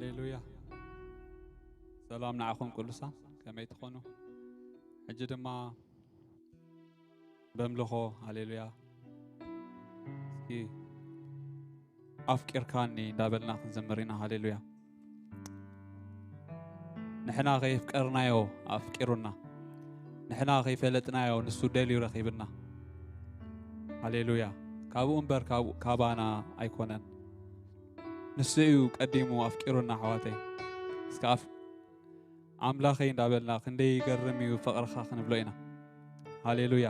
ሃሌሉያ። ሰላም ንዓኹም ቅዱሳን፣ ከመይ ትኾኑ? ሕጂ ድማ በምልኾ፣ ሃሌሉያ። እስኪ ኣፍቂርካኒ እንዳበልና ክንዘምር ኢና። ሃሌሉያ። ንሕና ከየፍቀርናዮ ኣፍቂሩና፣ ንሕና ከይፈለጥናዮ ንሱ ደልዩ ረኺብና። ሃሌሉያ። ካብኡ እምበር ካብ-፣ ካባና ኣይኮነን። ንሱ እዩ ቀዲሙ ኣፍቂሩና፣ ኣሕዋተይ። እስከ ኣፍ-፣ ኣምላኸይ እንዳበልና ክንደይ ይገርም እዩ ፍቕርኻ ክንብሎ ኢና። ሃሌሉያ።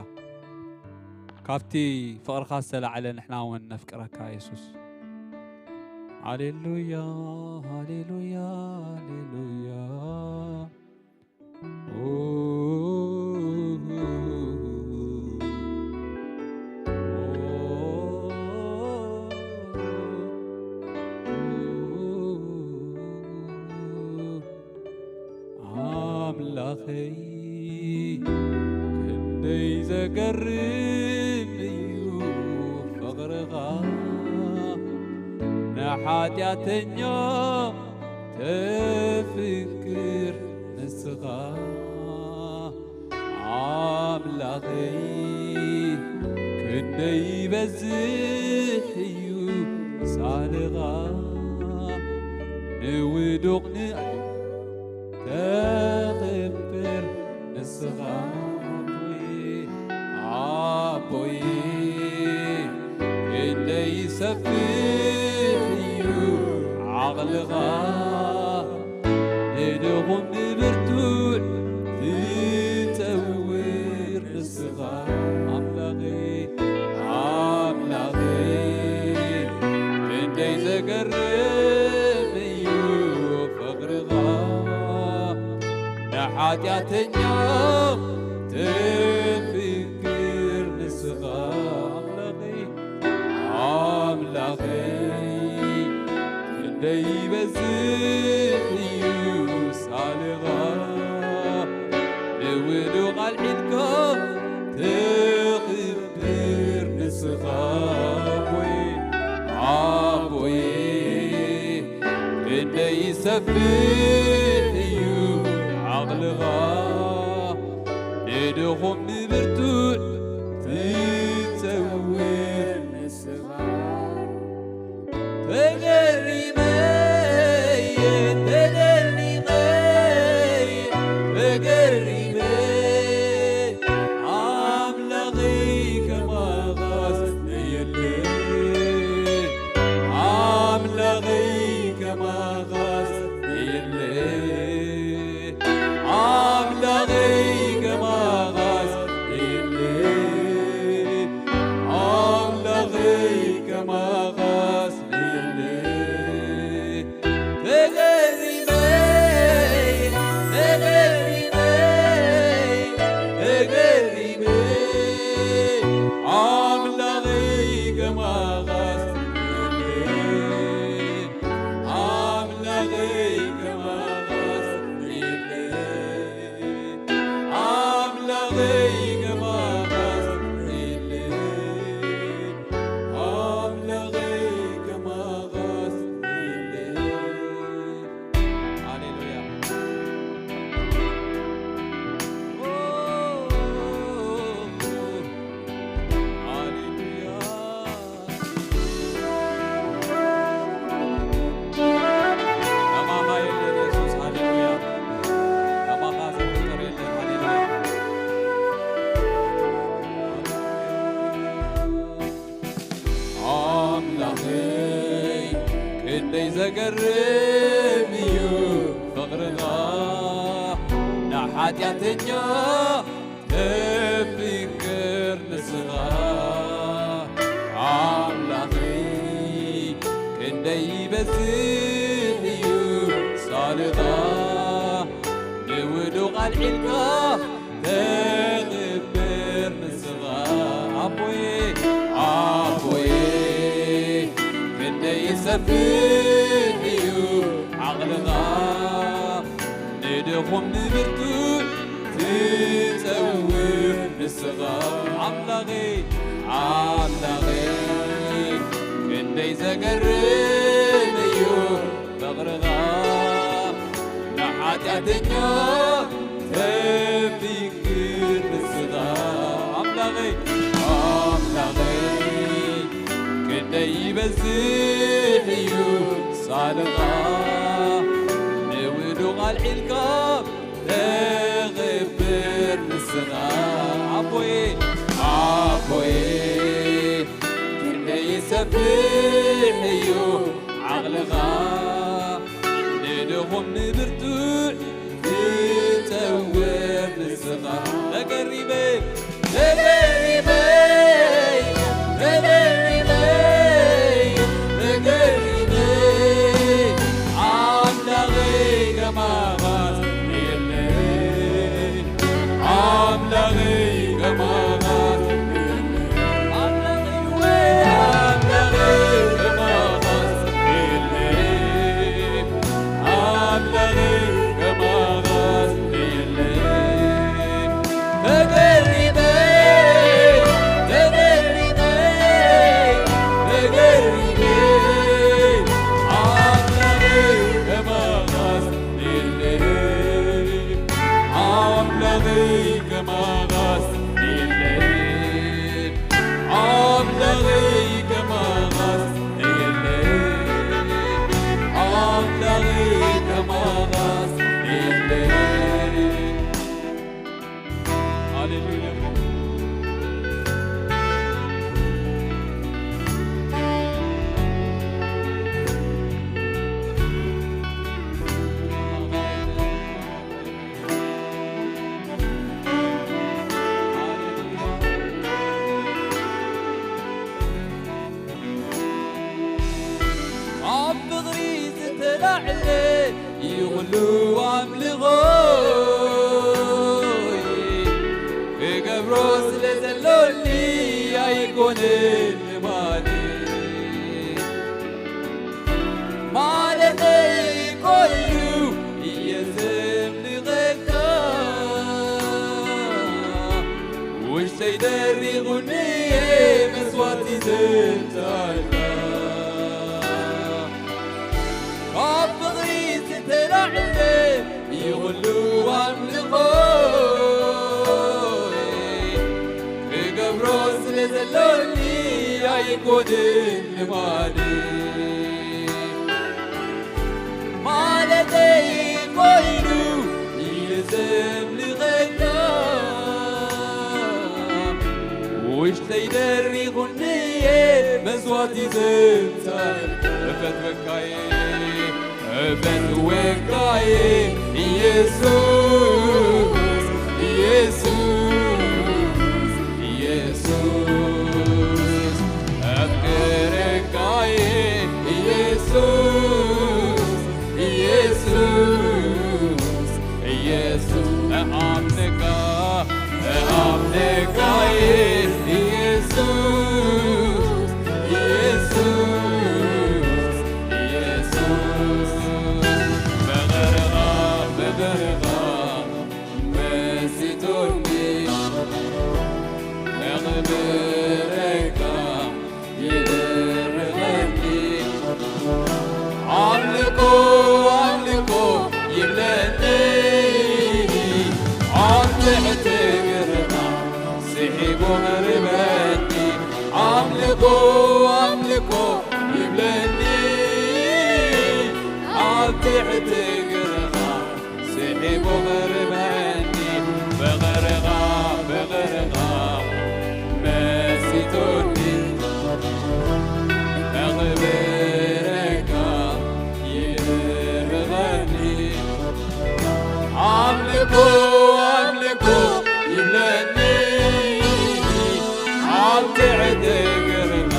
ካብቲ ፍቕርኻ ዝተላዕለ ንሕና እውን ነፍቅረካ የሱስ። ሃሌሉያ፣ ሃሌሉያ፣ ሃሌሉያ። ኦ፣ ኣምላኸይ ክንደይ ዘገርም እዩ ፍቕርኻ፣ ንሓጢኣተኛ ተፍቅር ንስኻ። ኣምላኸይ ክንደይ ይበዝሕ እዩ ሳልኻ፣ ንውዱቕ ን-፣ ተኽብር ንስኻ ኣቦይ፣ ኣቦይ ክንደይ ይሰፍሕ እዩ ዓቕልኻ፣ ንድኹም ንብርቱዕ ትጸውር ንስኻ ኣምላኸይ፣ ኣምላኸይ ክንደይ ዘገርም እዩ ፍቕርኻ፣ ንሓጢኣተኛ ተፍቅር ንስኻ ኣምላኸይ፣ ኣምላኸይ ክንደይ ይበዝሕ እዩ ሳልኻ፣ ንውዱቕ ኣልዒልካ ተኽብር ንስኻ ኣቦይ፣ ኣቦይ ክንደይ ይሰፍሕ እዩ ዓቕልኻ፣ ንድኹም ንብርቱዕ ትጸውር ንስኻ። ተገሪመ እየ፣ ተደኒቐ እየ፣ ተገሪመ። ኣምላኸይ ከማኻስ የለ፣ ኣምላኸይ ከማኻስ የለ። ኣምላኸይ ከማኻስ የለ፣ ኣምላኸይ ከማኻስ የለ። ተገሪመ፣ ተገሪመ፣ ተገሪመ፣ ኣምላኸይ ከማኻስ የለ። ኣምላኸይ ከማኻስ የለ፣ ኣምላኸይ ከማኻስ የለ፣ ኣምላኸይ ከማኻስ የለ። ሃሌሉያ። ሃሌሉያ። ከማኻ የለን የሱስ፣ ሃሌሉያ። ከማኻ ዘፍቅር የለን፣ ሃሌሉያ። ኣምላኸይ ክንደይ ዘገርም እዩ ፍቕርኻ፣ ንሓጢኣተኛ ተፍቅር ንስኻ። ኣምላኸይ ክንደይ ይበዝሕ እዩ ሳልኻ፣ ንውዱቕ ኣልዒልካ ተኽብር ንስኻ። ኣቦየ፣ ኣቦየ ክንደይ ይሰፍሕ እዩ ዓቕልኻ፣ ንድኹም ንብርቱዕ ትጸውር ንስኻ። ኣምላኸይ፣ ኣምላኸይ ክንደይ ዘገርም እዩ ፍቕርኻ፣ ተኛ ተፊክር ንስኻ ኣምላኸይ፣ ኣምላኸይ ክንደይ ይበዝሕ እዩ ሳልኻ፣ ንውዱቕ ኣልዒልካ ተኽብር ንስኻ ኣቦየ፣ ኣቦየ ክንደይ ይሰፍሕ እዩ ዓቕልኻ፣ ንድኹም ንብርቱዕ ትጠውር ንስኻ። ተገሪመ፣ ተገሪመ፣ ተገሪመ፣ ተገሪመ፣ ኣምላኸይ ከማኻስ የለይ። ኣምላኸይ ከማኻስ የለይ። ኣምላኸይ ወይ ኣምላኸይ ከማኻስ የለይ። ኣምላኸይ ከማኻስ የለይ። ተገሪመ፣ ተገሪመ፣ ተገሪመ። ኣምላኸይ ከማኻስ የለይ። ኣምላኸይ ከማኻስ የለይ። ኣምላኸይ ከማኻስ የለይ። ኣምላኸይ ከማኻስ የለይ። ሃሌሉያ። ኣብ ፍቕሪ ዝተላዕለ ይኹሉ ኣምልኾይ፣ ክገብሮ ስለ ዘሎኒ ኣይኮነን ልማደይ። ማለተይ ኮይኑ እየ ዘምልኸካ፣ ውሽጠይ ደሪኹኒ እየ መስዋእቲ ዘምጻእካ። ካብ ፍቕሪ ዝተላዕለ ይኹሉ ኣምልኾይ፣ ክገብሮ ስለ ዘሎኒ ኣይኮንን ልማደይ። ማለተይ ኮይኑ እየ ዘምልኸካ፣ ውሽጠይ ደሪኹኒ እየ መስዋእቲ ዘምጻእ። እፈትወካ እየ፣ እፈትወካ እየ ኢየሱስ፣ ኢየሱስ፣ ኢየሱስ። ኣፍቅረካ እየ ኢየሱስ፣ ኢየሱስ፣ ኢየሱስ። እኣምነካ፣ እኣምነካ እየ ኢየሱስ፣ ኢየሱስ፣ ኢየሱስ። ፍቕርኻ፣ ፍቕርኻ መሲጡኒ፣ ነኽብረካ ይድርኸኒ። ኣምልኮ፣ ኣምልኮ ይብለኒ፣ ኣብ ትሕቲ እግርኻ ስሒቡ ቕርበኒ። ኣምልኮ፣ ኣምልኮ ይብለኒ፣ ኣብ ትሕቲ እግርኻ ስሒቡ ቕርበኒ። ፍቕርኻ፣ ፍቕርኻ መሲጡኒ፣ ነኽብረካ ይድርኸኒ። ኣምልኮ፣ ኣምልኮ ይብለኒ፣ ኣብ ትሕቲ እግርኻ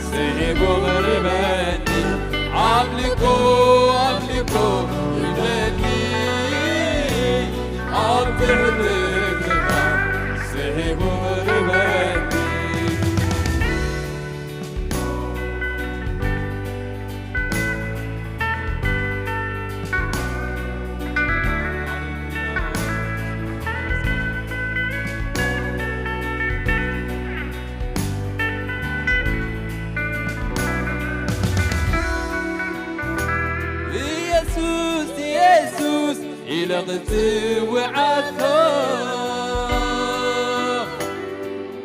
ስሒቡ ቕርበኒ። ኣምልኮ፣ ኣምልኮ ይብለኒ፣ ለኽትውዓቶ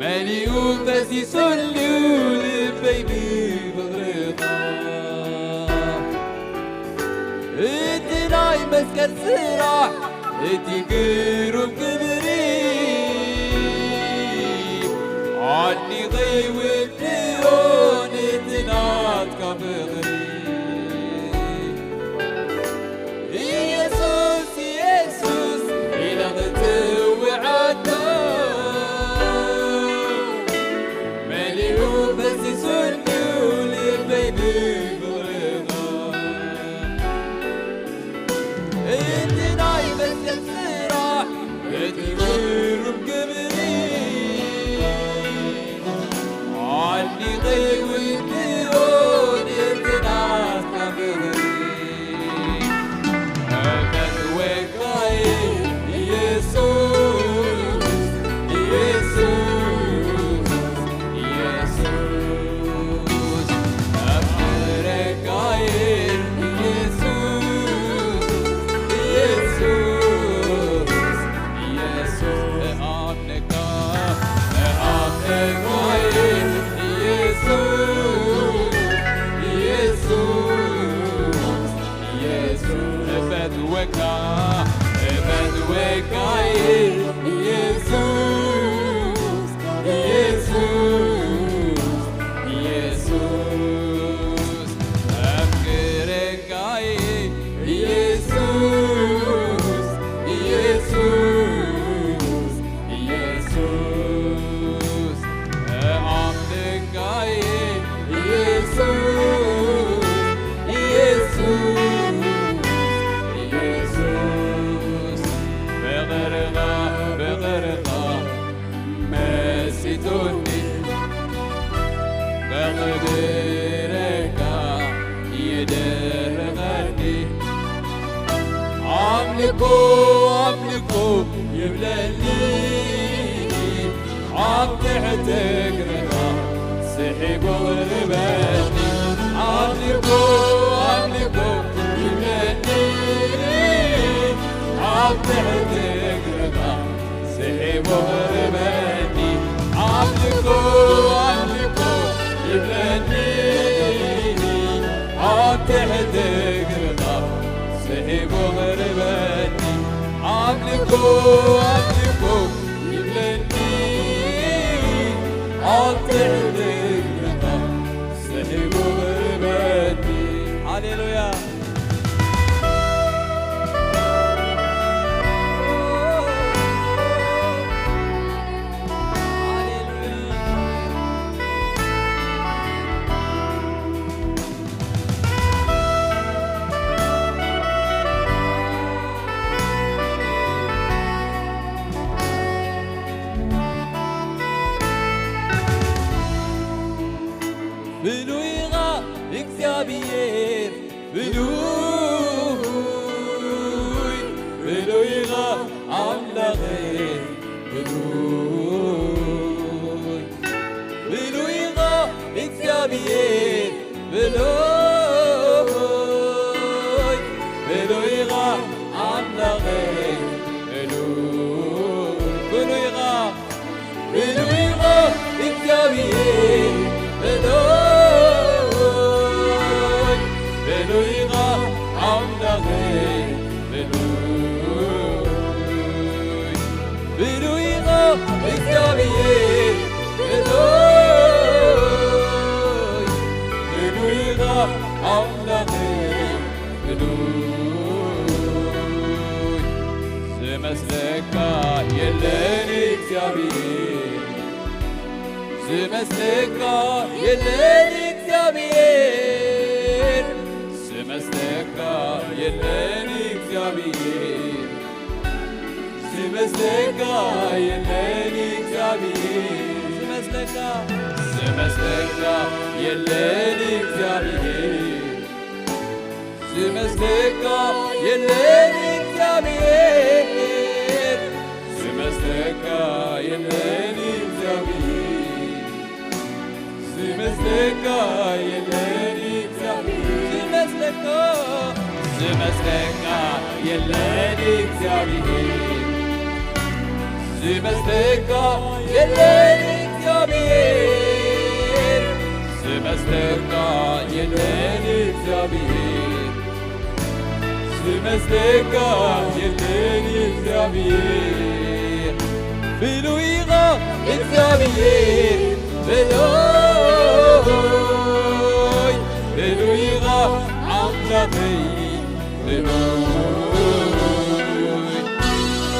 መሊኡ ፈሲሱሉ ልበይ ብፍቕርኻ። እቲ ናይ መስቀል ስራሕ፣ እቲ ግሩም ግብሪ፣ ዓዲ ኸይውድኦ ነቲ ናትካ ፍቕሪ። ኢየሱስ፣ ኢየሱስ ኢለ ክትጽውዓቶ፣ መሊኡ ፈሲሱሉ ልበይ ብፍቕርኻ። እቲ ናይ መስቀል ስራሕ፣ እቲ ግሩም ግብሪ፣ ዓዲ ኸይውድኦ ነቲ ናትካ ፍቕሪ። እፈትወካ'የ ኢየሱስ፣ ኢየሱስ፣ ኢየሱስ፣ ኣፍቅረካ'የ ኢየሱስ፣ ኢየሱስ፣ ኢየሱስ፣ እኣምነካ፣ እኣምነካ'የ ኢየሱስ፣ ኢየሱስ፣ ኢየሱስ፣ እፈትወካ፣ እፈትወካ'የ ኢየሱስ፣ ኢየሱስ፣ ኢየሱስ፣ ኣፍቅረካ'የ ኢየሱስ፣ ኢየሱስ፣ ኢየሱስ፣ እኣምነካ'የ ኢየሱስ፣ ኢየሱስ፣ ኢየሱስ፣ ፍቕርኻ፣ ፍቕርኻ መሲጡኒ፣ ከኽብረካ ይድርኸኒ። ኣምልኮ፣ ኣምልኮ ይብለኒ፣ ኣብ ትሕቲ እግርኻ ስሒቡ ቕርበኒ። ኣምልኮ፣ ኣምልኮ ይብለኒ፣ ኣብ ትሕቲ እግርኻ ስሒቡ ቕርበኒ። ኣምልኮ፣ ኣምልኮ ይብለኒ፣ ኣብ ትሕቲ እግርኻ ስሒቡ ቕርበኒ። ኣምልኮ፣ ኣምልኮ ይብለኒ፣ ኣብ ትሕቲ እግርኻ ስሒቡ ቕርበኒ። ሃሌሉያ። ፍሉይ ኢኻ እግዚኣብሔር፣ ፍሉይ፣ ፍሉይ ኢኻ ኣምላኸይ፣ ፍሉይ፣ ፍሉይ ኢኻ እግዚኣብሔር፣ ፍሉይ፣ ፍሉይ ኢኻ ኣምላኸይ፣ ፍሉይ፣ ፍሉይ ኢኻ ፍሉይ ኢኻ እግዚኣብሔር፣ ፍሉይ፣ ፍሉይ ኢኻ ኣምላኸይ፣ ፍሉይ፣ ፍሉይ ኢኻ እግዚኣብሔር፣ ፍሉይ፣ ፍሉይ ኢኻ ኣምላኸይ፣ ፍሉይ። ዝመስለካ የለን እግዚኣብሔር፣ ዝመስለካ የለን እግዚኣብሔር፣ ዝመስለካ የለን እግዚኣብሔር፣ ዝመስለካ የለን እግዚኣብሔር፣ ዝመስለካ፣ ዝመስለካ የለን እግዚኣብሔር። ዝመስለካ የለን እግዚኣብሔር፣ ዝመስለካ የለን እግዚኣብሔር፣ ዝመስለካ የለን እግዚኣብሔር፣ ዝመስለካ፣ ዝመስለካ የለን እግዚኣብሔር ዝመስለካ፣ የለን እግዚኣብሔር ዝመስለካ፣ የለን እግዚኣብሔር ዝመስለካ፣ የለን እግዚኣብሔር። ብሉይ ኢኻ እግዚኣብሔር፣ ብሉይ፣ ብሉይ ኢኻ ኣምላኸይ፣ ብሉይ፣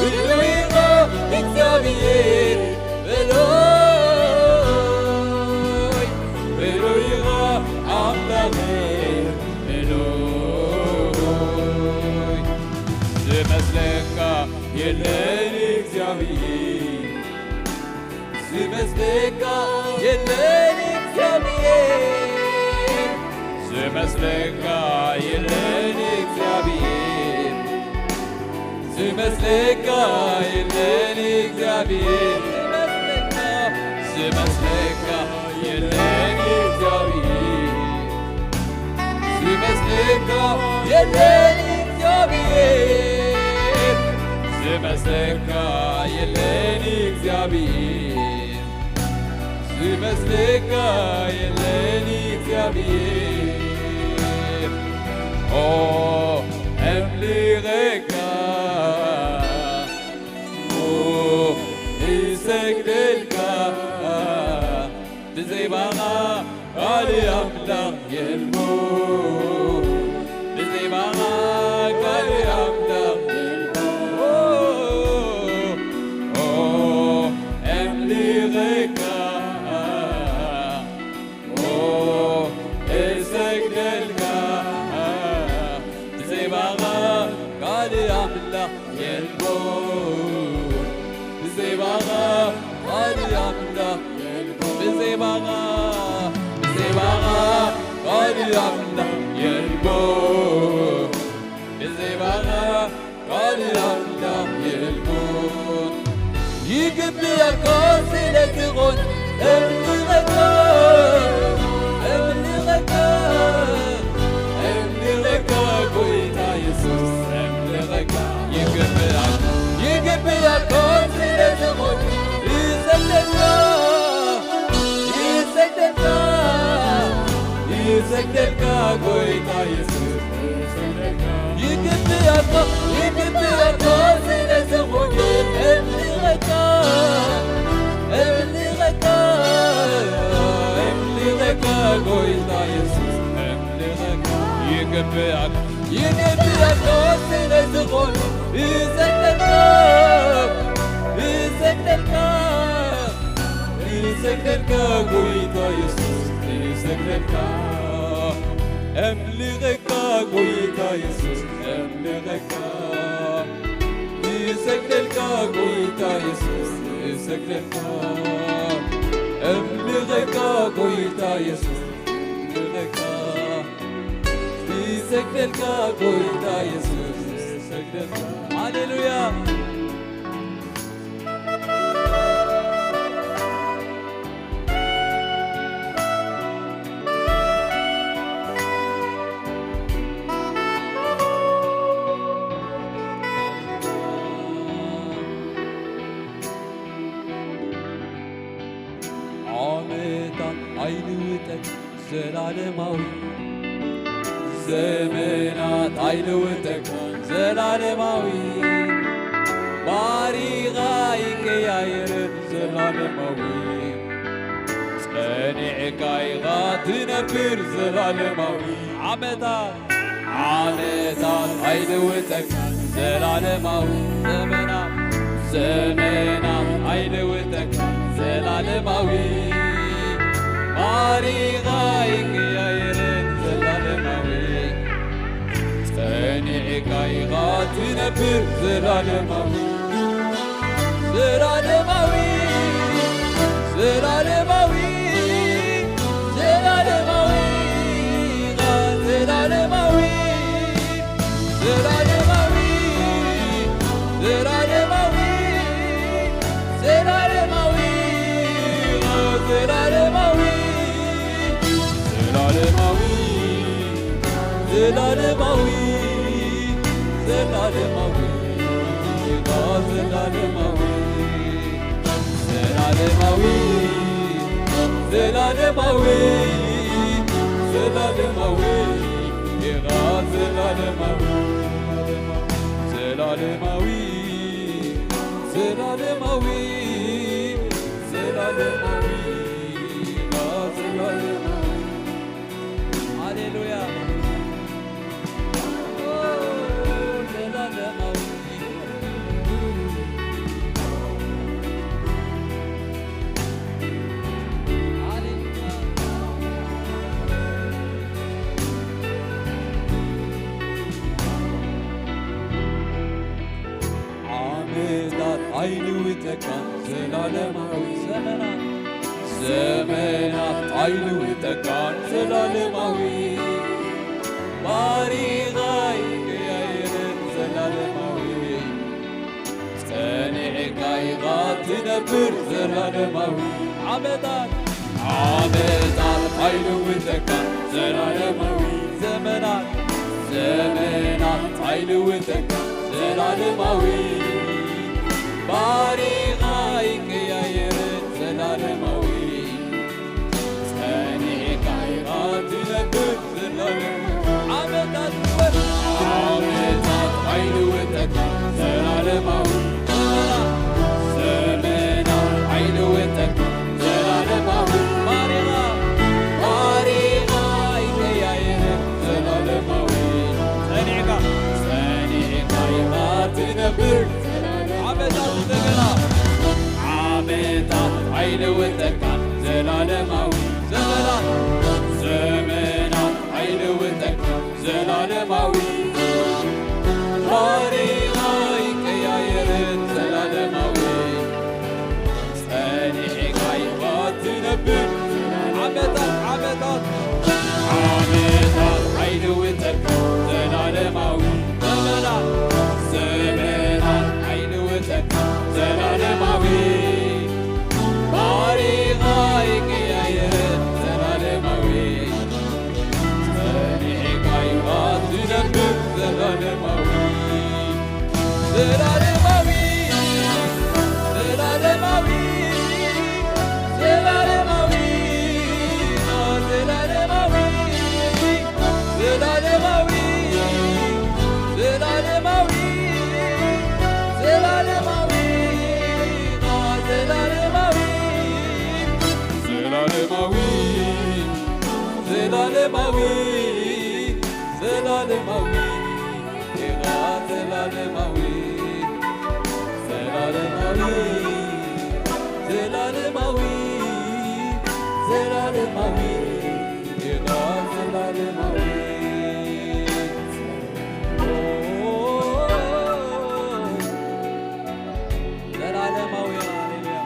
ብሉይ ኢኻ እግዚኣብሔር፣ ብሉይ፣ ብሉይ ኢኻ ኣምላኸይ፣ ብሉይ። ዝመስለካ የለን እግዚኣብሔር፣ ዝመስለካ የለን እግዚኣብሔር፣ ዝመስለካ የለን እግዚኣብሔር፣ ዝመስለካ የለን እግዚኣብሔር፣ ዝመስለካ፣ ዝመስለካ የለን እግዚኣብሔር፣ ዝመስለካ የለን እግዚኣብሔር፣ ዝመስለካ የለን እግዚኣብሔር፣ ዝመስለካ የለን እግዚኣብሔር። ኦ እምልኸካ፣ ኦ እሰግደልካ፣ ብዘይ ባኻ ካልእ ኣምላኽ የልቦ፣ ብዘይ ባኻ ካልእ ኣምላኽ የልቦ። ኦ እምልኸካ፣ ኦ እሰግደልካ፣ ብዘይ ባኻ ካልእ ኣምላኽ የልቦን፣ ብዘይ ባኻ ካልእ ኣምላኽ የልቦን፣ ብዘይ ባኻ፣ ብዘይ ባኻ ካልእ ኣምላኽ የልቦን፣ ብዘይ ባኻ ካልእ ኣምላኽ የልቦን። ይግብኣካ ስለ ዝኾነ እምልኸካ፣ እምልኸካ፣ እምልኸካ ጎይታ የሱስ እምልኸካ። ይግብኣካ፣ ይግብኣካ ስለ ዝኾነ ይሰግደልካ፣ ይሰግደልካ፣ ይሰግደልካ ጎይታ የሱስ። ይግብኣካ፣ ይግብኣካ ስለ ዝኾነ እምልኸካ፣ እምልኸካ፣ እምልኸካ ጎይታ የሱስ እምልኸካ። ይግብኣካ፣ ይግብኣካ ስለ ዝኾነ ይሰግደልካ፣ ይሰግደልካ፣ ይሰግደልካ ጎይታ የሱስ ይሰግደልካ። እምልኸካ ጎይታ የሱስ እምልኸካ፣ ይሰግደልካ ጎይታ የሱስ ይሰግደልካ፣ እምልኸካ ጎይታ የሱስ እምልኸካ፣ ይሰግደልካ ጎይታ የሱስ ይሰግደልካ። ሃሌሉያ። ዓመታት ኣይልውጠን ዘላለማዊ፣ ዘመናት ኣይልውጠን ዘላለማዊ፣ ባሪኻ ይቀያየርን ዘላለማዊ፣ ጸኒዕካ ኢኻ ትነብር ዘላለማዊ። ዓመታት ዓመታት ኣይልውጠካ ዘላለማዊ፣ ዘመናት ዘመናት ኣይልውጠካ ዘላለማዊ፣ ባሪኻ ይቀያየርን ዘላለማዊ፣ ጸኒዕካ ኢኻ ትነብር ዘላለማዊ፣ ዘላለማዊ፣ ዘላለማዊ፣ ዘላለማዊ፣ ዘላለማዊ፣ ዘላለማዊ፣ ዘላለማዊ፣ ዘላለማዊ፣ ዘላለማዊ፣ ዘላለማዊ፣ ዘላለማዊ፣ ዘላለማዊ፣ ዘላለማዊ፣ ዘላለማዊ፣ ዘላለማዊ፣ ዘላለማዊ፣ ዘላለማዊ፣ ዘላለማዊ፣ ዘላለማዊ። ሃሌሉያ። ዓመታት ኣይልውጠካ ዘላለማዊ፣ ዘመናት፣ ዘመናት ኣይልውጠካ ዘላለማዊ፣ ባሪኻ ይቀያየርን ዘላለማዊ፣ ጸኒዕካ ኢኻ ትነብር ዘላለማዊ። ዓመታት፣ ዓመታት ኣይልውጠካ ዘላለማዊ፣ ዘመናት፣ ዘመናት ኣይልውጠካ ዘላለማዊ፣ ባሪኻ ይቀያየርን ዘላለማዊ፣ ጸኒዕካ ኢኻ ትነብር ዘላለማዊ። ዓመታት፣ ዓመታት ኣይልውጠካ ዘላለማዊ፣ ዘመናት፣ ዘመናት ኣይልውጠካ ዘላለማዊ፣ ባሪኻ፣ ባሪኻ ይቀያየር ዘላለማዊ፣ ጸኒዕካ፣ ጸኒዕካ ኢኻ ትነብር። ዓመታት እንደገና፣ ዓመታት ኣይልውጠካ ዘላለማዊ፣ ዘመናት፣ ዘመናት ኣይልውጠካ ዘላለማዊ፣ ባሪኻ ይቀያየርን ዘላለማዊ፣ ጸኒዕካ ኢኻ ትነብር። ዓመታት፣ ዓመታት፣ ዓመታት ኣይልውጠካ ዘላለማዊ፣ ዘመናት፣ ዘመናት ኣይልውጠካ ዘላለማዊ፣ ባሪኻ ይቀያየር ዘላለማዊ፣ ጸኒዕካ ኢኻ ትነብር ዘላለማዊ፣ ዘላለማዊ፣ ዘላለማዊ፣ ዘላለማዊ፣ ዘላለማዊ፣ ዘላለማዊ፣ ዘላለማዊ፣ ዘላለማዊ፣ ዘላለማዊ፣ ዘላለማዊ፣ ዘላለማዊ፣ ዘላለማዊ፣ ኢኻ ዘላለማዊ፣ ዘላለማዊ፣ ዘላለማዊ፣ ዘላለማዊ፣ ኢኻ ዘላለማዊ። ዘላለማዊ፣ ሃሌሉያ።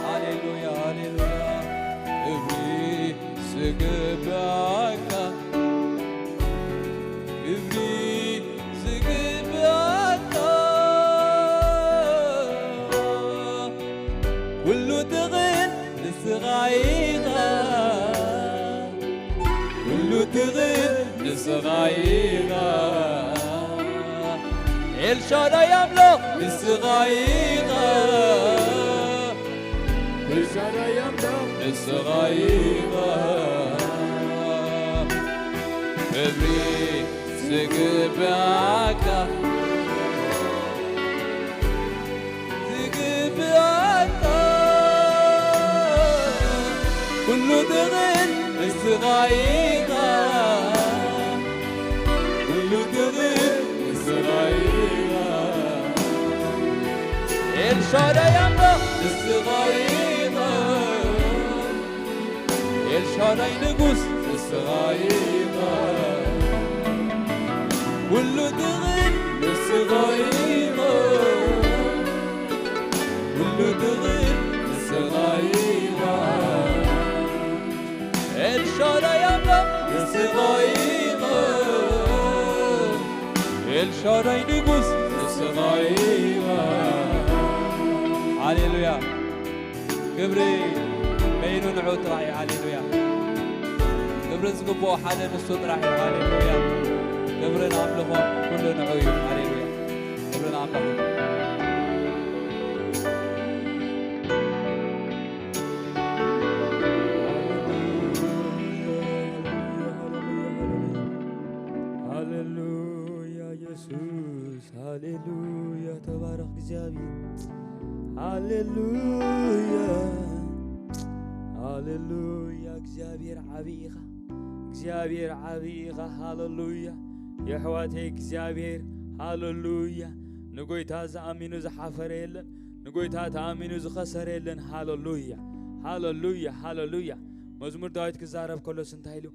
ሃሌሉያ፣ ሃሌሉያ። ክብሪ ዝግባካ፣ ክብሪ ዝግባካ፣ ኩሉ ትኽእል ንስኻ ኢኻ፣ ኩሉ ትኽእል ንስኻ ኢኻ። ኤልሻዳይ ኣምላኽ ንስኻ ኢኻ። ኤልሻዳይ ኣምላኽ ንስኻ ኢኻ። ክብሪ ዝግባካ፣ ዝግባካ፣ ኩሉ ትኽእል ንስኻ ኢኻ። ኩሉ ትኽእል ንስኻ ኢኻ። ኤልሻዳይ ኣምላኽ ንስኻ ኢኻ። ኤልሻዳይ ንጉስ ንስኻ ኢኻ። ኩሉ ትኽእል ንስኻ ኢኻ። ኩሉ ትኽእል ንስኻ ኢኻ። ኤልሻዳይ ኣምላኽ ንስኻ ኢኻ። ኤልሻዳይ ንጉስ ንስኻ ኢኻ። ሃሌሉያ። ክብሪ በይኑ ንዑ ጥራይ እዩ። ሃሌሉያ። ክብሪ ዝግብኦ ሓደ ንሱ ጥራሕ እዩ። ሃሌሉያ። ክብርን ኣምልኾን ኩሉ ንዑ እዩ። ሃሌሉያ። ክብርን ኣምልኾን። ሃሌሉያ፣ ሃሌሉያ፣ ሃሌሉያ፣ ሃሌሉያ፣ ሃሌሉያ። ሃሌሉያ ኢየሱስ፣ ሃሌሉያ። ተባረኽ እግዚኣብሔር። ሃሌሉያ፣ ሃሌሉያ። እግዚኣብሔር ዓብዪ ኢኻ፣ እግዚኣብሔር ዓብዪ ኢኻ። ሃሌሉያ የሕዋተይ፣ እግዚኣብሔር፣ ሃሌሉያ። ንጎይታ ዝኣሚኑ ዝሓፈረ የለን፣ ንጎይታ ተኣሚኑ ዝኸሰረ የለን። ሃሌሉያ፣ ሃሌሉያ፣ ሃሌሉያ። መዝሙር ዳዊት ክዛረብ ከሎስ እንታይ ኢሉ?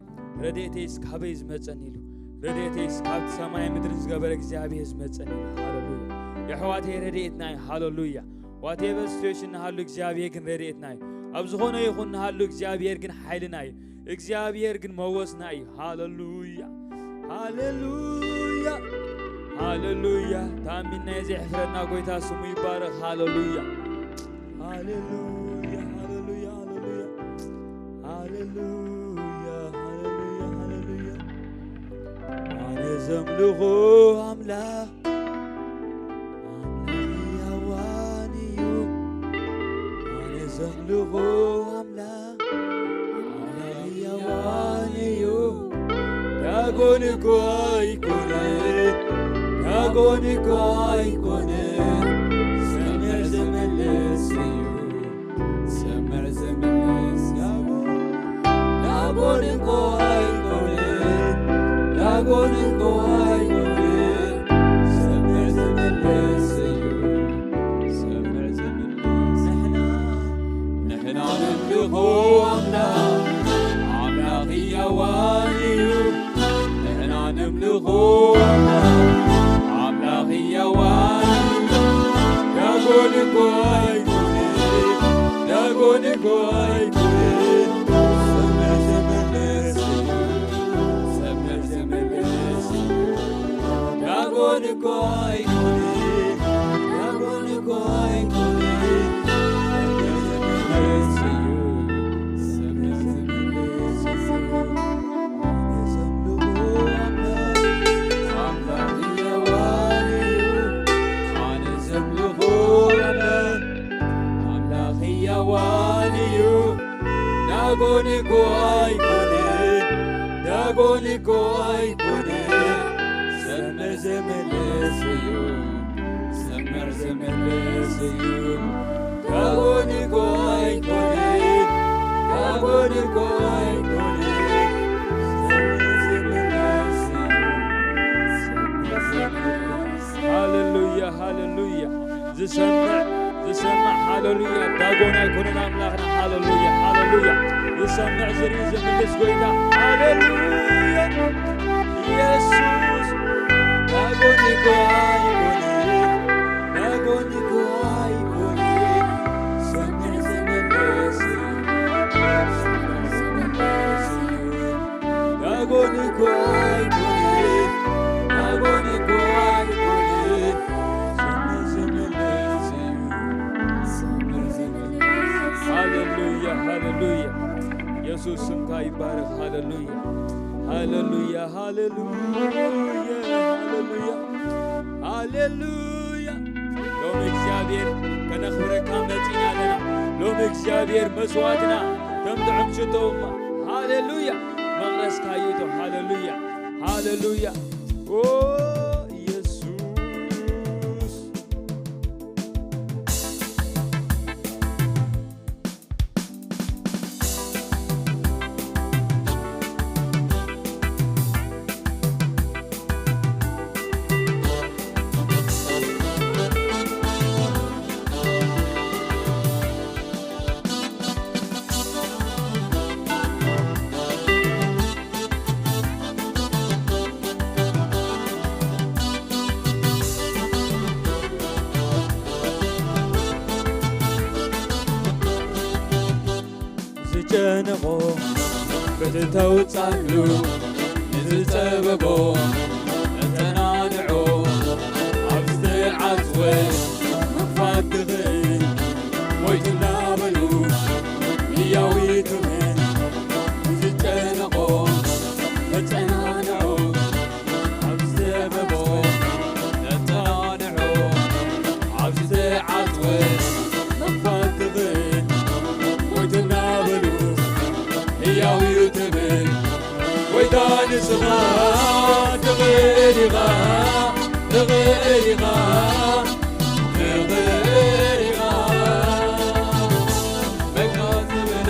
"ረድኤተይስ ካበይ ዝመጸኒ?" ኢሉ። "ረድኤተይስ ካብቲ ሰማይ ምድርን ዝገበረ እግዚኣብሔር ዝመጸኒ?" ኢሉ። ሃሌሉያ። የሕዋተይ፣ ረድኤትና እዩ። ሃሌሉያ። ዋቴቨር ሲትዌሽን ንሃሉ እግዚኣብሔር ግን ረድኤትና እዩ። ኣብ ዝኾነ ይኹን ንሃሉ እግዚኣብሔር ግን ሓይልና እዩ። እግዚኣብሔር ግን መወስና እዩ። ሃሌሉያ፣ ሃሌሉያ፣ ሃሌሉያ። ተኣሚንናዮ ዘየሕፍረና ጎይታ ስሙ ይባረኽ። ሃሌሉያ፣ ሃሌሉያ፣ ሃሌሉያ፣ ሃሌሉያ፣ ሃሌሉያ፣ ሃሌሉያ፣ ሃሌሉያ። ኣነ ዘምልኾ ኣምላኽ፣ ኣምላኽ ሕያዋን እዩ። ኣነ ዘምልኾ ኣምላኽ፣ ኣምላኽ ሕያዋን እዩ። ዳጎን እኮ ኣይኮነ፣ ዳጎን እኮ ኣይኮነ፣ ሰምዕ ዝምልስ እዩ። ሰምዕ ዝምልስ ዳጎን፣ ዳጎን እኮ ኣይኮነ፣ ዳጎን እኮ ኣይኮነ፣ ሰምዕ ዝምልስ እዩ። ሰምዕ ዝምልስ ንሕና፣ ንሕና ነምልኾ ኣምላኽ፣ ኣምላኽ ሕያዋን እዩ። ንሕና ነምልኾ ኣምላኽ፣ ኣምላኽ ሕያዋን እዩ። ዳጎን እኮ ኣይኮነ፣ ዳጎን እኮ ኣይኮነ፣ ሰምዕ ዝምልስ እዩ፣ ሰምዕ ዝምልስ እዩ። ዳጎን እኮ ኣይኮነ፣ ዳጎን እኮ ኣይኮነ፣ ሰምዕ ዝምልስ እዩ፣ ሰምዕ ዝምልስ እዩ። ኣነ ዘምልኾ ኣምላኽ፣ ኣምላኽ ሕያዋን እዩ። ኣነ ዘምልኾ ኣምላኽ፣ ኣምላኽ ሕያዋን እዩ። ዳጎን እኮ ኣይኮነ፣ ዳጎን እኮ ኣይኮነ፣ ሰምዕ ዝምልስ እዩ፣ ሰምዕ ዝምልስ እዩ። ዳጎን እኮ ኣይኮነ፣ ዳጎን እኮ ኣይኮነ፣ ሰምዕ ዝምልስ እዩ፣ ሰምዕ ዝምልስ። ሃሌሉያ፣ ሃሌሉያ። ዝሰምዕ፣ ዝሰምዕ፣ ሃሌሉያ። ዳጎን ኣይኮነን ኣምላኽና። ሃሌሉያ፣ ሃሌሉያ። ዝሰምዕ፣ ዝርኢ፣ ዝምልስ ጎይታ። ሃሌሉያ። ኢየሱስ፣ ዳጎን እኮ ኣይኮነ፣ ዳጎን እኮ ኣይኮነ፣ ሰምዕ ዝምልስ እዩ፣ ሰምዕ ዝምልስ እዩ። ዳጎን እኮ ኣይኮነ፣ ዳጎን እኮ ኣይኮነ፣ ሰምዕ ዝምልስ እዩ፣ ሰምዕ ዝምልስ። ሃሌሉያ፣ ሃሌሉያ። ኢየሱስ ስምካ ይባረክ። ሃሌሉያ፣ ሃሌሉያ፣ ሃሌሉያ፣ ሃሌሉያ፣ ሃሌሉያ። ሎሚ እግዚኣብሔር ከነኽብረካ መጺና ኣለና። ሎሚ እግዚኣብሔር መስዋዕትና ከም ጥዑም ሽቶ፣ ሃሌሉያ፣ መቕደስካ ይእቶ። ሃሌሉያ፣ ሃሌሉያ። ኦ ኢየሱስ። ዝጨነቖ ክትተውጻሉ፣ ንዝጸበቦ ተጸናንዖ። ኣብ ዝተዓጽወ ምኽፋት ትኽእል፣ ሞይቱ እንዳበሉ ህያው ይትምን። ንዝጨነቖ ስኻ ትኽእል ኢኻ፣ ትኽእል ኢኻ፣ ትኽእል ኢኻ። በቃ ዝብል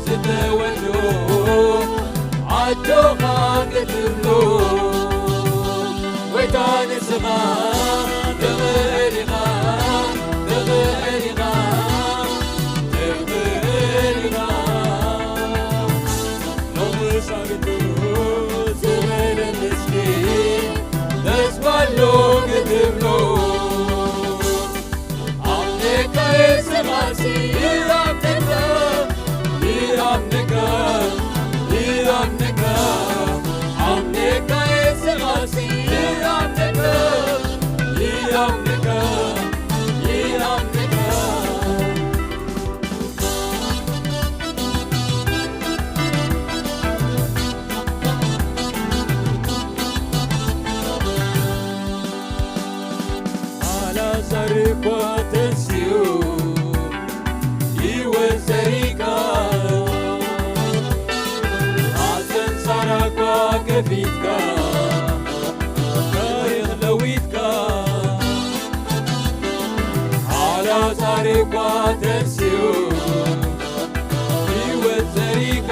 ዝተወልዶ ኣጆኻ ክትብሎ፣ ጎይታ ንስኻ ትኽእል ኢኻ፣ ትኽእል ኢኻ፣ ትኽእል ኢኻ። ሎምስ ኣግዱ ዝበለ ምስኪን ተስፋ ኣሎ ክትብሎ። ኣምኔካ የስኻሲ ይኣምነካ፣ ይኣምነካ፣ ይኣምነካ። ኣምኔካ የስኻሲ ይኣምነካ፣ ይኣምነካ፣ ይኣምነካ። ኣልዓዛር እኳ ተንሲኡ ህይወት ዘሪእካ፣ ማህፀን ሳራ እኳ ከፊትካ ታሪኽ ለዊጥካ። ኣልዓዛር እኳ ተንሲኡ ህይወት ዘሪእካ፣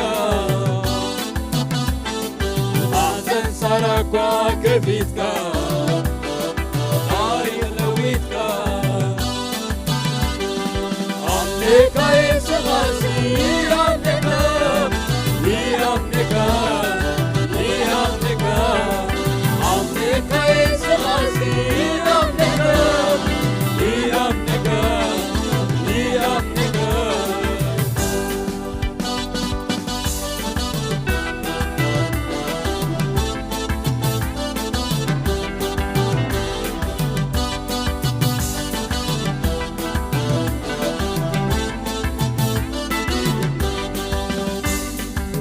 ማህፀን ሳራ እኳ ከፊትካ ታሪኽ ለዊጥካ። ኣምኔካ የስኻሲ ኣምኔካ፣ ኣምኔካ፣ ኣምኔካ። ኣምኔካ የስኻሲ ኣምኔካ፣ ኣምኔካ፣ ኣምኔካ።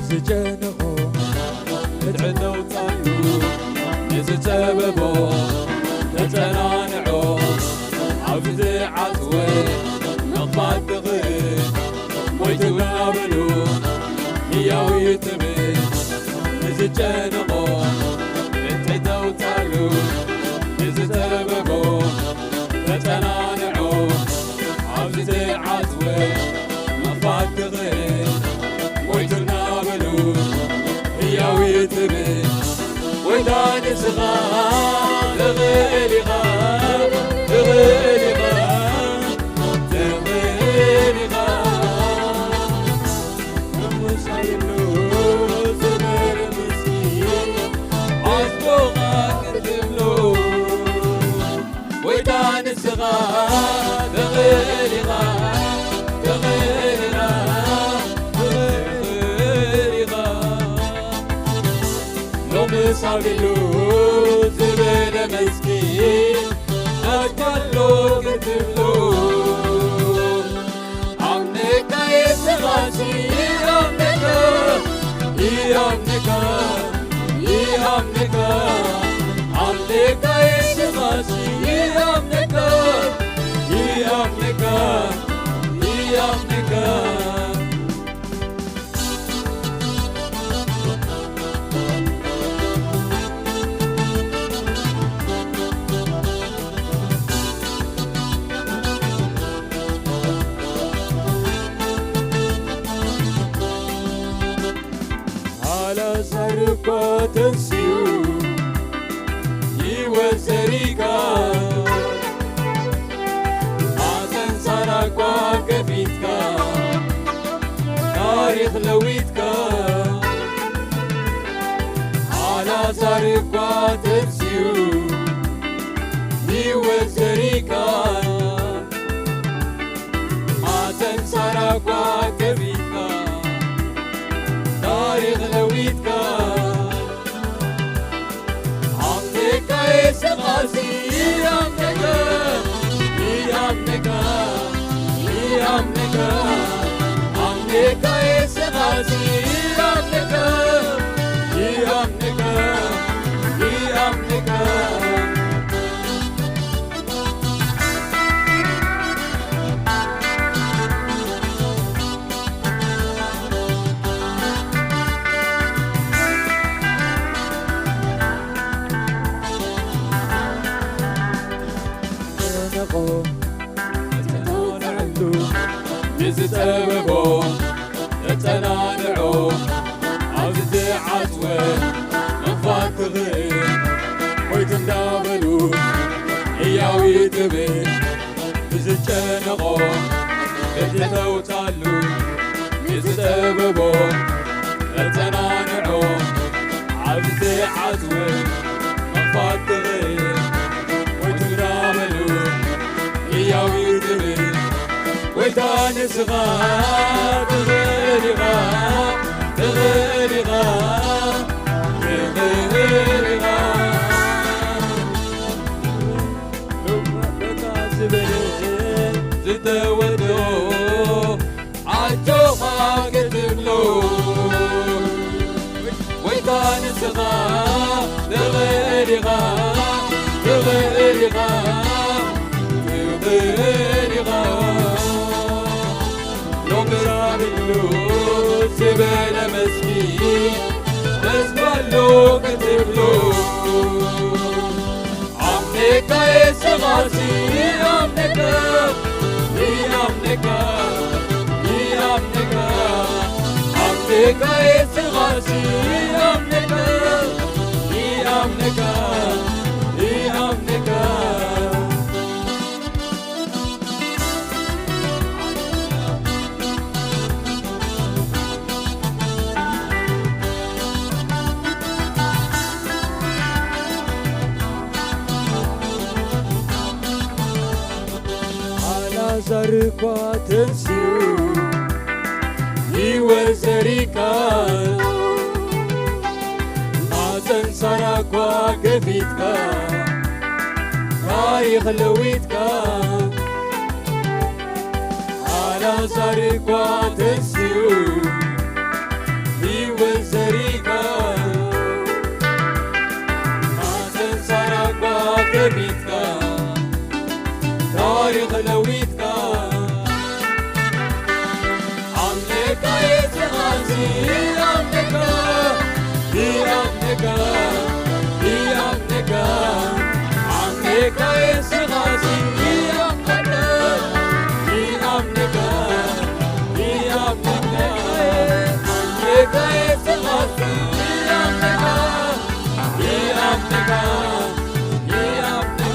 ዝጨነቖ ንጥዕተውፃሉ፣ ንዝፀበቦ ተፀናንዖ፣ ኣብ ዝዓፅወ ምኽፋት ትኽእል። ሞይቱ እናበሉ ህያው እዩ ትብል። ንዝጨነቖ ንጥዕተውፃሉ፣ ንዝፀበቦ ተፀናንዖ፣ ኣብ ዝተዓፅወ ምኽፋት ትኽእል። ሞይቱ እናበሉ ህያው እዩ ትብል። ጎይታ ንስኻ ትኽእል ኢኻ፣ ትኽእል ኢኻ፣ ትኽእል ኢኻ። ምሙሳይሉ ዝበረ ምስኪን ኣጆኻ ክትብሎ። ጎይታ ንስኻ ትኽእል ኢኻ፣ ትኽእል ኢኻ፣ ትኽእል ኢኻ። ሎምስ ኣቢሉ ዝበለ መስኪን ኣጅባሎ ክትብሎ። ኣምነካ የስኻሲ ኣምነካ፣ ኣምነካ፣ ኣምነካ። ኣምነካ የስኻሲ ኣምነካ፣ ኣምነካ፣ ኣምነካ። ኣልዓዛር እኳ ተንሲኡ ህይወት ዘሪእካ፣ ማህፀን ሳራ እኳ ከፊትካ፣ ታሪኽ ለዊጥካ። ኣልዓዛር እኳ ተንሲኡ ህይወት ዘሪእካ፣ ማህፀን ሳራ እኳ ከፊትካ፣ ታሪኽ ለዊጥካ። ኣምነካ የስኻሲ ኣምነካ፣ ኣምነካ፣ ኣምነካ። ኣምነካ የስኻሲ ኣምነካ፣ ኣምነካ፣ ኣምነካ። ተናንዖ ኣብ ዝዓጽወ ምኽፋት ትኽእል። ሞይቱ እንዳበሉ ህያው ትብል ብዝጨነቖ፣ እትተውጻሉ ንዝጸበቦ መጸናንዖ ኣብ ዝዓጽወ ምኽፋት ትኽእል። ሞይቱ እንዳበሉ ህያው ትብል። ጎይታ ንስኻ ትኽእል ኢኻ፣ ትኽእል ኢኻ፣ ትኽእል ኢኻ። ሎሚ በቃ ዝበለ ዝተወድኦ ኣጆኻ ክትብሎ። ጎይታ ንስኻ ትኽእል ኢኻ፣ ትኽእል ኢኻ፣ ትኽእል ኢኻ። ሎሚ ሳልሉ ዝበለ መስኪ ተስፋ ኣሎ ክትብሎ። ኣምኔካ የስኻሲ ኣምኔካ ይኣምኔካ ይኣምኔካ ኣምኔካ የስኻሲ ኣምኔካ ይኣምኔካ ይኣምኔካ። ኣልዓዛር እኳ ተንሲኡ ህይወት ዘሪእካ፣ ማፀን ሳራ እኳ ከፊትካ፣ ታሪኽ ለዊጥካ። ኣልዓዛር እኳ ተንሲኡ ህይወት ዘሪእካ፣ ማፀን ሳራ እኳ ከፊትካ፣ ታሪኽ ለዊጥካ። ኣምልካ የስኻሲ ኣምልካ ይኣምልካ ይኣምልካ ኣምልካ የስኻሲ ይኣምልካ ይኣምልካ ይኣምልካ ኣምልካ የስኻሲ ይኣምልካ ይኣምልካ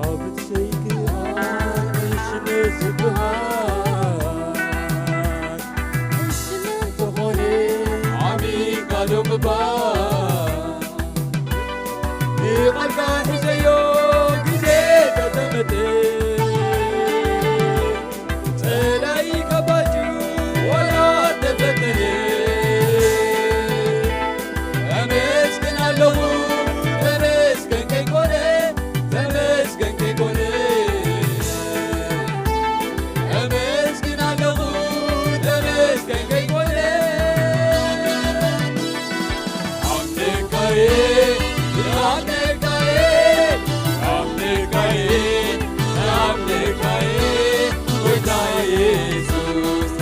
ኣብ ሰይኪ ሽም ዝበሃል ሽም ዝኾነ ዓቢ ቃሉ ምባል ንቓልካ ሒዘዮ ግዜ ተተመተ ጸላኢ ከባጁ ወላ ተፈተነ ኣመስግን ኣለኹ ተመስገን ከይኮነ ተመስገን ከይኮነ ኣመስግን ኣለኹ ተመስገን ከይኮነ ኣምልካዬ ኣምልካዬ ኣምልካዬ ኣምልካዬ ጎይታ ኢየሱስ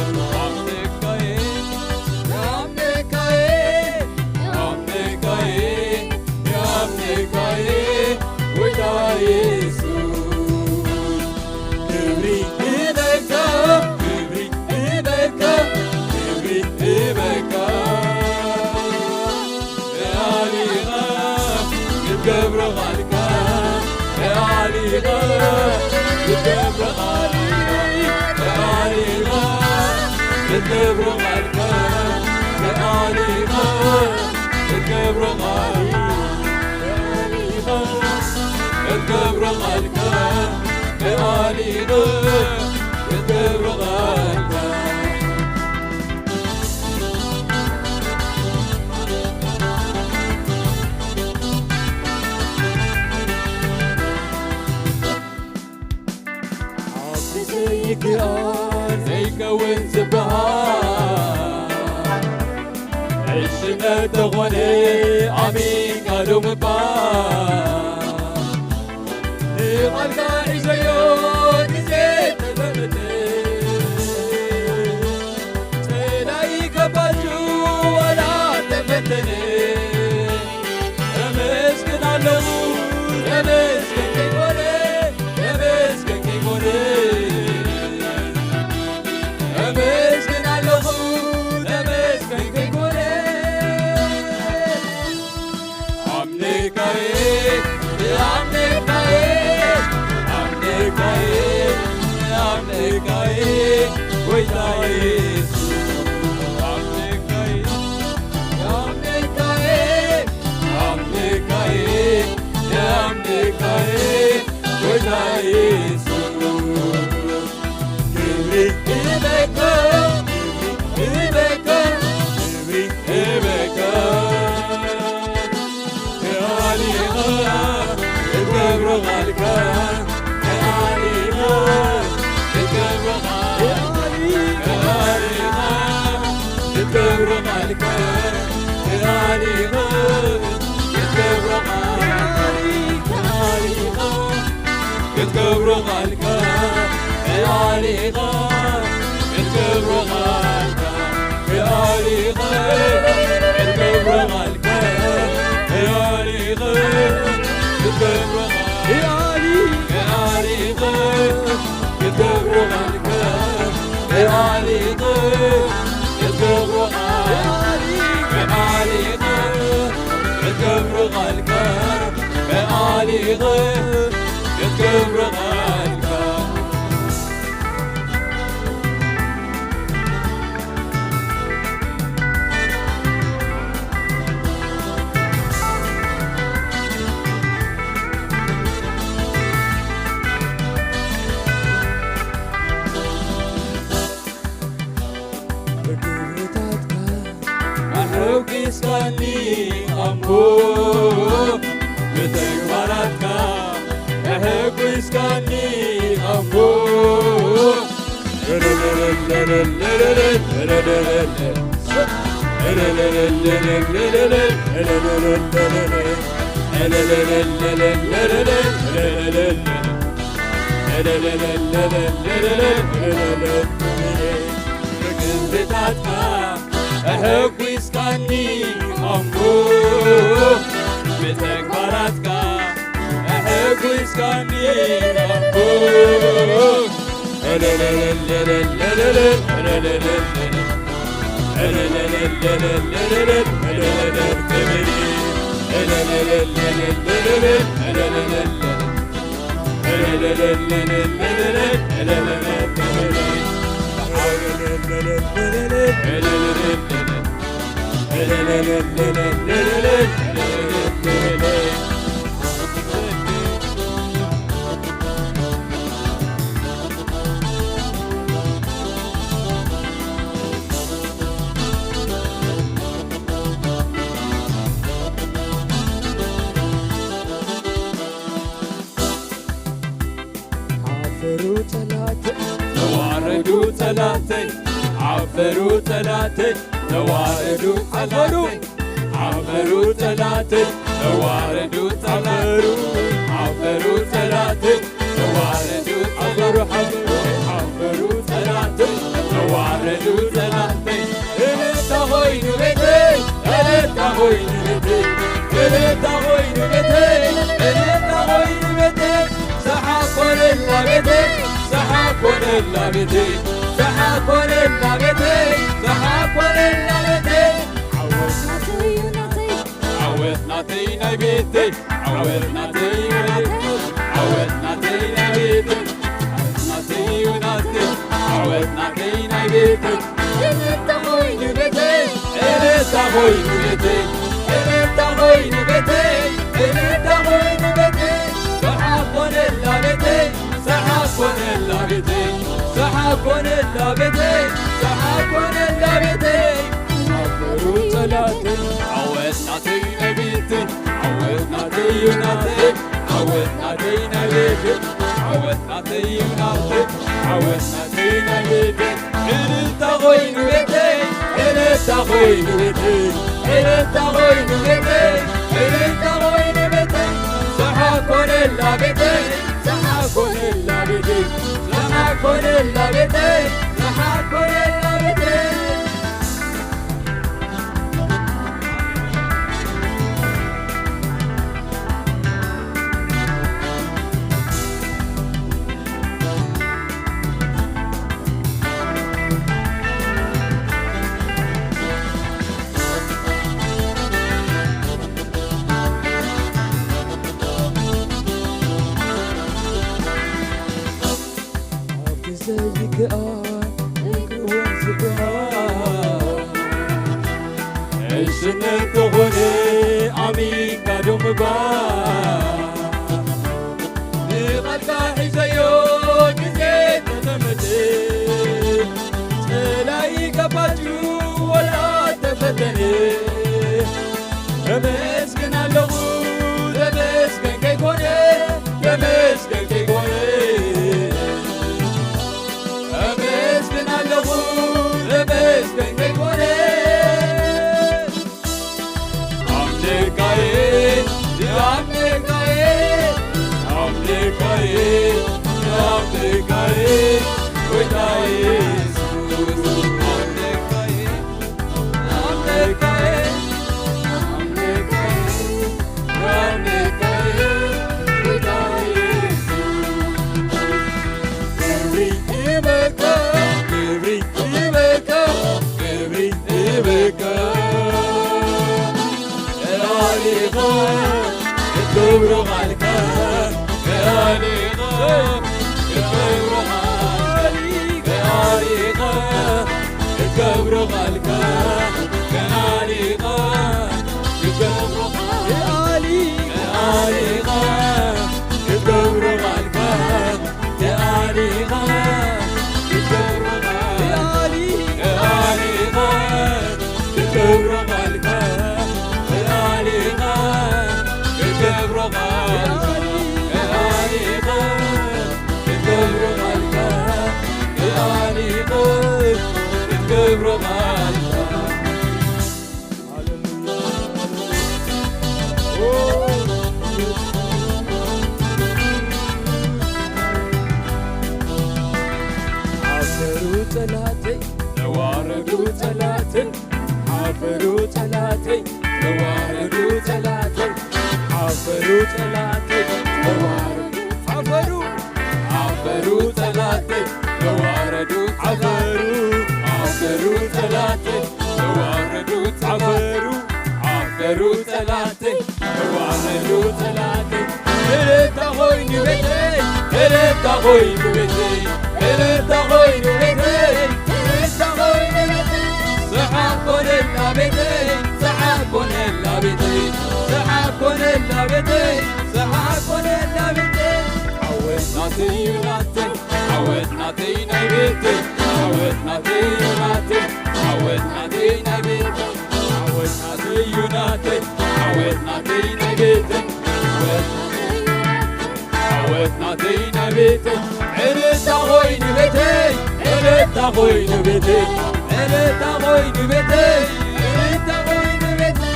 ኣምልካዬ ኣምልካዬ ኣምልካዬ ኣምልካዬ ጎይታ ኢየሱስ ክብሪ ይበልካ ክብሪ ይበልካ ክብሪ ይበልካ ኣሊኻ ክትገብሮ ቃልካ ኣሊኻ ክትገብሮ ቃልካ ኣሊኻ ክትገብሮ ቃልካ ኣሊኻ ክትገብሮ ቃልካ ኣሊኻ ክትገብሮ ቃልካ ኣሊኻ ክትገብሮ ቃልካ ዘይከኣል ዘይከውን ዝበሃል እንተኾነ ኣሚንካ ዶ ምባል? ንቓልካ ሒዘዮ ግዜ ተፈተነ። ጸላኢ ከባጁ ዋላ ተፈተነ። ኣመስግን ኣለኹ፣ ኣመስግን ከይኮነ፣ ኣመስግን ከይኮነ። ኣመስግን ኣለኹ፣ ኣመስግን ከይኮነ። ኣምልካዬ፣ ኣምልካዬ፣ ኣምልካዬ፣ ኣምልካዬ፣ ጎይታ ኢየሱስ። ኣምልካዬ፣ ኣምልካዬ፣ ኣምልካዬ፣ ኣምልካዬ፣ ጎይታ ኢየሱስ። ክብሪ ይበካ፣ ክብሪ ይበካ፣ ክብሪ ይበካ። ኣሊኻ ክትገብሮ ቃልካ፣ ኣሊኻ ክትገብሮ ቃልካ፣ ኣሊኻ ክትገብሮ ቃልካ፣ ኣሊኻ ክትገብሮ ቃልካ፣ ኣሊኻ ክትገብሮ ቃልካ፣ ኣሊኻ ክትገብሮ ቃልካ፣ ኣሊኻ ክትገብሮ ቃልካ፣ ኣሊኻ ክትገብሮ ቃልካ፣ ኣሊኻ ክትገብሮ ቃልካ፣ ኣሊኻ ክትገብሮ ቃልካ፣ ኣሊኻ ክትገብሮ ቃልካ፣ ኣሊኻ ክትገብሮ ቃልካ። ብግብርታትካ ኣሐጒስካኒ ኣቦ፣ ብተግባራትካ ኣሐጒስካኒ ኣቦ። ብግብርታትካ ኣሐጒስካኒ ኣቦ፣ ብተግባራትካ ኣሐጒስካኒ ኣቦ። ሓፈሩ ጸላእተይ፣ ተዋረዱ ጸላእተይ፣ ሓፈሩ ጸላእተይ፣ ተዋረዱ ጸላእተይ፣ ሓፈሩ ጸላእተይ፣ ተዋረዱ ጸላእተይ፣ ሓፈሩ ጸላእተይ፣ ተዋረዱ ጸላእተይ፣ ሓፈሩ ጸላእተይ፣ ተዋረዱ ጸላእተይ። እልልታ ኾይኑ ቤተይ፣ እልልታ ኾይኑ ቤተይ፣ እልልታ ኾይኑ ቤተይ፣ እልልታ ኾይኑ ቤተይ። ሰሓቅ ኮነላ ቤተይ፣ ሰሓቅ ኮነላ ቤተይ፣ ሰሓቅ ኮነላ ቤተይ፣ ሰሓቅ ኮነላ ቤተይ። ዓወት ናተይ እዩ ናተይ፣ ዓወት ናተይ ናይ ቤተይ፣ ዓወት ናተይ እዩ ናተይ፣ ዓወት ናተይ ናይ ቤተይ፣ ዓወት ናተይ እዩ ናተይ፣ ዓወት ናተይ ናይ ቤተይ። እልልታ ኾይኑ ቤተይ፣ እልልታ ኾይኑ ቤተይ፣ እልልታ ኾይኑ ቤተይ፣ እልልታ ኾይኑ ቤተይ። ሰሓቅ ኮነላ ቤተይ፣ ሰሓቅ ኮነላ ቤተይ፣ ሰሓቅ ኮነላ ቤተይ፣ ሰሓቅ ኮነላ ቤተይ። ሓፈሩ ጸላእተይ፣ ዓወት ናተይ ናይ ቤተይ፣ ዓወት ናተይ እዩ ናተይ፣ ዓወት ናተይ ናይ ቤተይ፣ ዓወት ናተይ እዩ ናተይ፣ ዓወት ናተይ ናይ ቤተይ። እልልታ ኾይኑ ቤተይ፣ እልልታ ኾይኑ ቤተይ፣ እልልታ ኮይኑ ቤተይ፣ እልልታ ኮይኑ ቤተይ፣ ሰሓቅ ኮነላ ቤተይ፣ ሰሓቅ ኮነላ ቤተይ፣ ሰሓቅ ኮነላ ቤተይ፣ ሰሓቅ ኮነላ ቤተይ። ኣብቲ ዘይከኣል ክወስድዋ፣ ዕሽነት ተኾነ ኣሚካ ዶ ምግባር? ንቓልካ ሒዘዮ ግዜ ተጠመተ፣ ጸላኢ ገባችሁ ወላ ተፈተነ። እመስግን ኣለኹ ተመስገን ከይኮነ፣ ተመስገን ከይኮነ። እመስግን ኣለኹ ተመስገን ከይኮነ። ኣምልካዬ፣ ኣምልካዬ፣ ኣምልካዬ፣ ኣምልካዬ፣ ጎይታ ኢየሱስ፣ ኣምልካዬ፣ ኣምልካዬ፣ ኣምልካዬ፣ ኣምልካዬ፣ ጎይታ ኢየሱስ። ክብሪ ይበካ፣ ክብሪ ይበካ፣ ክብሪ ይበካ። ቀላሊኻ ክትገብሮ ቃልካ፣ ቀላሊኻ ክትገብሮ ቃልካ፣ ቀላሊኻ ክትገብሮ ቃልካ፣ ቀላሊኻ ክትገብሮ ቃልካ፣ ቀላሊኻ ክትገብሮ ቃልካ። ሓፈሩ ጸላተይ፣ ተዋረዱ ጸላተይ፣ ሓፈሩ ጸላተይ፣ ተዋረዱ ጸላተይ፣ ሓፈሩ ጸላተይ፣ ተዋረዱ፣ ሓፈሩ፣ ሓፈሩ ጸላተይ፣ ተዋረዱ፣ ሓፈሩ፣ ሓፈሩ ጸላተይ፣ ተዋረዱ፣ ሓፈሩ፣ ሓፈሩ ጸላተይ። ተዋረዱ ጸላተይ፣ እልልታ ኮይኑ ቤተይ፣ እልልታ ኮይኑ ቤተይ፣ እልልታ ኮይኑ ቤተይ፣ እልልታ ኮይኑ ቤተይ። ሰሓቅ ኮነላ ቤተይ፣ ሰሓቅ ኮነላ ቤተይ፣ ሰሓቅ ኮነላ ቤተይ፣ ሰሓቅ ኮነላ ቤተይ። ዓወት ናተይ እዩ ናተይ፣ ዓወት ናተይ ናይ ቤተይ፣ ዓወት ናተይ እዩ ናተይ፣ ዓወት ናተይ ናይ ቤተይ። ዓወት ናተይ እዩ ናተይ፣ ዓወት ናተይ ናይ ቤተይ፣ ዓወት ናተይ ናይ ቤተይ። እልልታ ኮይኑ ቤተይ፣ እልልታ ኮይኑ ቤተይ፣ እልልታ ኮይኑ ቤተይ፣ እልልታ ኮይኑ ቤተይ።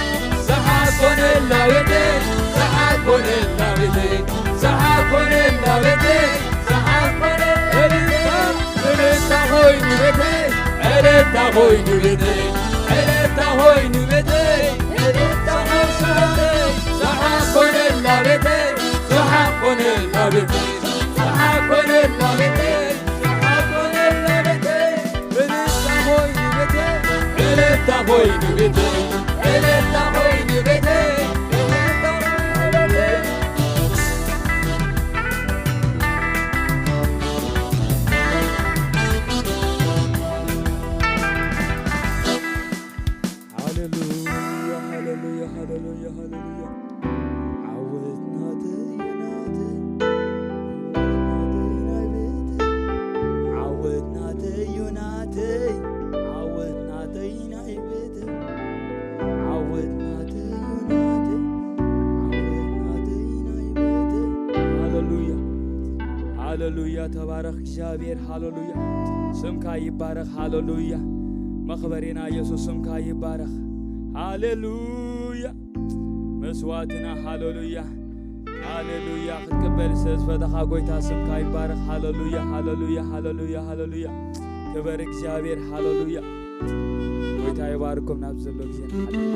ሰሓቅ ኮነላ ቤተይ፣ ሰሓቅ ኮነላ ቤተይ፣ ሰሓቅ ኮነላ ቤተይ፣ ሰሓቅ ኮነላ ቤተይ። እልልታ ኮይኑ ቤተይ፣ እልልታ ኮይኑ ቤተይ፣ እልልታ ኮይኑ ቤተይ፣ እልልታ ኮይኑ ቤተይ። ሰሓቅ ኮነላ ቤተይ፣ ሰሓቅ ኮነላ ቤተይ፣ ሰሓቅ ኮነላ ቤተይ፣ ሰሓቅ ኮነላ ቤተይ። እልልታ ኮይኑ ቤተይ፣ እልልታ ኮይኑ ቤተይ፣ እልልታ ኮይኑ ቤተይ፣ እልልታ ኮይኑ ቤተይ። ሃሌሉያ፣ ሃሌሉያ፣ ሃሌሉያ፣ ሃሌሉያ። ዓወት ናተይ እዩ ናተይ፣ ዓወት ናተይ ናይ ቤተይ፣ ዓወት ናተይ እዩ ናተይ፣ ዓወት ናተይ ናይ ቤተይ፣ ዓወት ናተይ እዩ ናተይ፣ ዓወት ናተይ ናይ ቤተይ። ሃሌሉያ፣ ሃሌሉያ። ተባረኽ እግዚኣብሔር። ሃሌሉያ፣ ስምካ ይባረኽ። ሃሌሉያ፣ መኽበሬና ኢየሱስ፣ ስምካ ይባረኽ። ሃሌሉያ። መስዋዕትና፣ ሃሌሉያ፣ ሃሌሉያ። ክትቅበል ስለ ዝፈተኻ ጎይታ ስምካ ይባረኽ። ሃሌሉያ፣ ሃሌሉያ፣ ሃሌሉያ፣ ሃሌሉያ። ክበር እግዚኣብሔር። ሃሌሉያ። ጎይታ ይባርኩም። ናብ ዘሎ ግዜ ንሓልፍ።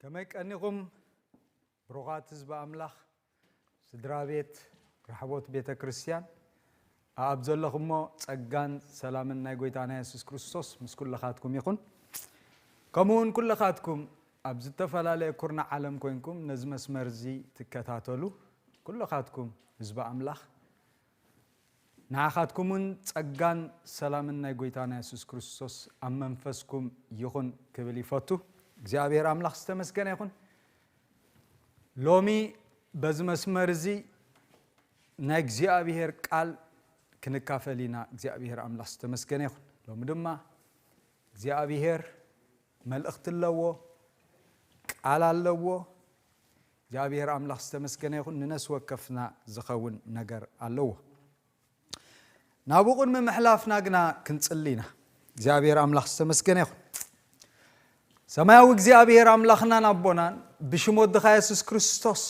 ከመይ ቀኒኹም ብሩኻት ህዝቢ ኣምላኽ፣ ስድራ ቤት ራሕቦት ቤተ ክርስቲያን? ኣብ ዘለኹሞ ጸጋን ሰላምን ናይ ጎይታና የሱስ ክርስቶስ ምስ ኩልኻትኩም ይኹን። ከምኡ እውን ኩልኻትኩም ኣብ ዝተፈላለየ ኩርናዕ ዓለም ኮይንኩም ነዚ መስመር እዚ ትከታተሉ ኩልኻትኩም ህዝቢ ኣምላኽ፣ ንዓኻትኩም እውን ጸጋን ሰላምን ናይ ጎይታና የሱስ ክርስቶስ ኣብ መንፈስኩም ይኹን ክብል ይፈቱ። እግዚኣብሔር ኣምላኽ ዝተመስገነ ይኹን። ሎሚ በዚ መስመር እዚ ናይ እግዚኣብሔር ቃል ክንካፈል ኢና። እግዚኣብሔር ኣምላኽ ዝተመስገነ ይኹን። ሎሚ ድማ እግዚኣብሔር መልእኽቲ ኣለዎ፣ ቃል ኣለዎ። እግዚኣብሔር ኣምላኽ ዝተመስገነ ይኹን። ንነፍሲ ወከፍና ዝኸውን ነገር ኣለዎ። ናብኡ ቅድሚ ምሕላፍና ግና ክንጽሊ ኢና። እግዚኣብሔር ኣምላኽ ዝተመስገነ ይኹን። ሰማያዊ እግዚኣብሔር ኣምላኽናን ኣቦናን፣ ብሽም ወድኻ የሱስ ክርስቶስ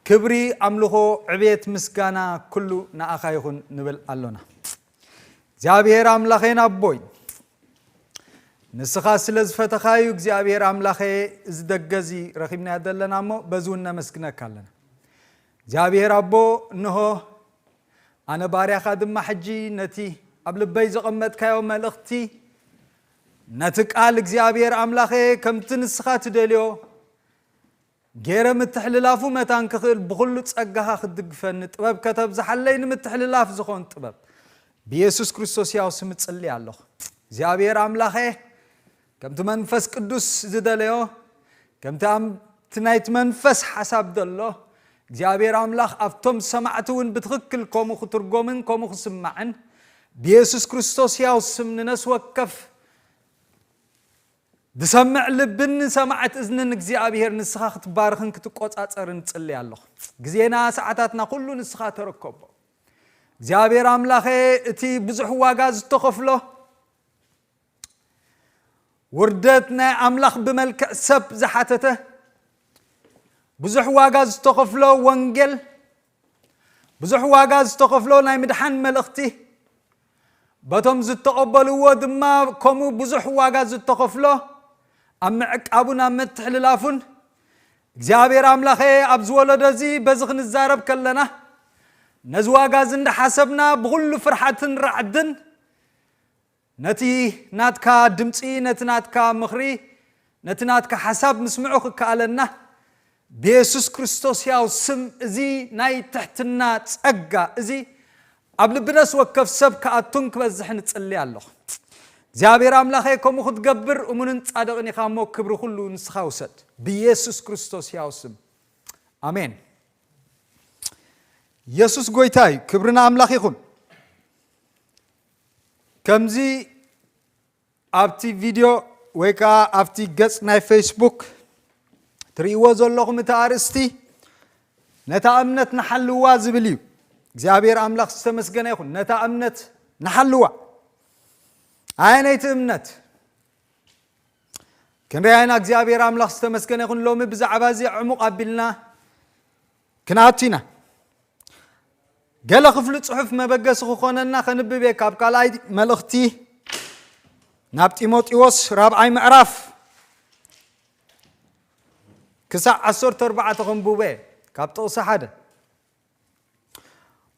ክብሪ፣ ኣምልኾ፣ ዕቤት፣ ምስጋና ኩሉ ንኣኻ ይኹን ንብል ኣሎና። እግዚኣብሔር ኣምላኸይን ኣቦይ፣ ንስኻ ስለ ዝፈተኻዩ እግዚኣብሔር ኣምላኸ፣ እዚ ደገ እዚ ረኺብናዮ ዘለና እሞ በዚ እውን ነመስግነካ ኣለና። እግዚኣብሔር ኣቦ፣ እንሆ ኣነ ባርያኻ ድማ ሕጂ ነቲ ኣብ ልበይ ዘቐመጥካዮ መልእኽቲ፣ ነቲ ቃል እግዚኣብሔር ኣምላኸ፣ ከምቲ ንስኻ ትደልዮ ገይረ ምትሕልላፉ መታን ክኽእል ብኹሉ ጸጋኻ ክትድግፈኒ፣ ጥበብ ከተብዝሓለይ፣ ንምትሕልላፍ ዝኾን ጥበብ ብየሱስ ክርስቶስ ያው ስም እጽሊ ኣለኹ። እግዚኣብሔር ኣምላኸ፣ ከምቲ መንፈስ ቅዱስ ዝደለዮ፣ ከምቲ ኣም-፣ እቲ ናይቲ መንፈስ ሓሳብ ዘሎ፣ እግዚኣብሔር ኣምላኽ ኣብቶም ሰማዕቲ እውን ብትኽክል ከምኡ ክትርጎምን ከምኡ ክስማዕን ብየሱስ ክርስቶስ ያው ስም ንነፍሲ ወከፍ ዝሰምዕ ልብን ሰማዕት እዝንን እግዚኣብሔር ንስኻ ክትባርኽን ክትቆጻጸርን ጽሊ ኣለኹ። ግዜና ሰዓታትና ኩሉ ንስኻ ተረከቦ። እግዚኣብሔር ኣምላኸ፣ እቲ ብዙሕ ዋጋ ዝተኸፍሎ፣ ውርደት ናይ ኣምላኽ ብመልክዕ ሰብ ዝሓተተ፣ ብዙሕ ዋጋ ዝተኸፍሎ ወንጌል፣ ብዙሕ ዋጋ ዝተኸፍሎ ናይ ምድሓን መልእኽቲ፣ በቶም ዝተቐበልዎ ድማ ከምኡ ብዙሕ ዋጋ ዝተኸፍሎ ኣብ ምዕቃቡን ኣብ ምትሕልላፉን፣ እግዚኣብሔር ኣምላኸ፣ ኣብ ዝወለዶ እዚ በዚ ክንዛረብ ከለና፣ ነዚ ዋጋ እዚ እንዳሓሰብና ብኹሉ ፍርሓትን ራዕድን ነቲ ናትካ ድምፂ፣ ነቲ ናትካ ምኽሪ፣ ነቲ ናትካ ሓሳብ ምስምዑ ክከኣለና ብየሱስ ክርስቶስ ያው ስም፣ እዚ ናይ ትሕትና ጸጋ እዚ ኣብ ልቢ ነፍሲ ወከፍ ሰብ ክኣቱን ክበዝሕን እጽሊ ኣለኹ። እግዚኣብሔር ኣምላኸ፣ ከምኡ ክትገብር እሙንን ጻድቕን ኢኻ እሞ፣ ክብሪ ኩሉ ንስኻ ውሰድ። ብየሱስ ክርስቶስ ያው ስም፣ ኣሜን። የሱስ ጎይታ እዩ። ክብሪ ንኣምላኽ ይኹን። ከምዚ ኣብቲ ቪድዮ ወይ ከዓ ኣብቲ ገጽ ናይ ፌስቡክ ትርእይዎ ዘለኹም እቲ ኣርእስቲ፣ "ነታ እምነት ንሓልዋ" ዝብል እዩ። እግዚኣብሔር ኣምላኽ ዝተመስገነ ይኹን። ነታ እምነት ንሓልዋ። ኣየነይቲ እምነት? ክንሪኣ ኢና። እግዚኣብሔር ኣምላኽ ዝተመስገነ ይኹን። ሎሚ ብዛዕባ እዚ ዕሙቕ ኣቢልና ክንኣቱ ኢና። ገለ ክፍሊ ጽሑፍ መበገሲ ክኾነና ከንብብ እየ። ካብ ካልኣይ መልእኽቲ ናብ ጢሞቴዎስ ራብዓይ ምዕራፍ ክሳዕ ዓሰርተ ኣርባዕተ ከንብቦ እየ። ካብ ጥቕሲ ሓደ፣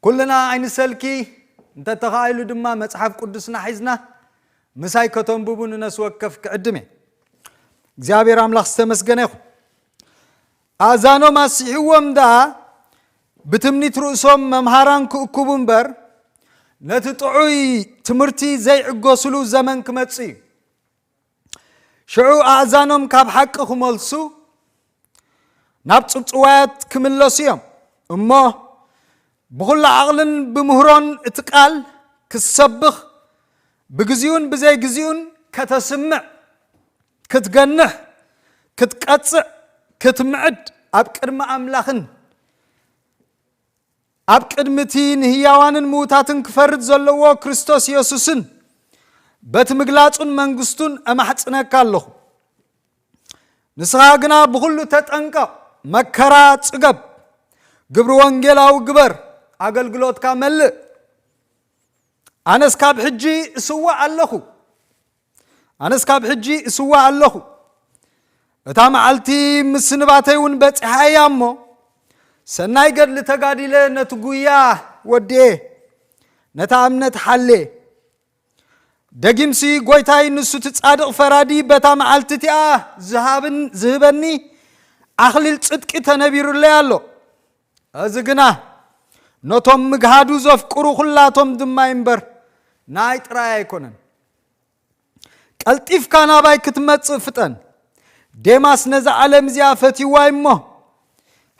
ኩልና ኣይንሰልኪ፣ እንተተኻኢሉ ድማ መጽሓፍ ቅዱስና ሒዝና ምሳይ ከተንብቡ ንነፍሲ ወከፍ ክዕድም እየ። እግዚኣብሔር ኣምላኽ ዝተመስገነ ይኹን። ኣእዛኖም ኣስሒዎም ደኣ ብትምኒት ርእሶም መምሃራን ክእክቡ እምበር፣ ነቲ ጥዑይ ትምህርቲ ዘይዕገሱሉ ዘመን ክመጽእ እዩ። ሽዑ ኣእዛኖም ካብ ሓቂ ክመልሱ፣ ናብ ጽውጽዋያት ክምለሱ እዮም። እሞ ብኹሉ ዓቕልን ብምህሮን እቲ ቃል ክትሰብኽ፣ ብግዚኡን ብዘይግዚኡን ከተስምዕ፣ ክትገንሕ፣ ክትቀጽዕ፣ ክትምዕድ፣ ኣብ ቅድሚ ኣምላኽን ኣብ ቅድሚ እቲ ንህያዋንን ምዉታትን ክፈርድ ዘለዎ ክርስቶስ የሱስን በቲ ምግላጹን መንግስቱን እማሕጽነካ ኣለኹ። ንስኻ ግና ብኹሉ ተጠንቀቕ፣ መከራ ጽገብ፣ ግብሪ ወንጌላዊ ግበር፣ ኣገልግሎትካ መልእ። ኣነስ ካብ ሕጂ እስዋእ ኣለኹ። ኣነስ ካብ ሕጂ እስዋእ ኣለኹ። እታ መዓልቲ ምስንባተይ እውን በጺሓ እያ እሞ፣ ሰናይ ገድሊ ተጋዲለ፣ ነቲ ጉያ ወድኤ፣ ነታ እምነት ሓሌ። ደጊምሲ ጎይታይ፣ ንሱ እቲ ጻድቕ ፈራዲ፣ በታ መዓልቲ እቲኣ ዝሃብን-፣ ዝህበኒ ኣኽሊል ጽድቂ ተነቢሩለይ ኣሎ። እዚ ግና ነቶም ምግሃዱ ዘፍቅሩ ኩላቶም ድማ እምበር፣ ናይ ጥራይ ኣይኮነን። ቀልጢፍካ ናባይ ክትመጽእ ፍጠን። ዴማስ ነዛ ዓለም እዚኣ ፈትይዋ እሞ፣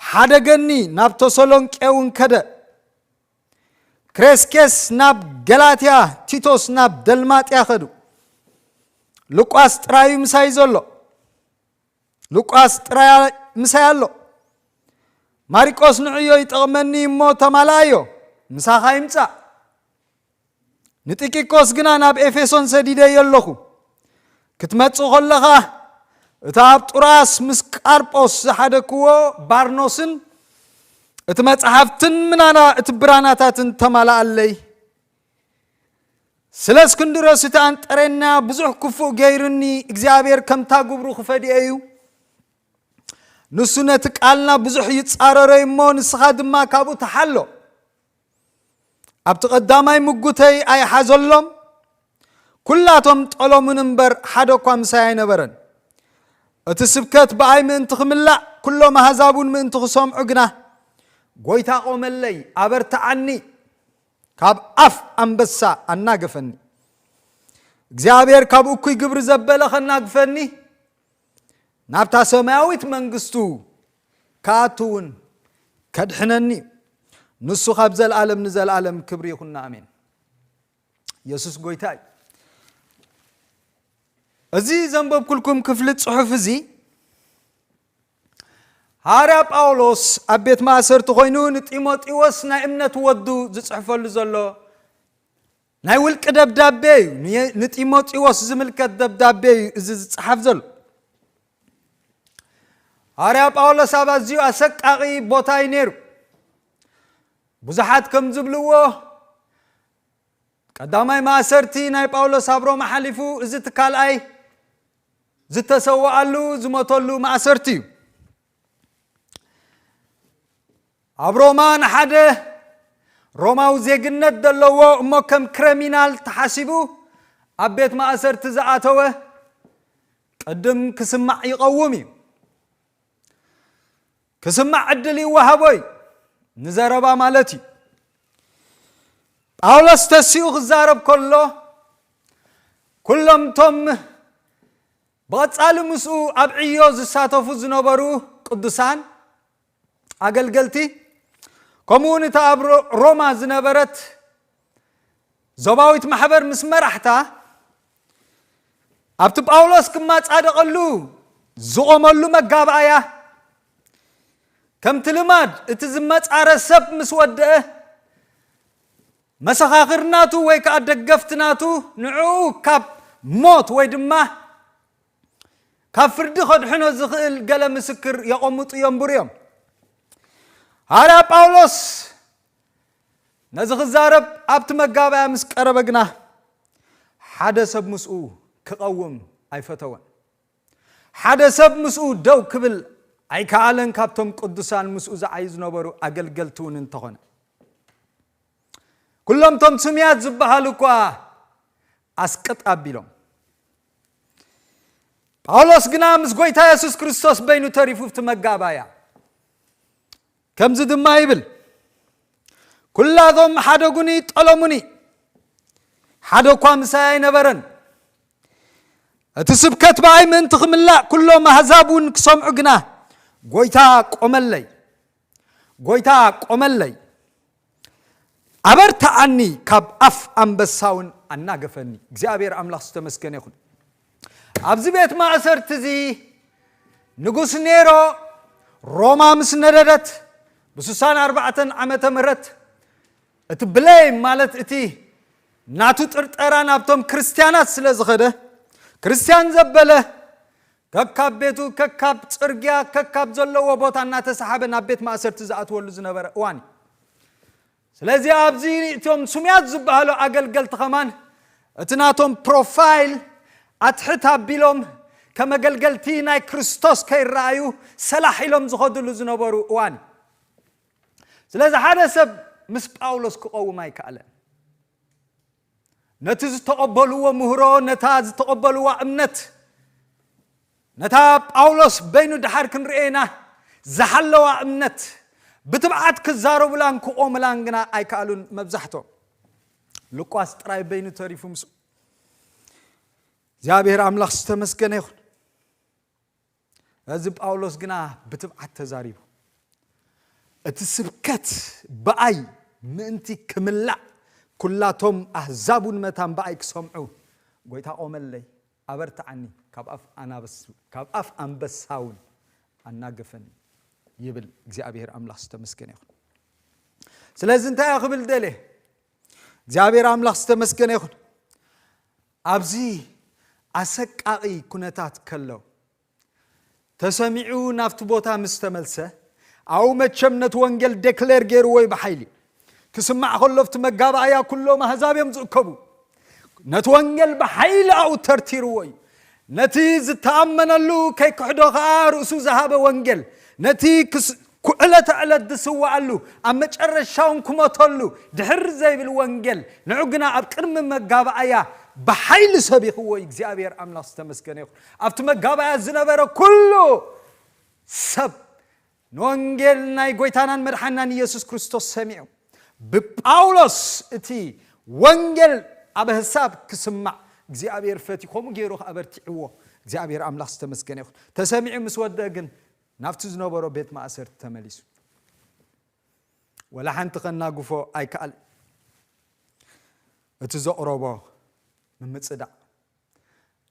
ሓደገኒ፣ ናብ ተሰሎንቄ እውን ከደ። ክሬስኬስ ናብ ገላትያ፣ ቲቶስ ናብ ደልማጥያ ከዱ። ሉቃስ ጥራዩ ምሳይ ዘሎ። ሉቃስ ጥራይ ምሳይ ኣሎ። ማሪቆስ ንዕዮ ይጠቕመኒ እሞ ተማልኣዮ፣ ምሳኻ ይምጻእ። ንጢኪቆስ ግና ናብ ኤፌሶን ሰዲደዮ ኣለኹ። ክትመጽእ ከለኻ፣ እታ ኣብ ጥሮኣስ ምስ ቃርጶስ ዝሓደክዎ ባርኖስን እቲ መጽሓፍትን ምናና እቲ ብራናታትን ተማልኣለይ። ስለ እስክንድሮስ እቲ ኣንጠሬና ብዙሕ ክፉእ ገይሩኒ፣ እግዚኣብሔር ከምታ ግብሩ ክፈድዮ እዩ። ንሱ ነቲ ቃልና ብዙሕ ይጻረሮ እዩ እሞ፣ ንስኻ ድማ ካብኡ ተሓሎ። ኣብቲ ቀዳማይ ምጉተይ ኣይሓዘሎም፣ ኩላቶም ጠሎሙን እምበር፣ ሓደ እኳ ምሳይ ኣይነበረን። እቲ ስብከት ብኣይ ምእንቲ ክምላእ፣ ኩሎም ኣህዛብ እውን ምእንቲ ክሰምዑ ግና፣ ጎይታ ቆመለይ፣ ኣበርትዓኒ፣ ካብ ኣፍ ኣንበሳ ኣናገፈኒ። እግዚኣብሔር ካብ እኩይ ግብሪ ዘበለ ከናግፈኒ፣ ናብታ ሰማያዊት መንግስቱ ክኣቱ እውን ከድሕነኒ እዩ። ንሱ ካብ ዘለኣለም ንዘለኣለም ክብሪ ይኹን፣ ኣሜን። የሱስ ጎይታ እዩ። እዚ ዘንበብኩልኩም ክፍሊ ጽሑፍ እዚ፣ ሃዋርያ ጳውሎስ ኣብ ቤት ማእሰርቲ ኮይኑ ንጢሞቴዎስ ናይ እምነት ወዱ ዝጽሕፈሉ ዘሎ ናይ ውልቂ ደብዳቤ እዩ። ን-፣ ንጢሞቴዎስ ዝምልከት ደብዳቤ እዩ እዚ ዝጽሓፍ ዘሎ። ሃዋርያ ጳውሎስ ኣብ ኣዝዩ ኣሰቃቒ ቦታ እዩ ነይሩ። ብዙሓት ከም ዝብልዎ፣ ቀዳማይ ማእሰርቲ ናይ ጳውሎስ ኣብ ሮማ ሓሊፉ፣ እዚ እቲ ካልኣይ ዝተሰወኣሉ፣ ዝሞተሉ ማእሰርቲ እዩ። ኣብ ሮማ ንሓደ ሮማዊ ዜግነት ዘለዎ እሞ ከም ክሪሚናል ተሓሲቡ ኣብ ቤት ማእሰርቲ ዝኣተወ፣ ቅድም ክስማዕ ይቐውም እዩ። ክስማዕ ዕድል ይወሃቦ እዩ፣ ንዘረባ ማለት እዩ። ጳውሎስ ተሲኡ ክዛረብ ከሎ፣ ኩሎም እቶም ብቐጻሊ ምስኡ ኣብ ዕዮ ዝሳተፉ ዝነበሩ ቅዱሳን ኣገልገልቲ፣ ከምኡ እውን እታ ኣብ ሮ-፣ ሮማ ዝነበረት ዞባዊት ማሕበር ምስ መራሕታ፣ ኣብቲ ጳውሎስ ክመጻደቐሉ ዝቖመሉ መጋባእያ፣ ከምቲ ልማድ እቲ ዝመጻረ ሰብ ምስ ወደአ፣ መሰኻኽር ናቱ ወይ ከኣ ደገፍቲ ናቱ ንዕኡ ካብ ሞት ወይ ድማ ካብ ፍርዲ ከድሕኖ ዝኽእል ገለ ምስክር የቐምጡ የንብሩ እዮም። ሃዋርያ ጳውሎስ ነዚ ክዛረብ ኣብቲ መጋባእያ ምስ ቀረበ ግና፣ ሓደ ሰብ ምስኡ ክቐውም ኣይፈተወን። ሓደ ሰብ ምስኡ ደው ክብል ኣይከኣለን፣ ካብቶም ቅዱሳን ምስኡ ዝዓዩ ዝነበሩ ኣገልገልቲ እውን እንተኾነ። ኩሎም እቶም ስሙያት ዝበሃሉ እኳ ኣስቅጥ ኣቢሎም። ጳውሎስ ግና ምስ ጎይታ የሱስ ክርስቶስ በይኑ ተሪፉ ኣብቲ መጋባእያ። ከምዚ ድማ ይብል፣ "ኩላቶም ሓደጉኒ፣ ጠለሙኒ፣ ሓደ እኳ ምሳይ ኣይነበረን። እቲ ስብከት ብኣይ ምእንቲ ክምላእ፣ ኩሎም ኣህዛብ እውን ክሰምዑ ግና፣ ጎይታ ቆመለይ፣ ጎይታ ቆመለይ፣ ኣበርትዓኒ፣ ካብ ኣፍ ኣንበሳ እውን ኣናገፈኒ።" እግዚኣብሔር ኣምላኽ ዝተመስገነ ይኹን። ኣብዚ ቤት ማእሰርቲ እዚ ንጉስ ኔሮ ሮማ ምስ ነደደት፣ ብስሳን ኣርባዕተን ዓመተ ምህረት፣ እቲ ብሌም ማለት እቲ ናቱ ጥርጠራ ናብቶም ክርስትያናት ስለ ዝኸደ፣ ክርስትያን ዘበለ ከካብ ቤቱ፣ ከካብ ጽርግያ፣ ከካብ ዘለዎ ቦታ እናተሰሓበ ናብ ቤት ማእሰርቲ ዝኣትወሉ ዝነበረ እዋን እዩ። ስለዚ ኣብዚ እቶም ስሙያት ዝበሃሉ ኣገልገልቲ ከማን እቲ ናቶም ፕሮፋይል ኣትሕት ኣቢሎም፣ ከመገልገልቲ ናይ ክርስቶስ ከይረኣዩ ሰላሕ ኢሎም ዝኸድሉ ዝነበሩ እዋን እዩ። ስለዚ ሓደ ሰብ ምስ ጳውሎስ ክቐውም ኣይከኣለን። ነቲ ዝተቐበልዎ ምህሮ፣ ነታ ዝተቐበልዋ እምነት፣ ነታ ጳውሎስ በይኑ ድሓር ክንርእየና ዝሓለዋ እምነት ብትብዓት ክዛረቡላን ክቖሙላን ግና ኣይከኣሉን። መብዛሕቶም ሉቃስ ጥራይ በይኑ ተሪፉ ምስኡ። እግዚኣብሔር ኣምላኽ ዝተመስገነ ይኹን። እዚ ጳውሎስ ግና ብትብዓት ተዛሪቡ። እቲ ስብከት ብኣይ ምእንቲ ክምላዕ ኩላቶም ኣህዛብ እውን መታን ብኣይ ክሰምዑ ጎይታ ቆመለይ፣ ኣበርትዓኒ፣ ካብ ኣፍ ኣናብስ-፣ ካብ ኣፍ ኣንበሳ እውን ኣናገፈኒ ይብል። እግዚኣብሔር ኣምላኽ ዝተመስገነ ይኹን። ስለዚ እንታይ እየ ክብል ደልየ? እግዚኣብሔር ኣምላኽ ዝተመስገነ ይኹን። ኣብዚ ኣሰቃቒ ኩነታት ከሎ ተሰሚዑ ናብቲ ቦታ ምስ ተመልሰ፣ ኣብኡ መቸም ነቲ ወንጌል ዴክሌር ገይርዎ እዩ ብሓይሊ። ክስማዕ ከሎ ኣብቲ መጋባእያ ኩሎም ኣህዛብ እዮም ዝእከቡ። ነቲ ወንጌል ብሓይሊ ኣብኡ ተርቲርዎ እዩ። ነቲ ዝተኣመነሉ ከይክሕዶ ኸኣ ርእሱ ዝሃበ ወንጌል፣ ነቲ ክስ-፣ ኩ-፣ ዕለተ ዕለት ዝስዋኣሉ፣ ኣብ መጨረሻውን ክሞተሉ ድሕር ዘይብል ወንጌል፣ ንዑ ግና ኣብ ቅድሚ መጋባእያ ብሓይሊ ሰቢኽዎ እዩ። እግዚኣብሔር ኣምላኽ ዝተመስገነ ይኹን። ኣብቲ መጋባእያ ዝነበረ ኩሉ ሰብ ንወንጌል ናይ ጎይታናን መድሓናን ኢየሱስ ክርስቶስ ሰሚዑ፣ ብጳውሎስ እቲ ወንጌል ኣብ ህሳብ ክስማዕ እግዚኣብሔር ፈትዩ፣ ከምኡ ገይሩ ከኣ በርቲዕዎ። እግዚኣብሔር ኣምላኽ ዝተመስገነ ይኹን። ተሰሚዑ ምስ ወደአ ግን ናብቲ ዝነበሮ ቤት ማእሰርቲ ተመሊሱ። ወላ ሓንቲ ከናግፎ ኣይከኣል። እቲ ዘቕረቦ ንምጽዳቕ፣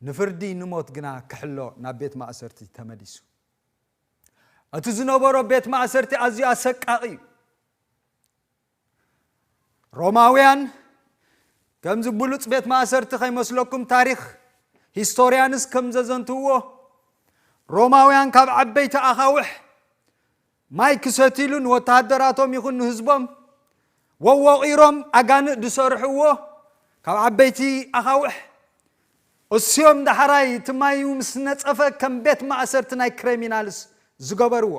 ንፍርዲ ንሞት ግና ክሕሎ ናብ ቤት ማእሰርቲ ተመሊሱ። እቲ ዝነበሮ ቤት ማእሰርቲ ኣዝዩ ኣሰቃቒ እዩ። ሮማውያን፣ ከምዚ ብሉጽ ቤት ማእሰርቲ ከይመስለኩም፣ ታሪኽ ሂስቶርያንስ ከም ዘዘንትውዎ፣ ሮማውያን ካብ ዓበይቲ ኣኻውሕ ማይ ክሰትይሉ ንወተሃደራቶም ይኹን ንህዝቦም ወወቒሮም ኣጋንእ ዝሰርሕዎ ካብ ዓበይቲ ኣኻውሕ እስዮም ዳሕራይ እቲ ማይ ምስ ነጸፈ ከም ቤት ማእሰርቲ ናይ ክሪሚናልስ ዝገበርዎ።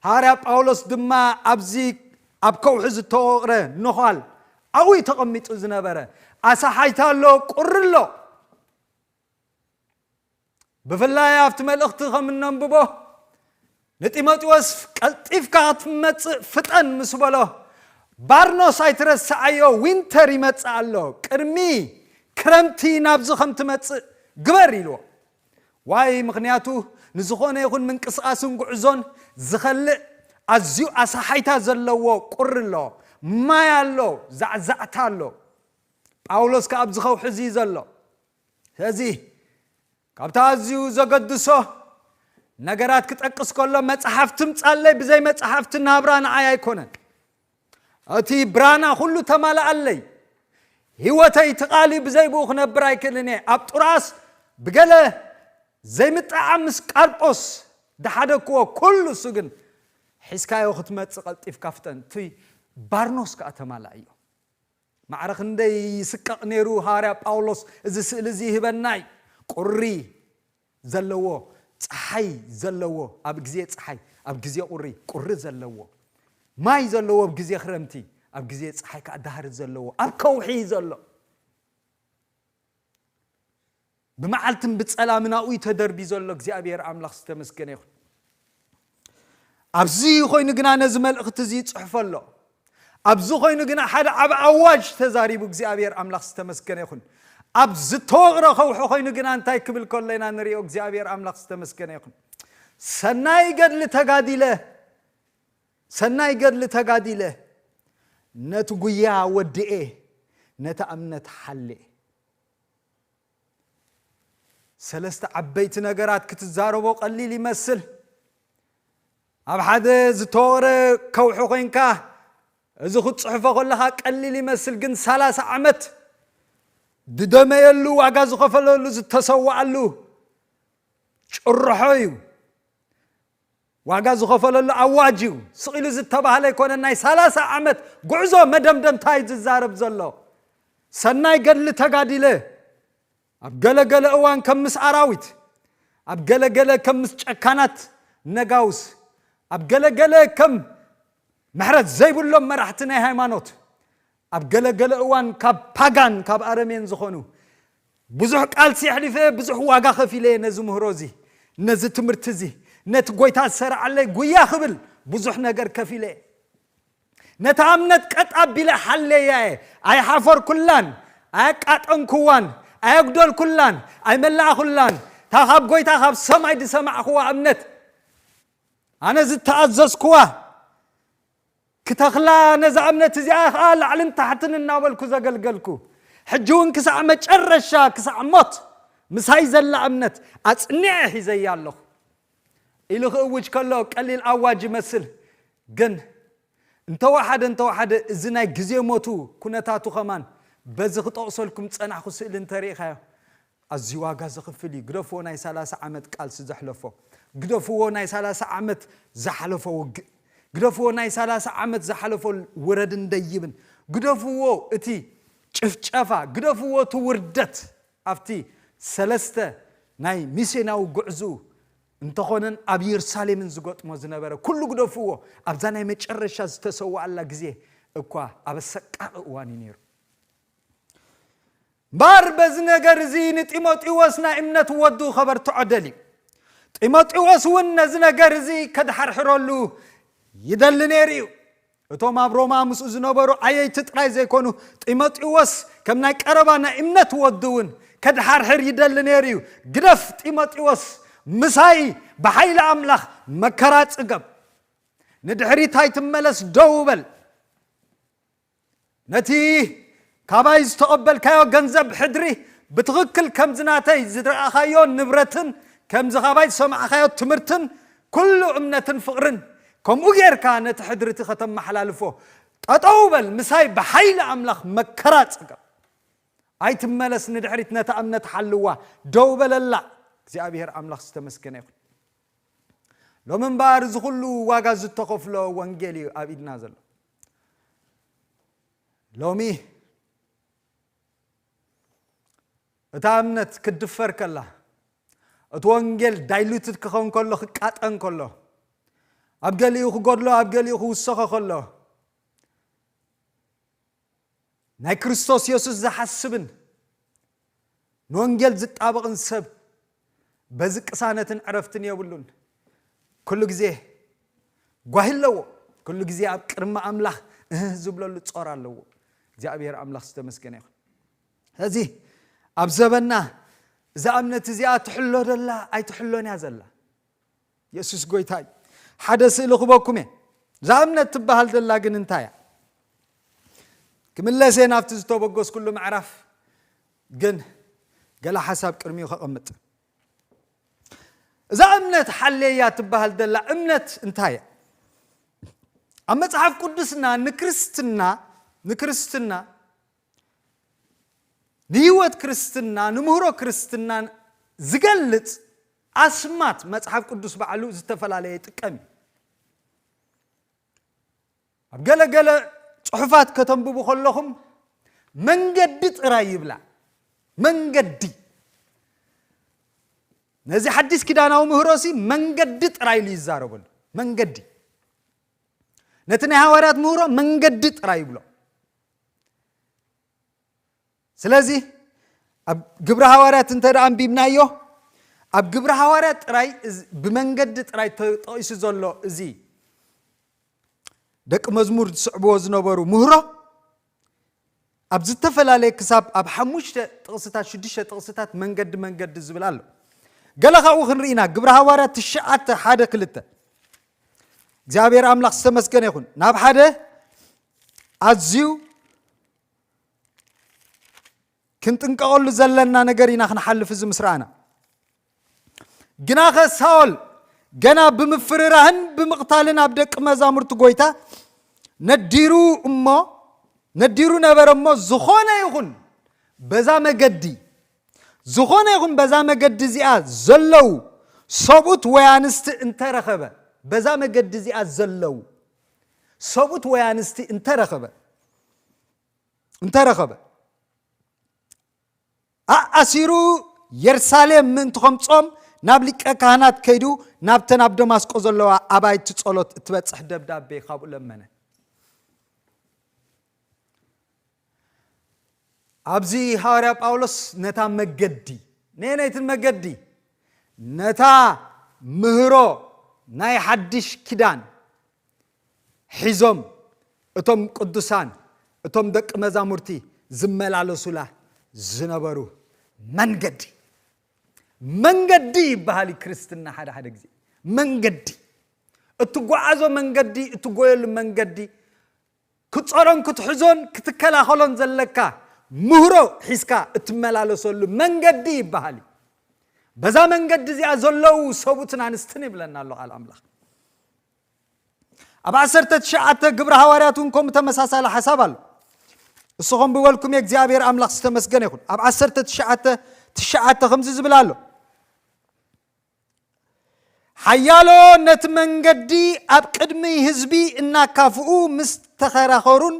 ሃዋርያ ጳውሎስ ድማ ኣብዚ ኣብ ከውሒ ዝተወቕረ ነዃል ኣብኡ እዩ ተቐሚጡ ዝነበረ። ኣሳሓይታ ኣሎ፣ ቁሪ ኣሎ። ብፍላይ ኣብቲ መልእኽቲ ከም እነንብቦ ንጢሞቴዎስ ቀልጢፍካ ክትመጽእ ፍጠን ምስ በሎ፣ ባርኖስ ኣይትረስዓዮ፣ ዊንተር ይመጽእ ኣሎ፣ ቅድሚ ክረምቲ ናብዚ ከም ትመጽእ ግበር ኢልዎ። ዋይ፣ ምኽንያቱ ንዝኾነ ይኹን ምንቅስቓስን ጉዕዞን ዝኸልእ ኣዝዩ ኣሳሓይታ ዘለዎ ቁሪ ኣሎ፣ ማይ ኣሎ፣ ዛዕዛዕታ ኣሎ። ጳውሎስ ከኣ ኣብዚ ከውሒ እዚ እዩ ዘሎ። ስለዚ ካብቲ ኣዝዩ ዘገድሶ ነገራት ክጠቅስ ከሎ፣ መጽሓፍቲ ምጻለይ፣ ብዘይ መጽሓፍቲ ናብራ ንዓይ ኣይኮነን። እቲ ብራና ኩሉ ተማልኣለይ። ህይወተይ እቲ ቃል እዩ፣ ብዘይ ብኡ ክነብር ኣይክእልን እየ። ኣብ ጥራስ ብገለ ዘይምጥዓም ምስ ቃርጶስ ዝሓደግክዎ ኩሉ፣ እሱ ግን ሒዝካዮ ክትመጽእ ቀልጢፍካ ፍጠን። እቲ ባርኖስ ከኣ ተማልኣዮ። ማዕረ ክንደይ ይስቀቕ ነይሩ ሃዋርያ ጳውሎስ። እዚ ስእሊ እዚ ይህበና እዩ። ቁሪ ዘለዎ፣ ጸሓይ ዘለዎ፣ ኣብ ግዜ ጸሓይ፣ ኣብ ግዜ ቁሪ፣ ቁሪ ዘለዎ፣ ማይ ዘለዎ ኣብ ግዜ ክረምቲ፣ ኣብ ግዜ ጸሓይ ከኣ ዳህሪ ዘለዎ፣ ኣብ ከውሒ እዩ ዘሎ። ብመዓልትን ብጸላምን ኣብኡ እዩ ተደርቢ ዘሎ። እግዚኣብሔር ኣምላኽ ዝተመስገነ ይኹን። ኣብዚ ኮይኑ ግና ነዚ መልእኽቲ እዚ ይጽሕፎ ኣሎ። ኣብዚ ኮይኑ ግና ሓደ ዓቢ ኣዋጅ ተዛሪቡ። እግዚኣብሔር ኣምላኽ ዝተመስገነ ይኹን። ኣብ ዝተወቕረ ከውሒ ኮይኑ ግና እንታይ ክብል ከሎ ኢና ንሪኦ? እግዚኣብሔር ኣምላኽ ዝተመስገነ ይኹን። ሰናይ ገድሊ ተጋዲለ፣ ሰናይ ገድሊ ተጋዲለ፣ ነቲ ጉያ ወድኤ፣ ነታ እምነት ሓልኤ። ሰለስተ ዓበይቲ ነገራት ክትዛረቦ ቀሊል ይመስል። ኣብ ሓደ ዝተወቕረ ከውሒ ኮይንካ እዚ ክትጽሕፎ ከለኻ ቀሊል ይመስል፣ ግን ሰላሳ ዓመት ዝደመየሉ፣ ዋጋ ዝኸፈለሉ፣ ዝተሰዋኣሉ ጭርሖ እዩ። ዋጋ ዝኸፈለሉ ኣዋጅ እዩ። ስቕ ኢሉ ዝተባህለ ኣይኮነን። ናይ ሰላሳ ዓመት ጉዕዞ መደምደምታ እዩ ዝዛረብ ዘሎ። ሰናይ ገድሊ ተጋዲለ፣ ኣብ ገለገለ እዋን ከም ምስ ኣራዊት፣ ኣብ ገለገለ ከም ምስ ጨካናት ነጋውስ፣ ኣብ ገለገለ ከም ምሕረት ዘይብሎም መራሕቲ ናይ ሃይማኖት፣ ኣብ ገለገለ እዋን ካብ ፓጋን፣ ካብ ኣረሜን ዝኾኑ ብዙሕ ቃልሲ ኣሕሊፈ፣ ብዙሕ ዋጋ ከፊለ ነዚ ምህሮ እዚ፣ ነዚ ትምህርቲ እዚ፣ ነቲ ጎይታ ዝሰርዓለይ ጉያ ክብል ብዙሕ ነገር ከፊለ። ነታ እምነት ቀጥ ኣቢለ ሓለያ እየ። ኣይሓፈርኩላን፣ ኣየቃጠንኩዋን፣ ኣየጉደልኩላን፣ ኣይመላእኩላን። እታ ካብ ጎይታ ካብ ሰማይ ዝሰማዕኩዋ እምነት፣ ኣነ ዝተኣዘዝኩዋ ክተኽላ፣ ነዛ እምነት እዚኣ ኸዓ ላዕልን ታሕትን እናበልኩ ዘገልገልኩ፣ ሕጂ እውን ክሳዕ መጨረሻ፣ ክሳዕ ሞት ምሳይ ዘላ እምነት ኣጽኒዐ ሒዘያ ኣለኹ ኢሉ ክእውጅ ከሎ ቀሊል ኣዋጅ ይመስል። ግን እንተወሓደ፣ እንተወሓደ እዚ ናይ ግዜ ሞቱ ኩነታቱ ኸማን በዚ ክጠቕሰልኩም ዝጸናሕኩ ስእሊ እንተሪኢኻዮ፣ ኣዝዩ ዋጋ ዘኽፍል እዩ። ግደፍዎ ናይ ሰላሳ ዓመት ቃልሲ ዘሕለፎ፣ ግደፍዎ ናይ ሰላሳ ዓመት ዝሓለፎ ውግእ፣ ግደፍዎ ናይ ሰላሳ ዓመት ዝሓለፎ ውረድን ደይብን፣ ግደፍዎ እቲ ጭፍጨፋ፣ ግደፍዎ እቲ ውርደት ኣብቲ ሰለስተ ናይ ሚስዮናዊ ጉዕዝኡ እንተኾነን ኣብ የሩሳሌምን ዝገጥሞ ዝነበረ ኩሉ ግደፍዎ። ኣብዛ ናይ መጨረሻ ዝተሰዋኣላ ግዜ እኳ ኣብ ኣሰቃቂ እዋን እዩ ነይሩ። እምበኣር በዚ ነገር እዚ ንጢሞቴዎስ ናይ እምነት ወዱ ከበርትዖ ደልዩ። ጢሞቴዎስ እውን ነዚ ነገር እዚ ከድሓርሕረሉ ይደሊ ነይሩ እዩ። እቶም ኣብ ሮማ ምስኡ ዝነበሩ ዓየይቲ ጥራይ ዘይኮኑ፣ ጢሞቴዎስ ከም ናይ ቀረባ ናይ እምነት ወዱ እውን ከድሓርሕር ይደሊ ነይሩ እዩ። ግደፍ ጢሞቴዎስ፣ ምሳይ ብሓይሊ ኣምላኽ መከራ ጽገብ። ንድሕሪት ኣይትመለስ፣ ደው በል። ነቲ ካባይ ዝተቐበልካዮ ገንዘብ ሕድሪ ብትኽክል ከምዚ ናተይ ዝረኣኻዮ ንብረትን ከምዚ ካባይ ዝሰማዕኻዮ ትምህርትን ኩሉ እምነትን ፍቕርን ከምኡ ጌርካ ነቲ ሕድሪ እቲ ከተመሓላልፎ ጠጠው በል። ምሳይ ብሓይሊ ኣምላኽ መከራ ጽገብ። ኣይትመለስ ንድሕሪት፣ ነታ እምነት ሓልዋ፣ ደው በለላ። እግዚኣብሔር ኣምላኽ ዝተመስገነ ይኹን። ሎሚ እምበኣር እዚ ኩሉ ዋጋ ዝተኸፍሎ ወንጌል እዩ ኣብ ኢድና ዘሎ። ሎሚ እታ እምነት ክትድፈር ከላ፣ እቲ ወንጌል ዳይሉትድ ክኸውን ከሎ፣ ክቃጠን ከሎ፣ ኣብ ገሊኡ ክጎድሎ፣ ኣብ ገሊኡ ክውሰኸ ከሎ፣ ናይ ክርስቶስ የሱስ ዝሓስብን ንወንጌል ዝጣበቕን ሰብ በዚ ቅሳነትን ዕረፍትን የብሉን። ኩሉ ግዜ ጓሂ ኣለዎ። ኩሉ ግዜ ኣብ ቅድሚ ኣምላኽ እህ ዝብለሉ ጾር ኣለዎ። እግዚኣብሔር ኣምላኽ ዝተመስገነ ይኹን። ስለዚ ኣብ ዘበንና እዛ እምነት እዚኣ ትሕሎ ደላ ኣይትሕሎን እያ ዘላ። የሱስ ጎይታ እዩ። ሓደ ስእሊ ክበኩም እየ። እዛ እምነት ትበሃል ደላ ግን እንታይ እያ? ክምለስ እየ ናብቲ ዝተበገስኩሉ ምዕራፍ፣ ግን ገለ ሓሳብ ቅድሚኡ ከቐምጥ። እዛ እምነት ሓሌያ ትበሃል ደላ እምነት እንታይ እያ? ኣብ መጽሓፍ ቅዱስና ንክርስትና፣ ንክርስትና፣ ንህይወት ክርስትና፣ ንምህሮ ክርስትናን ዝገልጽ ኣስማት መጽሓፍ ቅዱስ ባዕሉ ዝተፈላለየ ይጥቀም እዩ። ኣብ ገለገለ ጽሑፋት ከተንብቡ ከለኹም መንገዲ ጥራይ ይብላ። መንገዲ። ነዚ ሓዲስ ኪዳናዊ ምህሮሲ መንገዲ ጥራይ ኢሉ ይዛረበሉ። መንገዲ። ነቲ ናይ ሃዋርያት ምህሮ መንገዲ ጥራይ ይብሎ። ስለዚ ኣብ ግብሪ ሃዋርያት እንተ ደኣ ኣንቢብናዮ፣ ኣብ ግብሪ ሃዋርያት ጥራይ እዚ፣ ብመንገዲ ጥራይ ተጠቒሱ ዘሎ እዚ ደቂ መዝሙር ዝስዕብዎ ዝነበሩ ምህሮ፣ ኣብ ዝተፈላለየ ክሳብ ኣብ ሓሙሽተ ጥቕስታት፣ ሽዱሽተ ጥቕስታት መንገዲ መንገዲ ዝብል ኣሎ። ገለ ካብኡ ክንርኢ ኢና። ግብሪ ሃዋርያት ትሽዓተ፣ ሓደ፣ ክልተ። እግዚኣብሔር ኣምላኽ ዝተመስገነ ይኹን። ናብ ሓደ ኣዝዩ ክንጥንቀቐሉ ዘለና ነገር ኢና ክንሓልፍ እዚ ምስ ረኣና። ግናኸ ሳኦል ገና ብምፍርራህን ብምቕታልን ኣብ ደቂ መዛሙርቲ ጎይታ ነዲሩ እሞ፣ ነዲሩ ነበረ እሞ፣ ዝኾነ ይኹን በዛ መገዲ፣ ዝኾነ ይኹን በዛ መገዲ እዚኣ ዘለዉ ሰብኡት ወይ ኣንስቲ እንተረኸበ፣ በዛ መገዲ እዚኣ ዘለዉ ሰብኡት ወይ ኣንስቲ እንተረኸበ፣ እንተረኸበ፣ ኣኣሲሩ የሩሳሌም ምእንቲ ኸምጾም ናብ ሊቀ ካህናት ከይዱ፣ ናብተን ኣብ ደማስቆ ዘለዋ ኣባይቲ ጸሎት እትበጽሕ ደብዳቤ ካብኡ ለመነ። ኣብዚ ሃዋርያ ጳውሎስ ነታ መገዲ፣ ነየነይትን መገዲ? ነታ ምህሮ ናይ ሓድሽ ኪዳን ሒዞም እቶም ቅዱሳን፣ እቶም ደቂ መዛሙርቲ ዝመላለሱላ ዝነበሩ መንገዲ። መንገዲ ይበሃል እዩ ክርስትና። ሓደ ሓደ ግዜ መንገዲ፣ እትጓዓዞ መንገዲ፣ እትጎየሉ መንገዲ፣ ክትጾሮን ክትሕዞን ክትከላኸሎን ዘለካ ምህሮ ሒዝካ እትመላለሰሉ መንገዲ ይበሃል እዩ። በዛ መንገዲ እዚኣ ዘለዉ ሰብኡትን ኣንስትን ይብለና ኣሎ ቃል ኣምላኽ። ኣብ ዓሰርተ ትሽዓተ ግብሪ ሃዋርያት እውን ከምኡ ተመሳሳሊ ሓሳብ ኣሎ። እስኹም ብበልኩም እግዚኣብሔር ኣምላኽ ዝተመስገነ ይኹን። ኣብ ዓሰርተ ትሽዓተ ትሽዓተ ከምዚ ዝብል ኣሎ። ሓያሎ ነቲ መንገዲ ኣብ ቅድሚ ህዝቢ እናካፍኡ ምስ ተኸራኸሩን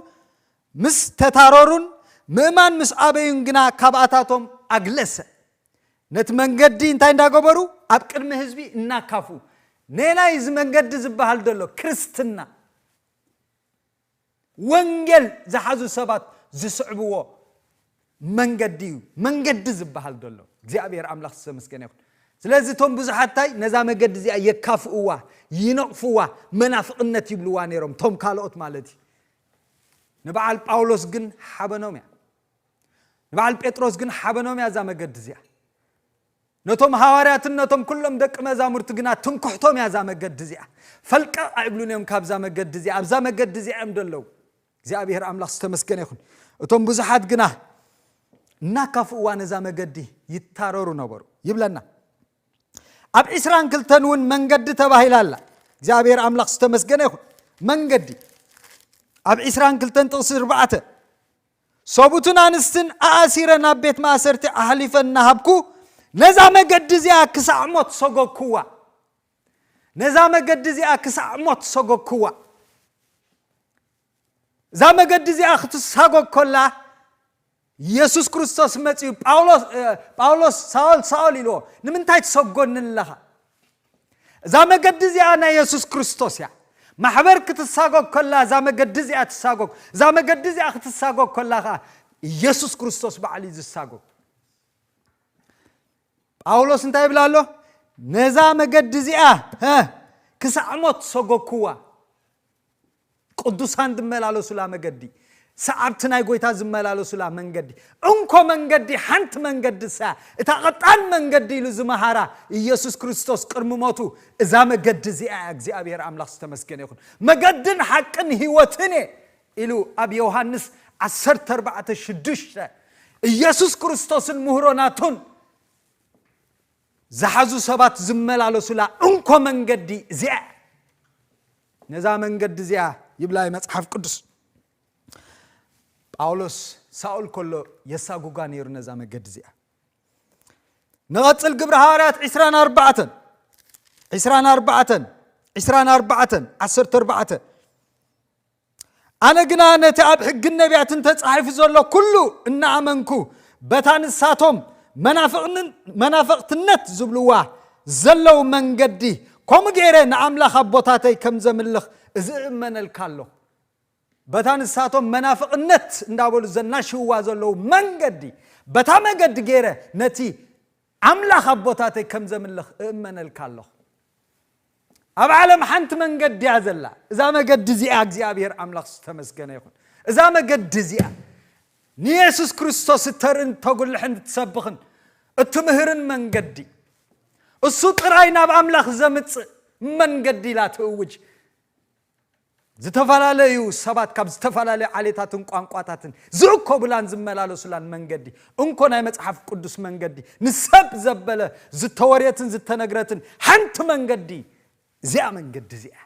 ምስ ተታረሩን፣ ምእማን ምስ ኣበዩን ግና ካብኣታቶም ኣግለሰ። ነቲ መንገዲ እንታይ እንዳገበሩ? ኣብ ቅድሚ ህዝቢ እናካፍኡ። ነናይ እዚ መንገዲ ዝበሃል ዘሎ ክርስትና፣ ወንጌል ዝሓዙ ሰባት ዝስዕብዎ መንገዲ እዩ። መንገዲ ዝበሃል ዘሎ፣ እግዚኣብሔር ኣምላኽ ዝተመስገነ ይኹን። ስለዚ እቶም ብዙሓት እንታይ ነዛ መገዲ እዚኣ የካፍእዋ፣ ይነቕፍዋ፣ መናፍቕነት ይብልዋ ነይሮም፣ እቶም ካልኦት ማለት እዩ። ንበዓል ጳውሎስ ግን ሓበኖም እያ። ንበዓል ጴጥሮስ ግን ሓበኖም እያ እዛ መገዲ እዚኣ። ነቶም ሃዋርያትን ነቶም ኩሎም ደቂ መዛሙርቲ ግና ትንኩሕቶም እያ እዛ መገዲ እዚኣ። ፈልቀቕ ኣይብሉን እዮም ካብዛ መገዲ እዚኣ። ኣብዛ መገዲ እዚኣ እዮም ዘለዉ። እግዚኣብሔር ኣምላኽ ዝተመስገነ ይኹን። እቶም ብዙሓት ግና እናካፍእዋ ነዛ መገዲ ይታረሩ ነበሩ ይብለና። ኣብ ዕስራን ክልተን እውን መንገዲ ተባሂላ ኣላ። እግዚኣብሔር ኣምላኽ ዝተመስገነ ይኹን። መንገዲ ኣብ ዕስራን ክልተን ጥቕሲ ኣርባዕተ፣ ሰቡትን ኣንስትን ኣኣሲረ ናብ ቤት ማእሰርቲ ኣሕሊፈ እናሃብኩ ነዛ መገዲ እዚኣ ክሳዕ ሞት ሰጎግኩዋ። ነዛ መገዲ እዚኣ ክሳዕ ሞት ሰጎግኩዋ። እዛ መገዲ እዚኣ ክትሳጎግ ከላ የሱስ ክርስቶስ መጺኡ ጳውሎስ፣ እ፣ ጳውሎስ ሳኦል፣ ሳኦል ኢልዎ፣ ንምንታይ ትሰጎኒ ኣለኻ? እዛ መገዲ እዚኣ ናይ የሱስ ክርስቶስ እያ። ማሕበር ክትሳጎግ ከላ እዛ መገዲ እዚኣ ትሳጎግ። እዛ መገዲ እዚኣ ክትሳጎግ ከላ ኸዓ ኢየሱስ ክርስቶስ ባዕሉ እዩ ዝሳጎግ። ጳውሎስ እንታይ ይብል ኣሎ? ነዛ መገዲ እዚኣ፣ ሀ፣ ክሳዕ ሞት ሰጎግኩዋ። ቅዱሳን ዝመላለሱላ መገዲ፣ ሰዓብቲ ናይ ጎይታ ዝመላለሱላ መንገዲ፣ እንኮ መንገዲ፣ ሓንቲ መንገዲ እሳ፣ እታ ቀጣን መንገዲ ኢሉ ዝመሃራ ኢየሱስ ክርስቶስ ቅድሚ ሞቱ፣ እዛ መገዲ እዚኣ እያ። እግዚኣብሔር ኣምላኽ ዝተመስገነ ይኹን። መገድን ሓቅን ህይወትን እየ ኢሉ ኣብ ዮሃንስ ዓሰርተ ኣርባዕተ ሽዱሽተ ኢየሱስ ክርስቶስን ምህሮ ናቱን ዝሓዙ ሰባት ዝመላለሱላ እንኮ መንገዲ እዚኣ። ነዛ መንገዲ እዚኣ ይብላ መጽሓፍ ቅዱስ። ጳውሎስ ሳኦል ከሎ የሳጉጋ ነይሩ ነዛ መገዲ እዚኣ። ንቐጽል ግብሪ ሃዋርያት ዕስራን ኣርባዕተን፣ ዕስራን ኣርባዕተን፣ ዕስራን ኣርባዕተን፣ ዓሰርተ ኣርባዕተ። ኣነ ግና ነቲ ኣብ ሕግን ነቢያትን ተጻሒፉ ዘሎ ኩሉ እናኣመንኩ፣ በታ ንሳቶም መናፍቕን-፣ መናፍቕትነት ዝብልዋ ዘለዉ መንገዲ፣ ከምኡ ገይረ ንኣምላኽ ኣቦታተይ ከም ዘምልኽ እዚ እእመነልካ ኣለኹ። በታ ንሳቶም መናፍቕነት እንዳበሉ ዘናሽውዋ ዘለዉ መንገዲ፣ በታ መገዲ ገይረ ነቲ ኣምላኽ ኣቦታተይ ከም ዘምልኽ እእመነልካ ኣለኹ። ኣብ ዓለም ሓንቲ መንገዲ እያ ዘላ። እዛ መገዲ እዚኣ እግዚኣብሔር ኣምላኽ ዝተመስገነ ይኹን። እዛ መገዲ እዚኣ ንየሱስ ክርስቶስ እተርእን እተጉልሕን እትሰብኽን እትምህርን መንገዲ፣ እሱ ጥራይ ናብ ኣምላኽ ዘምጽእ መንገዲ ኢላ ትእውጅ። ዝተፈላለዩ ሰባት ካብ ዝተፈላለዩ ዓሌታትን ቋንቋታትን ዝእከቡላን ዝመላለሱላን መንገዲ፣ እንኮ ናይ መጽሓፍ ቅዱስ መንገዲ፣ ንሰብ ዘበለ ዝተወርየትን ዝተነግረትን ሓንቲ መንገዲ፣ እዚኣ መንገዲ እዚኣ።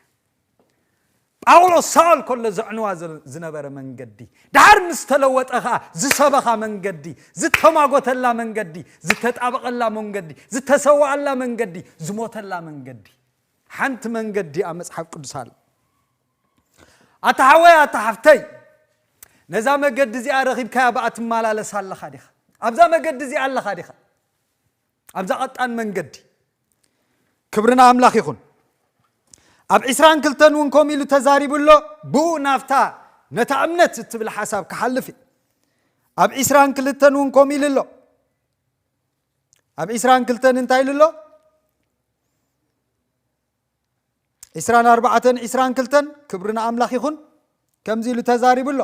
ጳውሎስ ሳኦል ከሎ ዘዕንዋ ዘ-፣ ዝነበረ መንገዲ፣ ድሓር ምስ ተለወጠ ኸኣ ዝሰበኻ መንገዲ፣ ዝተማጎተላ መንገዲ፣ ዝተጣበቐላ መንገዲ፣ ዝተሰዋኣላ መንገዲ፣ ዝሞተላ መንገዲ። ሓንቲ መንገዲ ኣብ መጽሓፍ ቅዱስ ኣላ። ኣታ ሓወይ፣ ኣታ ሓፍተይ፣ ነዛ መገዲ እዚኣ ረኺብካያ ብኣ ትመላለስ ኣለኻ ዲኻ? ኣብዛ መገዲ እዚኣ ኣለኻ ዲኻ? ኣብዛ ቀጣን መንገዲ። ክብሪ ንኣምላኽ ይኹን። ኣብ ዕስራን ክልተን እውን ከምኡ ኢሉ ተዛሪቡ ኣሎ። ብኡ ናብታ ነታ እምነት እትብል ሓሳብ ክሓልፍ እዩ። ኣብ ዕስራን ክልተን እውን ከምኡ ኢሉ ኣሎ። ኣብ ዕስራን ክልተን እንታይ ኢሉ ኣሎ? ዕስራን ኣርባዕተን ዕስራን ክልተን ክብሪ ንኣምላኽ ይኹን። ከምዚ ኢሉ ተዛሪቡ ኣሎ።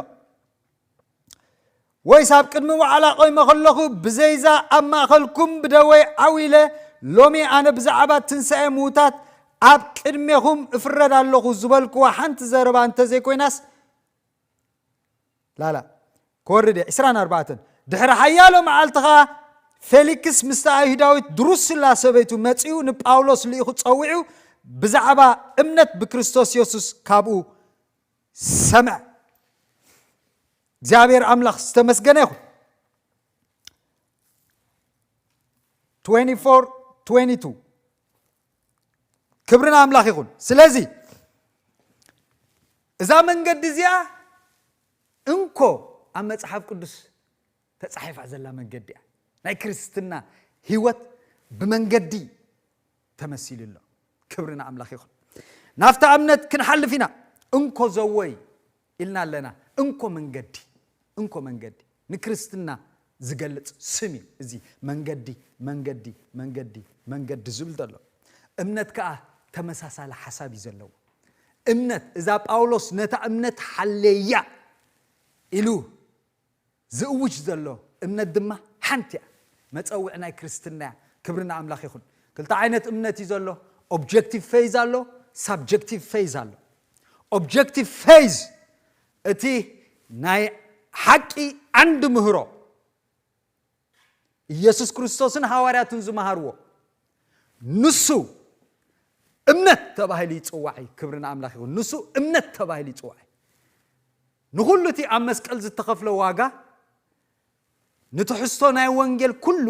ወይስ ኣብ ቅድሚ ዋዕላ ቆይመ ከለኹ ብዘይዛ ኣብ ማእኸልኩም ብደወይ ዓው ኢለ፣ ሎሚ ኣነ ብዛዕባ ትንሳኤ ምዉታት ኣብ ቅድሜኹም እፍረድ ኣለኹ ዝበልክዋ ሓንቲ ዘረባ እንተዘይኮይናስ፣ ላላ፣ ክወርድ እየ። ዕስራን ኣርባዕተን ድሕሪ ሓያሎ መዓልቲ ኸኣ ፌሊክስ ምስቲ ኣይሁዳዊት ድሩስላ ሰበይቱ መጺኡ ንጳውሎስ ልኢኹ ጸዊዑ ብዛዕባ እምነት ብክርስቶስ የሱስ ካብኡ ሰምዐ። እግዚኣብሔር ኣምላኽ ዝተመስገነ ይኹን። ትዌንቲ ፎር ትዌንቲ ቱ ክብሪ ንኣምላኽ ይኹን። ስለዚ እዛ መንገዲ እዚኣ እንኮ ኣብ መጽሓፍ ቅዱስ ተጻሒፋ ዘላ መንገዲ እያ። ናይ ክርስትና ህይወት ብመንገዲ ተመሲሉ ኣሎ። ክብሪ ንኣምላኽ ይኹን። ናብታ እምነት ክንሓልፍ ኢና። እንኮ ዘወይ ኢልና ኣለና። እንኮ መንገዲ፣ እንኮ መንገዲ ንክርስትና ዝገልጽ ስም እዩ እዚ። መንገዲ፣ መንገዲ፣ መንገዲ፣ መንገዲ ዝብል ዘሎ እምነት ከኣ ተመሳሳሊ ሓሳብ እዩ ዘለዎ። እምነት፣ እዛ ጳውሎስ ነታ እምነት ሓሌያ ኢሉ ዝእውጅ ዘሎ እምነት ድማ ሓንቲ እያ። መጸውዒ ናይ ክርስትና እያ። ክብሪ ንኣምላኽ ይኹን። ክልተ ዓይነት እምነት እዩ ዘሎ። ኦብጀክቲቭ ፌዝ ኣሎ፣ ሳብጀክቲቭ ፌዝ ኣሎ። ኦብጀክቲቭ ፌዝ እቲ ናይ ሓቂ ዓንዲ ምህሮ ኢየሱስ ክርስቶስን ሃዋርያቱን ዝመሃርዎ፣ ንሱ እምነት ተባሂሉ ይጽዋዕ እዩ። ክብሪ ንኣምላኽ ይኹን። ንሱ እምነት ተባሂሉ ይጽዋዕ እዩ። ንኹሉ እቲ ኣብ መስቀል ዝተኸፍለ ዋጋ፣ ንትሕዝቶ ናይ ወንጌል ኩሉ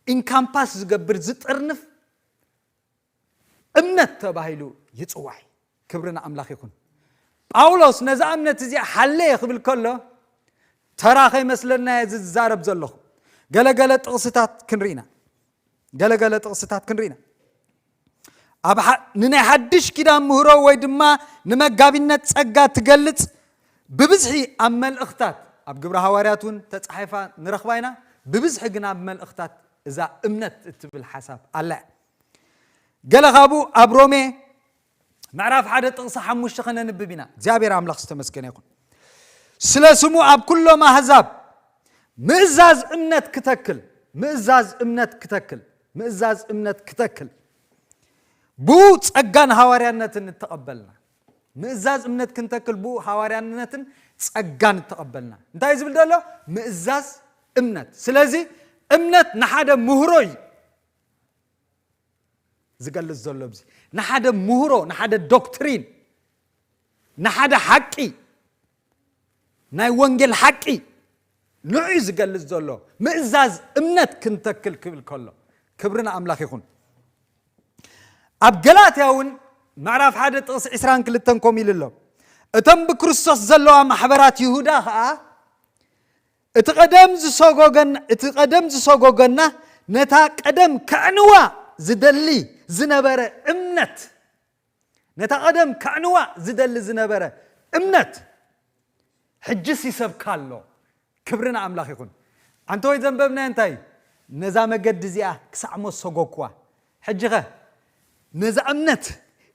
ኢንካምፓስ ዝገብር፣ ዝጥርንፍ እምነት ተባሂሉ ይጽዋዕ። ክብሪ ንኣምላኽ ይኹን። ጳውሎስ ነዛ እምነት እዚኣ ሓለየ ክብል ከሎ፣ ተራ ከይመስለና እየ ዝዛረብ ዘለኹ። ገለገለ ጥቕስታት ክንርኢና፣ ገለገለ ጥቕስታት ክንርኢና። ኣብ ሓ- ንናይ ሓድሽ ኪዳን ምህሮ ወይ ድማ ንመጋቢነት ጸጋ ትገልጽ ብብዝሒ ኣብ መልእኽታት፣ ኣብ ግብረ ሃዋርያት እውን ተጻሒፋ ንረኽባ ኢና። ብብዝሒ ግን ኣብ መልእኽታት እዛ እምነት እትብል ሓሳብ ኣላ እያ። ገለ ካብኡ ኣብ ሮሜ ምዕራፍ ሓደ ጥቕሲ ሓሙሽተ ከነንብብ ኢና። እግዚኣብሔር ኣምላኽ ዝተመስገነ ይኹን። ስለ ስሙ ኣብ ኩሎም ኣህዛብ ምእዛዝ እምነት ክተክል፣ ምእዛዝ እምነት ክተክል፣ ምእዛዝ እምነት ክተክል። ብኡ ጸጋን ሃዋርያነትን እተቐበልና። ምእዛዝ እምነት ክንተክል ብኡ ሃዋርያነትን ጸጋን እተቐበልና። እንታይ ዝብል ዘሎ? ምእዛዝ እምነት። ስለዚ እምነት ንሓደ ምህሮ እዩ ዝገልጽ ዘሎ። እዚ ንሓደ ምህሮ፣ ንሓደ ዶክትሪን፣ ንሓደ ሓቂ፣ ናይ ወንጌል ሓቂ ንዑ ዝገልጽ ዘሎ ምእዛዝ እምነት ክንተክል ክብል ከሎ፣ ክብሪ ንኣምላኽ ይኹን። ኣብ ገላትያ እውን ምዕራፍ ሓደ ጥቕሲ ዕስራን ክልተን ከምኡ ኢሉ ኣሎ። እቶም ብክርስቶስ ዘለዋ ማሕበራት ይሁዳ ኸኣ እቲ ቀደም ዝሰጎገን-፣ እቲ ቀደም ዝሰጎገና ነታ ቀደም ከዕንዋ ዝደሊ ዝነበረ እምነት፣ ነታ ቀደም ከዕንዋ ዝደሊ ዝነበረ እምነት ሕጅስ ይሰብካ ኣሎ። ክብሪ ንኣምላኽ ይኹን። ኣንተ ወይ ዘንበብናዮ እንታይ? ነዛ መገዲ እዚኣ ክሳዕ ሞት ሰጎግኩዋ። ሕጂ ኸ ነዛ እምነት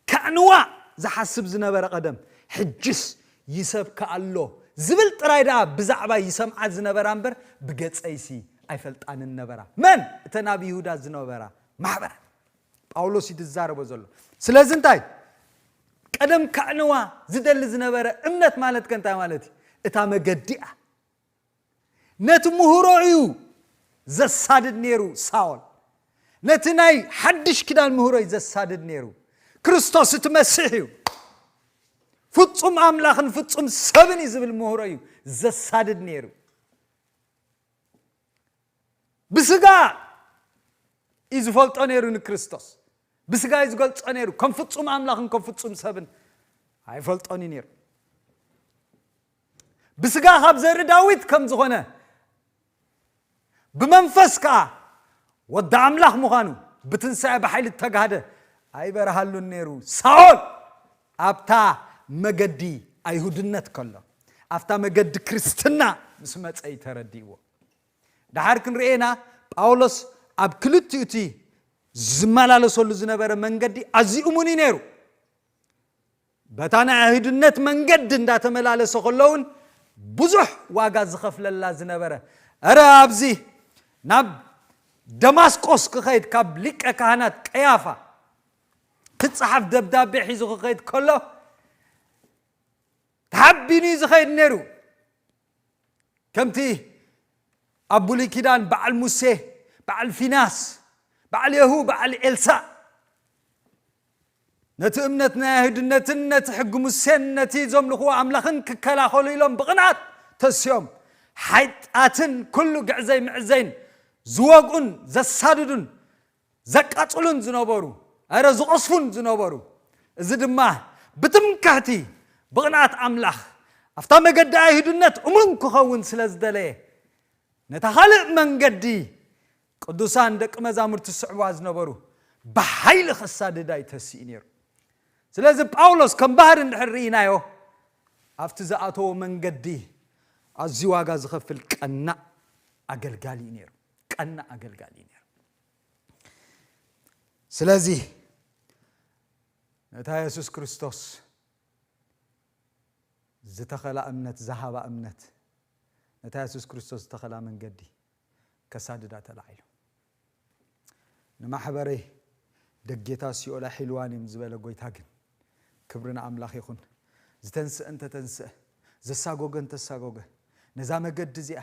ከዕንዋ ዝሓስብ ዝነበረ ቀደም፣ ሕጅስ ይሰብካ ኣሎ ዝብል ጥራይ ደኣ ብዛዕባ ይሰምዓ ዝነበራ እምበር፣ ብገጸይሲ ኣይፈልጣንን ነበራ። መን? እተን ኣብ ይሁዳ ዝነበራ ማሕበራት። ጳውሎስ እዩ ዝዛረቦ ዘሎ። ስለዚ እንታይ? ቀደም ከዕንዋ ዝደሊ ዝነበረ እምነት ማለት ከ እንታይ ማለት እዩ? እታ መገዲ እያ። ነቲ ምህሮ እዩ ዘሳድድ ነይሩ ሳኦል። ነቲ ናይ ሓድሽ ኪዳን ምህሮ እዩ ዘሳድድ ነይሩ። ክርስቶስ እቲ መሲሕ እዩ። ፍጹም ኣምላኽን ፍጹም ሰብን እዩ ዝብል ምህሮ እዩ ዘሳድድ ነይሩ። ብስጋ እዩ ዝፈልጦ ነይሩ ንክርስቶስ። ብስጋ እዩ ዝገልጾ ነይሩ። ከም ፍጹም ኣምላኽን ከም ፍጹም ሰብን ኣይፈልጦን እዩ ነይሩ። ብስጋ ካብ ዘርኢ ዳዊት ከም ዝኾነ፣ ብመንፈስ ከኣ ወዲ ኣምላኽ ምዃኑ፣ ብትንሳኤ ብሓይሊ እተጋህደ ኣይበርሃሉን ነይሩ። ሳኦል ኣብታ መገዲ ኣይሁድነት ከሎ፣ ኣብታ መገዲ ክርስትና ምስ መጸ እዩ ተረዲእዎ። ደሓር ክንርእየና፣ ጳውሎስ ኣብ ክልቲኡ እቲ ዝመላለሰሉ ዝነበረ መንገዲ ኣዝዩ እሙን እዩ ነይሩ። በታ ናይ ኣይሁድነት መንገዲ እንዳተመላለሰ ከሎ እውን ብዙሕ ዋጋ ዝኸፍለላ ዝነበረ፣ እረ ኣብዚ ናብ ደማስቆስ ክኸይድ፣ ካብ ሊቀ ካህናት ቀያፋ ክጸሓፍ ደብዳቤ ሒዙ ክኸይድ ከሎ ተሓቢኑ እዩ ዝኸይድ ነይሩ። ከምቲ ኣብ ብሉይ ኪዳን በዓል ሙሴ፣ በዓል ፊናስ፣ በዓል የሁ፣ በዓል ኤልሳእ ነቲ እምነት ናይ ኣይሁድነትን ነቲ ሕጊ ሙሴን ነቲ ዘምልኽዎ ኣምላኽን ክከላኸሉ ኢሎም ብቕንዓት ተሲኦም፣ ሓይጣትን ኩሉ ግዕዘይ ምዕዘይን ዝወግኡን ዘሳድዱን ዘቃጽሉን ዝነበሩ፣ ኣረ ዝቐስፉን ዝነበሩ፣ እዚ ድማ ብትምክሕቲ ብቕንዓት ኣምላኽ ኣብታ መገዲ ኣይሁድነት እሙን ክኸውን ስለ ዝደለየ፣ ነታ ካልእ መንገዲ ቅዱሳን ደቂ መዛሙርቲ ዝስዕብዋ ዝነበሩ ብሓይሊ ከሳድዳ እዩ ተሲኡ ነይሩ። ስለዚ ጳውሎስ ከም ባህሪ እንድሕር ርኢናዮ፣ ኣብቲ ዝኣተዎ መንገዲ ኣዝዩ ዋጋ ዝኸፍል ቀናእ ኣገልጋሊ እዩ ነይሩ። ቀናእ ኣገልጋሊ እዩ ነይሩ። ስለዚ ነታ የሱስ ክርስቶስ ዝተኸላ እምነት፣ ዝሃባ እምነት፣ ነታ የሱስ ክርስቶስ ዝተኸላ መንገዲ ከሳድዳ ተላዒሉ። ንማሕበረይ ደጌታት ሲኦል ኣሒልዋን እዮም ዝበለ ጎይታ ግን፣ ክብሪ ንኣምላኽ ይኹን። ዝተንስአ እንተተንስአ፣ ዘሳጎገ እንተሳጎገ፣ ነዛ መገዲ እዚኣ፣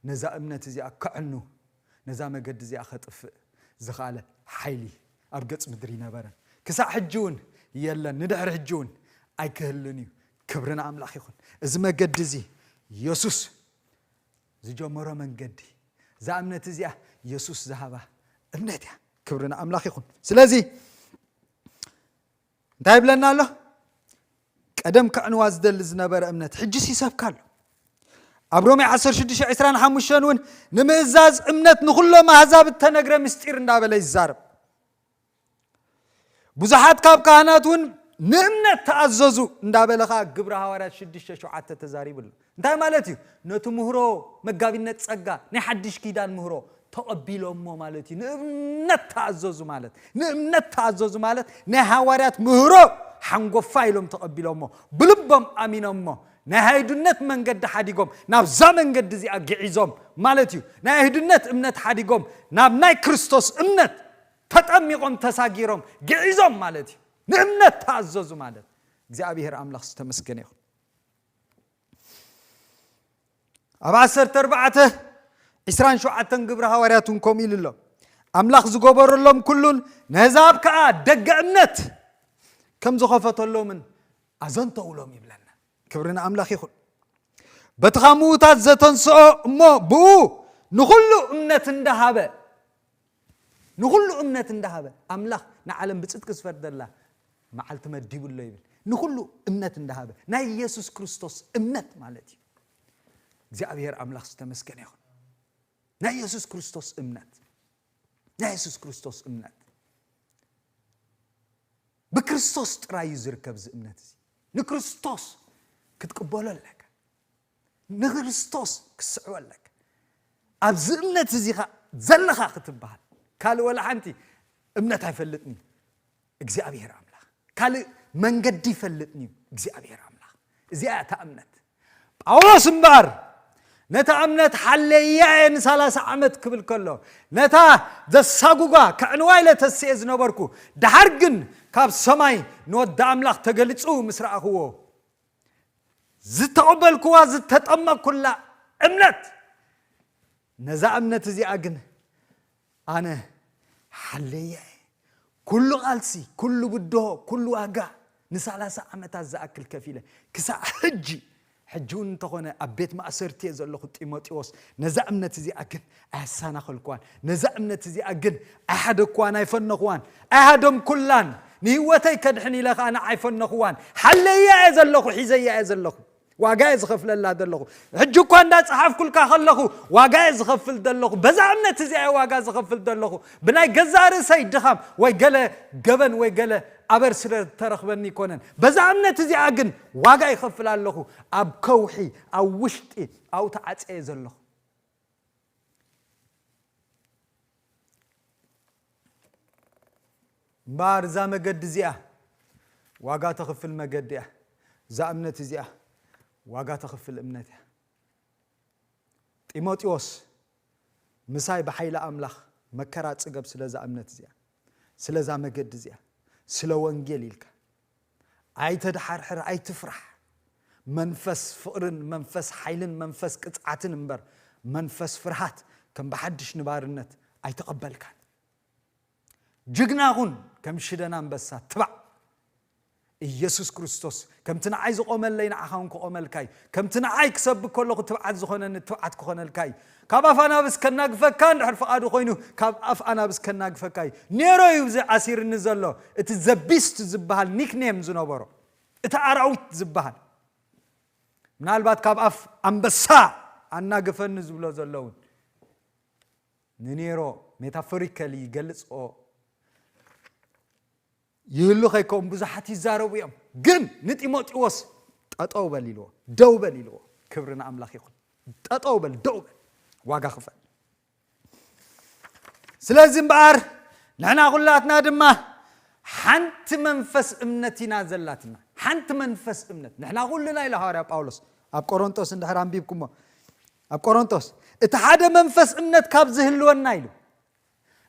ነዛ እምነት እዚኣ ከዕኑ፣ ነዛ መገዲ እዚኣ ከጥፍእ ዝኸኣለ ሓይሊ ኣብ ገጽ ምድሪ ይነበረን። ክሳዕ ሕጂ እውን የለን፣ ንድሕሪ ሕጂ እውን ኣይክህልን እዩ። ክብሪ ንኣምላኽ ይኹን። እዚ መገዲ እዚ የሱስ ዝጀመሮ መንገዲ፣ እዛ እምነት እዚኣ የሱስ ዝሃባ እምነት እያ። ክብሪ ንኣምላኽ ይኹን። ስለዚ እንታይ ይብለና ኣሎ? ቀደም ከዕንዋ ዝደሊ ዝነበረ እምነት ሕጂስ ይሰብካ ኣሎ። ኣብ ሮሜ ዓሰርተ ሽዱሽተ ዕስራን ሓሙሽተን እውን ንምእዛዝ እምነት ንኹሎም ኣህዛብ እተነግረ ምስጢር እንዳበለ ይዛረብ። ብዙሓት ካብ ካህናት እውን ንእምነት ተኣዘዙ እንዳበለ ኸዓ ግብረ ሃዋርያት ሽዱሽተ ሸውዓተ ተዛሪቡ ኣሎ። እንታይ ማለት እዩ? ነቲ ምህሮ መጋቢነት ጸጋ ናይ ሓድሽ ኪዳን ምህሮ ተቐቢሎሞ ማለት እዩ። ንእምነት ተኣዘዙ ማለት፣ ንእምነት ተኣዘዙ ማለት ናይ ሃዋርያት ምህሮ ሓንጎፋ ኢሎም ተቐቢሎሞ፣ ብልቦም ኣሚኖሞ፣ ናይ ኣይሁድነት መንገዲ ሓዲጎም ናብዛ መንገዲ እዚኣ ግዒዞም ማለት እዩ። ናይ ኣይሁድነት እምነት ሓዲጎም ናብ ናይ ክርስቶስ እምነት ተጠሚቖም ተሳጊሮም ግዒዞም ማለት እዩ። ንእምነት ተኣዘዙ ማለት። እግዚኣብሔር ኣምላኽ ዝተመስገነ ይኹን። ኣብ ዓሰርተ ኣርባዕተ ዕስራን ሸውዓተን ግብሪ ሃዋርያት እውን ከምኡ ኢሉ ኣሎ። ኣምላኽ ዝገበረሎም ኩሉን ነህዛብ ከኣ ደገ እምነት ከም ዝኸፈተሎምን ኣዘንተውሎም ይብለና። ክብሪ ንኣምላኽ ይኹን። በቲ ካብ ምዉታት ዘተንስኦ እሞ ብኡ ንኹሉ እምነት እንዳሃበ፣ ንኹሉ እምነት እንዳሃበ፣ ኣምላኽ ንዓለም ብጽድቂ ዝፈርደላ መዓልቲ መዲቡ ኣሎ ይብል። ንኹሉ እምነት እንዳሃበ፣ ናይ ኢየሱስ ክርስቶስ እምነት ማለት እዩ። እግዚኣብሔር ኣምላኽ ዝተመስገነ ይኹን። ናይ ኢየሱስ ክርስቶስ እምነት፣ ናይ ኢየሱስ ክርስቶስ እምነት። ብክርስቶስ ጥራይ እዩ ዝርከብ እዚ እምነት እዚ። ንክርስቶስ ክትቅበሎ ኣለካ። ንክርስቶስ ክትስዕቦ ኣለካ። ኣብዚ እምነት እዚ ኸ ዘለኻ ክትበሃል። ካልእ ወላ ሓንቲ እምነት ኣይፈልጥን እዩ እግዚኣብሔር ኣምላኽ። ካልእ መንገዲ ይፈልጥን እዩ እግዚኣብሔር ኣምላኽ። እዚኣ እያ እታ እምነት። ጳውሎስ እምበኣር ነታ እምነት ሓለያ እየ ንሳላሳ ዓመት ክብል ከሎ፣ ነታ ዘሳጉጓ ከዕንዋ ኢለ ተስኤ ዝነበርኩ፣ ደሓር ግን ካብ ሰማይ ንወዲ ኣምላኽ ተገሊጹ ምስ ረኣኽዎ፣ ዝተቐበልክዋ ዝተጠመቅኩላ እምነት፣ ነዛ እምነት እዚኣ ግን ኣነ ሓለያ እየ። ኩሉ ቃልሲ፣ ኩሉ ብድሆ፣ ኩሉ ዋጋ ንሳላሳ ዓመታት ዝኣክል ከፊለ፣ ክሳዕ ሕጂ፣ ሕጂ እውን እንተኾነ ኣብ ቤት ማእሰርቲ እየ ዘለኹ። ጢሞቴዎስ፣ ነዛ እምነት እዚኣ ግን ኣያሰናኸልኩዋን፣ ነዛ እምነት እዚኣ ግን ኣይሓደግኩዋን፣ ኣይፈነኹዋን፣ ኣይሃደምኩላን። ንህይወተይ ከድሕን ኢለ ኸኣ ንዓይ ፈነኹዋን። ሓለያ እየ ዘለኹ፣ ሒዘያ እየ ዘለኹ። ዋጋ እየ ዝኸፍለላ ዘለኹ። ሕጂ እኳ እንዳጸሓፍኩልካ ከለኹ ዋጋ እየ ዝኸፍል ዘለኹ። በዛ እምነት እዚኣ እየ ዋጋ ዝኸፍል ዘለኹ። ብናይ ገዛእ ርእሰይ ድኻም ወይ ገለ ገበን ወይ ገለ ኣበር ስለ ተረኽበኒ ኣይኮነን። በዛ እምነት እዚኣ ግን ዋጋ ይኸፍል ኣለኹ። ኣብ ከውሒ፣ ኣብ ውሽጢ፣ ኣብኡ ተዓጽየ ዘለኹ። እምበኣር እዛ መገዲ እዚኣ ዋጋ ተኽፍል መገዲ እያ። እዛ እምነት እዚኣ ዋጋ ተኽፍል እምነት እያ። ጢሞቴዎስ፣ ምሳይ ብሓይሊ ኣምላኽ መከራ ጽገብ ስለዛ እምነት እዚኣ፣ ስለዛ መገዲ እዚኣ፣ ስለ ወንጌል ኢልካ። ኣይተድሓርሕር፣ ኣይትፍራሕ። መንፈስ ፍቕርን መንፈስ ሓይልን መንፈስ ቅጽዓትን እምበር፣ መንፈስ ፍርሃት ከም ብሓድሽ ንባርነት ኣይተቐበልካን። ጅግና ኩን፣ ከም ሽደን ኣንበሳ ትባዕ። ኢየሱስ ክርስቶስ ከምቲ ንዓይ ዝቖመለይ ንዓኻ እውን ክቖመልካ እዩ። ከምቲ ንዓይ ክሰብክ ከለኹ ትብዓት ዝኾነኒ ትብዓት ክኾነልካ እዩ። ካብ ኣፍ ኣናብስ ከናግፈካ እንድሕር ፍቓዱ ኮይኑ፣ ካብ ኣፍ ኣናብስ ከናግፈካ እዩ። ኔሮ እዩ እዚ ኣሲርኒ ዘሎ፣ እቲ ዘቢስት ዝበሃል ኒክኔም ዝነበሮ፣ እቲ ኣራዊት ዝበሃል። ምናልባት ካብ ኣፍ ኣንበሳ ኣናግፈኒ ዝብሎ ዘሎ እውን ንኔሮ ሜታፎሪካሊ ይገልጽኦ ይህሉ ከይከውን ብዙሓት ይዛረቡ እዮም። ግን ንጢሞቴዎስ ጠጠው በል ኢልዎ፣ ደው በል ኢልዎ። ክብሪ ንኣምላኽ ይኹን። ጠጠው በል፣ ደው በል፣ ዋጋ ክፈል። ስለዚ እምበኣር ንሕና ኩላትና ድማ ሓንቲ መንፈስ እምነት ኢና ዘላትና። ሓንቲ መንፈስ እምነት ንሕና ኩልና ኢሉ ሃዋርያ ጳውሎስ ኣብ ቆሮንቶስ እንድሕር ኣንቢብኩሞ፣ ኣብ ቆሮንቶስ እቲ ሓደ መንፈስ እምነት ካብ ዝህልወና ኢሉ፣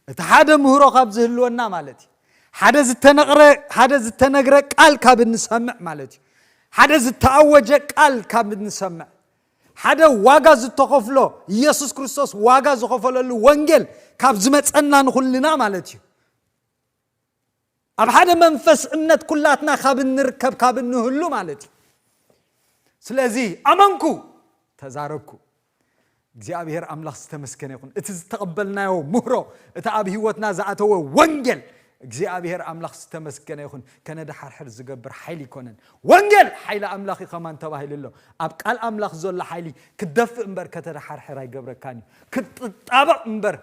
እቲ ሓደ ምህሮ ካብ ዝህልወና ማለት እዩ። ሓደ ዝተነቕረ፣ ሓደ ዝተነግረ ቃል ካብ እንሰምዕ ማለት እዩ። ሓደ ዝተኣወጀ ቃል ካብ እንሰምዕ፣ ሓደ ዋጋ ዝተኸፍሎ፣ ኢየሱስ ክርስቶስ ዋጋ ዝኸፈለሉ ወንጌል ካብ ዝመጸና ንኹልና ማለት እዩ። ኣብ ሓደ መንፈስ እምነት ኩላትና ካብ እንርከብ፣ ካብ እንህሉ ማለት እዩ። ስለዚ ኣመንኩ፣ ተዛረብኩ። እግዚኣብሔር ኣምላኽ ዝተመስገነ ይኹን። እቲ ዝተቐበልናዮ ምህሮ፣ እቲ ኣብ ህይወትና ዝኣተወ ወንጌል፣ እግዚኣብሔር ኣምላኽ ዝተመስገነ ይኹን። ከነድሓርሕር ዝገብር ሓይሊ ይኮነን። ወንጌል ሓይሊ ኣምላኽ እዩ ከማን ተባሂሉ ኣሎ። ኣብ ቃል ኣምላኽ ዘሎ ሓይሊ ክትደፍእ እምበር ከተድሓርሕር ኣይገብረካን እዩ። ክትጣበቕ እምበር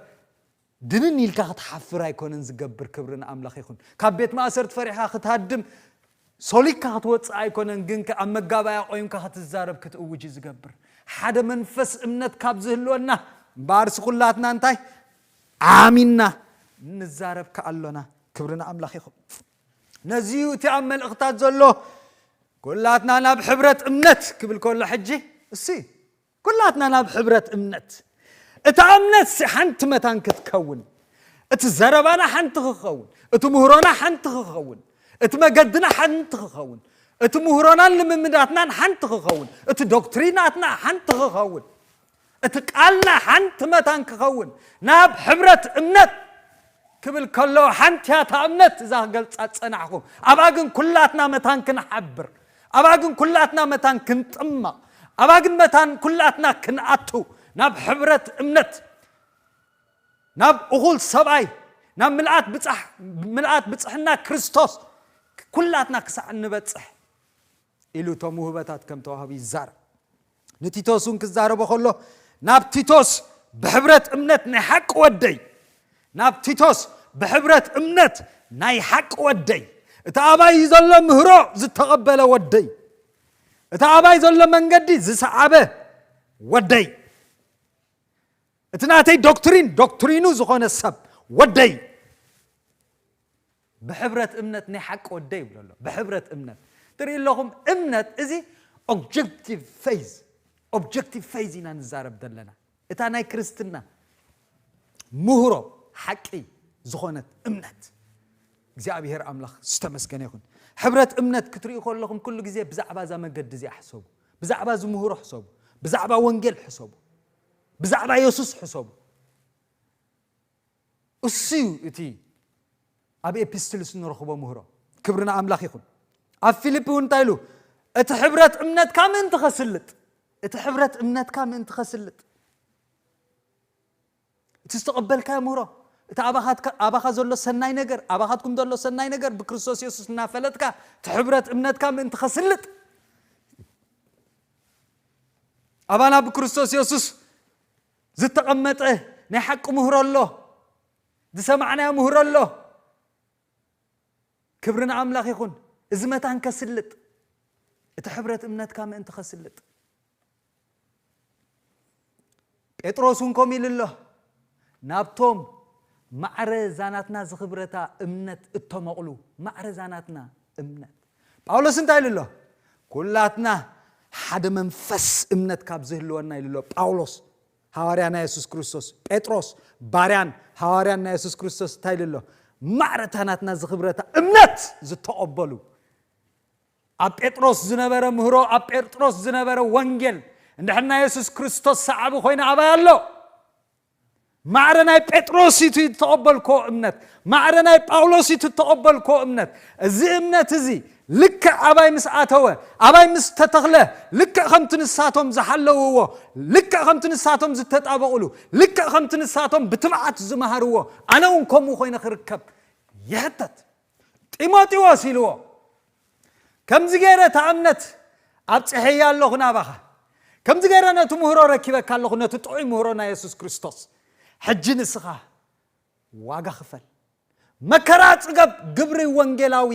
ድንን ኢልካ ክትሓፍር ኣይኮነን ዝገብር። ክብሪ ንኣምላኽ ይኹን። ካብ ቤት ማእሰርቲ ፈሪሕካ ክትሃድም ሶሊካ ክትወፅእ ኣይኮነን፣ ግን ከ ኣብ መጋባያ ቆይምካ ክትዛረብ ክትእውጅ እዩ ዝገብር። ሓደ መንፈስ እምነት ካብ ዝህልወና እምበኣርሲ ኩላትና እንታይ ኣሚንና ንዛረብ ከኣሎና። ክብሪ ንኣምላኽ ይኹን። ነዚ እዩ እቲ ኣብ መልእኽታት ዘሎ ኩላትና ናብ ሕብረት እምነት ክብል ከሎ ሕጂ እሲ ኩላትና ናብ ሕብረት እምነት። እታ እምነት ሲ ሓንቲ መታን ክትከውን፣ እቲ ዘረባና ሓንቲ ክኸውን፣ እቲ ምህሮና ሓንቲ ክኸውን፣ እቲ መገድና ሓንቲ ክኸውን፣ እቲ ምህሮናን ልምምዳትናን ሓንቲ ክኸውን፣ እቲ ዶክትሪናትና ሓንቲ ክኸውን፣ እቲ ቃልና ሓንቲ መታን ክኸውን፣ ናብ ሕብረት እምነት ክብል ከሎ ሓንቲ እያ እታ እምነት እዛ ክገልጻ ዝጸናሕኩ። ኣብኣ ግን ኩላትና መታን ክንሓብር፣ ኣብኣ ግን ኩላትና መታን ክንጥመቕ፣ ኣብኣ ግን መታን ኩላትና ክንኣቱ ናብ ሕብረት እምነት፣ ናብ እኹል ሰብኣይ፣ ናብ ምልኣት ብጻሕ-፣ ምልኣት ብጽሕና ክርስቶስ ኩላትና ክሳዕ እንበጽሕ ኢሉ እቶም ውህበታት ከም ተዋህቡ ይዛረብ። ንቲቶስ እውን ክዛረቦ ከሎ ናብ ቲቶስ ብሕብረት እምነት ናይ ሓቂ ወደይ፣ ናብ ቲቶስ ብሕብረት እምነት ናይ ሓቂ ወደይ፣ እቲ ኣባይ ዘሎ ምህሮ ዝተቐበለ ወደይ፣ እቲ ኣባይ ዘሎ መንገዲ ዝሰዓበ ወደይ፣ እቲ ናተይ ዶክትሪን ዶክትሪኑ ዝኾነ ሰብ ወደይ፣ ብሕብረት እምነት ናይ ሓቂ ወደይ ይብሎ ኣሎ። ብሕብረት እምነት ትርኢ ኣለኹም። እምነት እዚ ኦብጀክቲቭ ፌዝ፣ ኦብጀክቲቭ ፌዝ ኢና ንዛረብ ዘለና። እታ ናይ ክርስትና ምህሮ ሓቂ ዝኾነት እምነት። እግዚኣብሔር ኣምላኽ ዝተመስገነ ይኹን። ሕብረት እምነት ክትርእዩ ከለኹም ኩሉ ግዜ ብዛዕባ እዛ መገዲ እዚኣ ሕሰቡ፣ ብዛዕባ እዚ ምህሮ ሕሰቡ፣ ብዛዕባ ወንጌል ሕሰቡ፣ ብዛዕባ የሱስ ሕሰቡ። እሱ እዩ እቲ ኣብ ኤፒስትልስ እንረኽቦ ምህሮ። ክብሪ ንኣምላኽ ይኹን። ኣብ ፊልፒ እውን እንታይ ኢሉ? እቲ ሕብረት እምነትካ ምእንቲ ኸስልጥ፣ እቲ ሕብረት እምነትካ ምእንቲ ኸስልጥ፣ እቲ ዝተቐበልካዮ ምህሮ፣ እቲ ኣባኻትካ-፣ ኣባኻ ዘሎ ሰናይ ነገር፣ ኣባኻትኩም ዘሎ ሰናይ ነገር ብክርስቶስ የሱስ እናፈለጥካ፣ እቲ ሕብረት እምነትካ ምእንቲ ኸስልጥ፣ ኣባና ብክርስቶስ የሱስ ዝተቐመጠ ናይ ሓቂ ምህሮ ኣሎ። ዝሰማዕናዮ ምህሮ ኣሎ። ክብሪ ንኣምላኽ ይኹን። እዚ መታን ከስልጥ፣ እቲ ሕብረት እምነትካ ምእንቲ ከስልጥ። ጴጥሮስ እውን ከምኡ ኢሉ ኣሎ። ናብቶም ማዕረ ዛናትና ዝኽብረታ እምነት እተመቕሉ፣ ማዕረ ዛናትና እምነት። ጳውሎስ እንታይ ኢሉ ኣሎ? ኩላትና ሓደ መንፈስ እምነት ካብ ዝህልወና ኢሉ ኣሎ ጳውሎስ፣ ሃዋርያ ናይ የሱስ ክርስቶስ። ጴጥሮስ ባርያን ሃዋርያን ናይ የሱስ ክርስቶስ እንታይ ኢሉ ኣሎ? ማዕረታ ናትና ዝኽብረታ እምነት ዝተቐበሉ። ኣብ ጴጥሮስ ዝነበረ ምህሮ፣ ኣብ ጴጥሮስ ዝነበረ ወንጌል፣ እንድሕር ናይ የሱስ ክርስቶስ ሰዓቢ ኮይነ ኣባይ ኣሎ። ማዕረ ናይ ጴጥሮስ እዩ እተቐበልኮ እምነት፣ ማዕረ ናይ ጳውሎስ እዩ እተቐበልኮ እምነት። እዚ እምነት እዚ ልክዕ ኣባይ ምስ ኣተወ፣ ኣባይ ምስ ተተኽለ፣ ልክዕ ከምቲ ንሳቶም ዝሓለውዎ፣ ልክዕ ከምቲ ንሳቶም ዝተጣበቕሉ፣ ልክዕ ከምቲ ንሳቶም ብትብዓት ዝመሃርዎ፣ ኣነ እውን ከምኡ ኮይነ ክርከብ ይሕተት። ጢሞቴዎስ ኢልዎ፣ ከምዚ ገይረ እታ እምነት ኣብጽሐያ ኣለኹ ናባኻ። ከምዚ ገይረ ነቲ ምህሮ ረኪበካ ኣለኹ፣ ነቲ ጥዑይ ምህሮ ናይ የሱስ ክርስቶስ። ሕጂ ንስኻ ዋጋ ክፈል። መከራ ጽገብ፣ ግብሪ ወንጌላዊ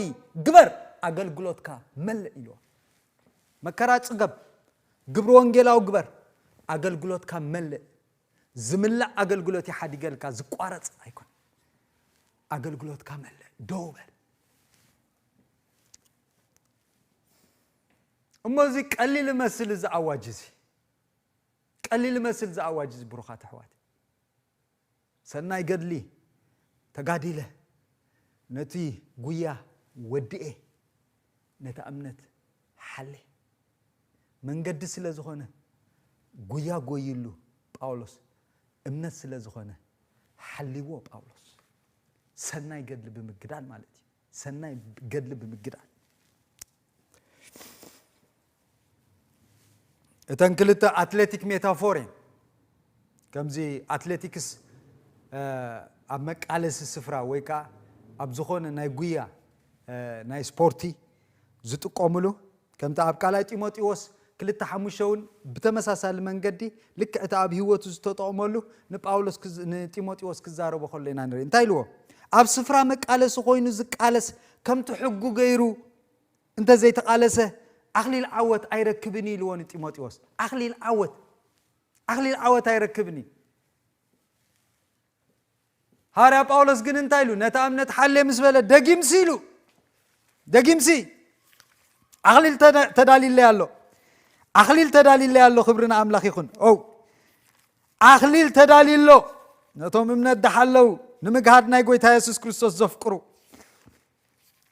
ግበር፣ ኣገልግሎትካ መልእ ኢልዎ። መከራ ጽገብ፣ ግብሪ ወንጌላዊ ግበር፣ ኣገልግሎትካ መልእ። ዝምላእ ኣገልግሎት ይሓዲገልካ፣ ዝቋረጽ ኣይኮን። ኣገልግሎትካ መልእ፣ ደው በል። እሞ እዚ ቀሊል እመስል፣ እዚ ኣዋጅ እዚ ቀሊል እመስል፣ እዚ ኣዋጅ እዚ ብሩኻት ኣሕዋት። ሰናይ ገድሊ ተጋዲለ፣ ነቲ ጉያ ወድኤ፣ ነታ እምነት ሓሌ። መንገዲ ስለ ዝኾነ፣ ጉያ ጎይሉ ጳውሎስ፣ እምነት ስለ ዝኾነ፣ ሓሊዎ ጳውሎስ። ሰናይ ገድሊ ብምግዳል ማለት እዩ። ሰናይ ገድሊ ብምግዳል። እተን ክልተ ኣትሌቲክ ሜታፎር እየን። ከምዚ ኣትሌቲክስ፣ እ፣ ኣብ መቃለሲ ስፍራ ወይ ከዓ ኣብ ዝኾነ ናይ ጉያ፣ እ፣ ናይ ስፖርቲ ዝጥቀሙሉ፣ ከምቲ ኣብ ካልኣይ ጢሞቴዎስ ክልተ ሓሙሽተ እውን ብተመሳሳሊ መንገዲ ልክዕ እቲ ኣብ ህይወቱ ዝተጠቕመሉ ንጳውሎስ ክዝ-፣ ንጢሞቴዎስ ክዛረቦ ከሎ ኢና ንርኢ። እንታይ ኢልዎ? ኣብ ስፍራ መቃለሲ ኮይኑ ዝቃለስ ከምቲ ሕጉ ገይሩ እንተ ዘይተቓለሰ ኣኽሊል ዓወት ኣይረክብን እዩ ኢልዎ ንጢሞቴዎስ። ኣኽሊል ዓወት፣ ኣኽሊል ዓወት ኣይረክብን እዩ። ሃዋርያ ጳውሎስ ግን እንታይ ኢሉ? ነታ እምነት ሓሌ ምስ በለ ደጊምሲ ኢሉ፣ ደጊምሲ ኣኽሊል ተዳ-፣ ተዳሊለይ ኣሎ፣ ኣኽሊል ተዳሊለይ ኣሎ። ክብሪ ንኣምላኽ ይኹን። ኦ፣ ኣኽሊል ተዳልዩ ኣሎ። ነቶም እምነት ደሓለው ንምግሃድ ናይ ጎይታ የሱስ ክርስቶስ ዘፍቅሩ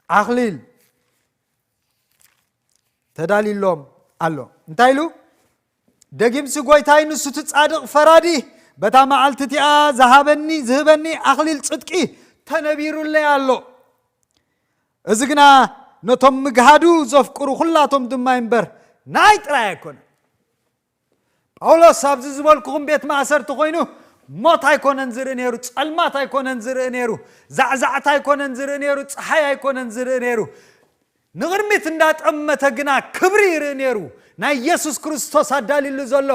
ኣኽሊል ተዳልዩሎም ኣሎ። እንታይ ኢሉ? ደጊምሲ ጎይታይ ንሱ እቲ ጻድቕ ፈራዲ በታ መዓልቲ እቲኣ ዝሃበኒ፣ ዝህበኒ ኣኽሊል ጽድቂ ተነቢሩለይ ኣሎ። እዚ ግና ነቶም ምግሃዱ ዘፍቅሩ ኩላቶም ድማ እምበር ናይ ጥራይ ኣይኮነን። ጳውሎስ ኣብዚ ዝበልኩኹም ቤት ማእሰርቲ ኮይኑ ሞት ኣይኮነን ዝርኢ ነይሩ፣ ጸልማት ኣይኮነን ዝርኢ ነይሩ፣ ዛዕዛዕታ ኣይኮነን ዝርኢ ነይሩ፣ ጸሓይ ኣይኮነን ዝርኢ ነይሩ። ንቕድሚት እንዳጠመተ ግና ክብሪ ይርኢ ነይሩ። ናይ የሱስ ክርስቶስ ኣዳልዩሉ ዘሎ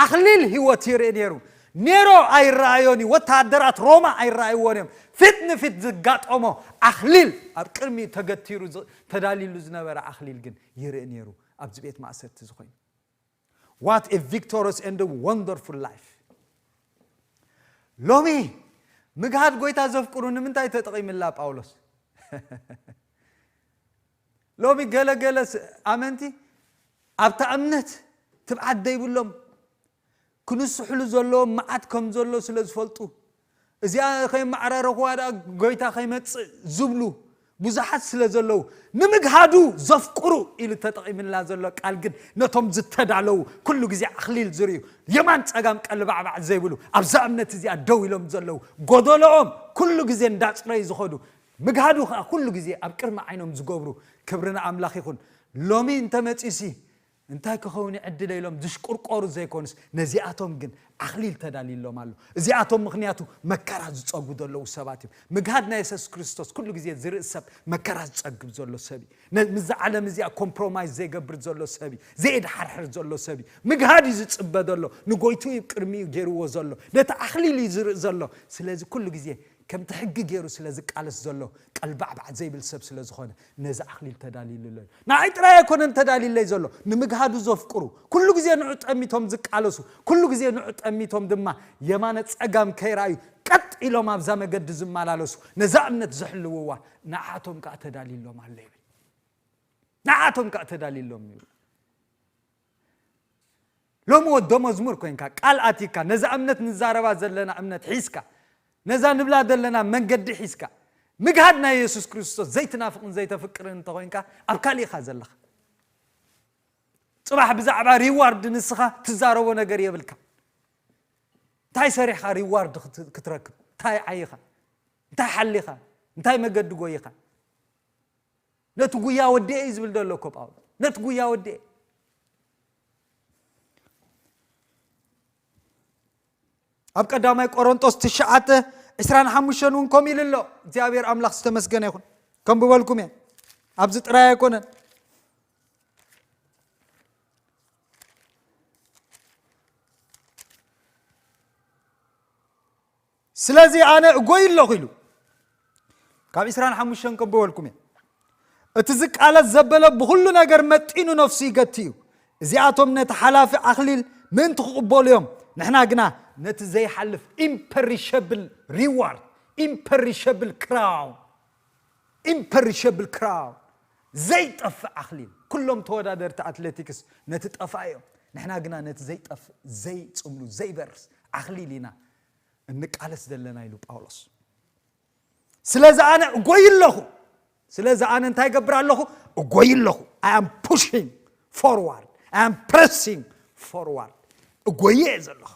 ኣኽሊል ህይወት ይርኢ ነይሩ። ኔሮ ኣይረኣዮን እዩ፣ ወተሃደራት ሮማ ኣይረኣይዎን እዮም። ፊት ንፊት ዝጋጠሞ ኣኽሊል፣ ኣብ ቅድሚኡ ተገቲሩ ዝ-፣ ተዳልዩሉ ዝነበረ ኣኽሊል ግን ይርኢ ነይሩ ኣብዚ ቤት ማእሰርቲ እዚ ኮይኑ። What a victorious and a wonderful life። ሎሚ ምግሃድ ጎይታ ዘፍቅሩ ንምንታይ ተጠቒምላ ጳውሎስ? ሎሚ ገለ ገለ ስ-፣ ኣመንቲ ኣብታ እምነት ትብዓት ዘይብሎም፣ ክንስሕሉ ዘለዎም መዓት ከም ዘሎ ስለ ዝፈልጡ፣ እዚኣ ከይመዓራረኽዋ ደኣ ጎይታ ከይመጽእ ዝብሉ ብዙሓት ስለ ዘለዉ፣ ንምግሃዱ ዘፍቅሩ ኢሉ ተጠቒምላ ዘሎ ቃል ግን ነቶም ዝተዳለዉ ኩሉ ግዜ ኣኽሊል ዝርእዩ፣ የማን ጸጋም ቀልባዕባዕ ዘይብሉ፣ ኣብዛ እምነት እዚኣ ደው ኢሎም ዘለዉ፣ ጎደሎኦም ኩሉ ግዜ እንዳጽረዩ ዝኸዱ፣ ምግሃዱ ኸኣ ኩሉ ግዜ ኣብ ቅድሚ ዓይኖም ዝገብሩ፣ ክብሪ ንኣምላኽ ይኹን። ሎሚ እንተመጺሲ እንታይ ክኸውን ዕድለ ኢሎም ዝሽቁርቆሩ ዘይኮኑስ፣ ነዚኣቶም ግን ኣኽሊል ተዳልዩሎም ኣሎ። እዚኣቶም ምኽንያቱ መከራ ዝጸጉ ዘለዉ ሰባት እዮም። ምግሃድ ናይ የሱስ ክርስቶስ ኩሉ ግዜ ዝርኢ ሰብ መከራ ዝጸግብ ዘሎ ሰብ እዩ። ነ-፣ ምስዛ ዓለም እዚኣ ኮምፕሮማይዝ ዘይገብር ዘሎ ሰብ እዩ። ዘየድሓርሕር ዘሎ ሰብ እዩ። ምግሃድ እዩ ዝጽበ ዘሎ። ንጎይቱ እዩ ቅድሚኡ ገይርዎ ዘሎ። ነቲ ኣኽሊል እዩ ዝርኢ ዘሎ። ስለዚ ኩሉ ግዜ ከምቲ ሕጊ ገይሩ ስለ ዝቃለስ ዘሎ ቀልባዕባዕ ዘይብል ሰብ ስለ ዝኾነ ነዚ ኣኽሊል ተዳልዩሉ ኣሎ። ንዓይ ጥራይ ኣይኮነን ተዳልዩለይ ዘሎ፣ ንምግሃዱ ዘፍቅሩ፣ ኩሉ ግዜ ንዑ ጠሚቶም ዝቃለሱ፣ ኩሉ ግዜ ንዑ ጠሚቶም ድማ የማነ ጸጋም ከይረኣዩ ቀጥ ኢሎም ኣብዛ መገዲ ዝመላለሱ፣ ነዛ እምነት ዝሕልውዋ ንዓቶም ከኣ ተዳልዩሎም ኣሎ ይብል። ንዓቶም ከኣ ተዳልዩሎም ይብል። ሎሚ ወዶ መዝሙር ኮይንካ ቃል ኣቲካ ነዛ እምነት ንዛረባ ዘለና እምነት ሒዝካ ነዛ ንብላ ዘለና መንገዲ ሒዝካ ምግሃድ ናይ የሱስ ክርስቶስ ዘይትናፍቕን ዘይተፍቅርን እንተኾይንካ ኣብ ካልእ ኢኻ ዘለኻ። ጽባሕ ብዛዕባ ሪዋርድ ንስኻ ትዛረቦ ነገር የብልካ። እንታይ ሰሪሕኻ ሪዋርድ ክት-፣ ክትረክብ? እንታይ ዓይኻ? እንታይ ሓሊኻ? እንታይ መገዲ ጎይኻ? ነቲ ጉያ ወዲኤ እዩ ዝብል ዘሎ እኮ ጳውሎስ። ነቲ ጉያ ወዲኤ። ኣብ ቀዳማይ ቆሮንጦስ ትሽዓተ ዕስራን ሓሙሽተን እውን ከምኡ ኢሉ ኣሎ። እግዚኣብሔር ኣምላኽ ዝተመስገነ ይኹን። ከም ብበልኩም እየ። ኣብዚ ጥራይ ኣይኮነን። ስለዚ ኣነ እጎይ ኣለኹ ኢሉ። ካብ ዕስራን ሓሙሽተን ከንብበልኩም እየ። እቲ ዝቃለስ ዘበለ ብኹሉ ነገር መጢኑ ነፍሱ ይገቲ እዩ። እዚኣቶም ነቲ ሓላፊ ኣኽሊል ምእንቲ ክቕበሉ እዮም። ንሕና ግና ነቲ ዘይሓልፍ ኢምፐሪሸብል ሪዋርድ፣ ኢምፐሪሸብል ክራውን፣ ኢምፐሪሸብል ክራውን፣ ዘይጠፍእ ኣኽሊል። ኩሎም ተወዳደርቲ ኣትሌቲክስ ነቲ ጠፋኢ እዮም። ንሕና ግና ነቲ ዘይጠፍእ፣ ዘይጽምሉ፣ ዘይበርስ ኣኽሊል ኢና እንቃለስ ዘለና ኢሉ ጳውሎስ። ስለዚ ኣነ እጎይ ኣለኹ። ስለዚ ኣነ እንታይ ገብር ኣለኹ? እጎይ ኣለኹ። I am pushing forward. I am pressing forward. እጎይ እየ ዘለኹ።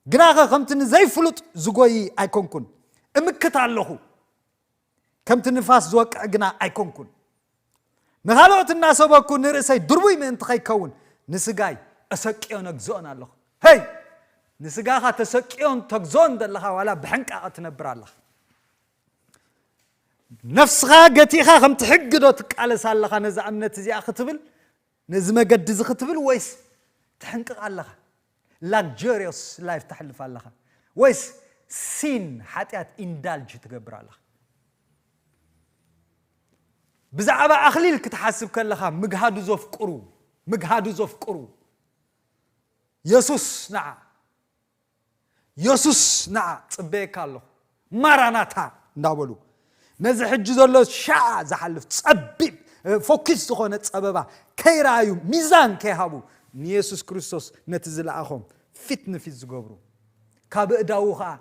ግናኸ ከምቲ ንዘይፍሉጥ ዝጎይ ኣይኮንኩን። እምክት ኣለኹ። ከምቲ ንፋስ ዝወቅዕ ግና ኣይኮንኩን። ንኻልኦት እናሰበኩ ንርእሰይ ድርቡይ ምእንቲ ከይከውን ንስጋይ እሰቅዮን እግዝኦን ኣለኹ። ሄይ! ንስጋኻ ተሰቅዮን ተግዝኦን ዘለኻ ዋላ ብሕንቃቐ ትነብር ኣለኻ። ነፍስኻ ገቲኻ ከምቲ ሕጊ ዶ ትቃለስ ኣለኻ ነዛ እምነት እዚኣ ክትብል፣ ነዚ መገዲ እዚ ክትብል ወይስ ትሕንቅቕ ኣለኻ? ላግጀሪዮስ ላይፍ ተሕልፍ ኣለኻ? ወይስ ሲን ሓጢኣት ኢንዳልጅ ትገብር ኣለኻ? ብዛዕባ ኣኽሊል ክትሓስብ ከለኻ ምግሃዱ ዘፍቅሩ፣ ምግሃዱ ዘፍቅሩ የሱስ ንዓ፣ የሱስ ንዓ ጽበየካ ኣለኹ፣ ማራናታ እንዳበሉ ነዚ ሕጂ ዘሎ ሻዓ ዝሓልፍ ጸቢብ ፎኪስ ዝኾነ ጸበባ ከይረኣዩ ሚዛን ከይሃቡ ንየሱስ ክርስቶስ ነቲ ዝለኣኾም ፊት ንፊት ዝገብሩ ካብ እዳዉ ኸኣ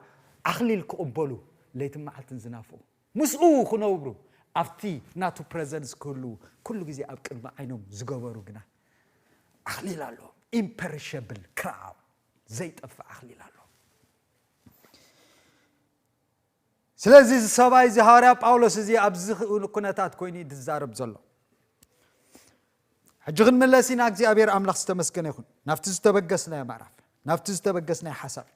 ኣኽሊል ክቕበሉ ለይትን መዓልትን ዝናፍቑ ምስኡ ክነብሩ ኣብቲ ናቱ ፕረዘንስ ክህልዉ ኩሉ ግዜ ኣብ ቅድሚ ዓይኖም ዝገበሩ ግና ኣኽሊል ኣለዎም። ኢምፐሪሸብል ክራውን ዘይጠፍእ ኣኽሊል ኣለዎም። ስለዚ እዚ ሰብኣይ እዚ ሃዋርያ ጳውሎስ እዚ ኣብዚ ኩነታት ኮይኑ እዩ ዝዛረብ ዘሎ። ሕጂ ክንምለስ ኢና። እግዚኣብሔር ኣምላኽ ዝተመስገነ ይኹን። ናብቲ ዝተበገስናዮ ምዕራፍ፣ ናብቲ ዝተበገስናዮ ሓሳብ።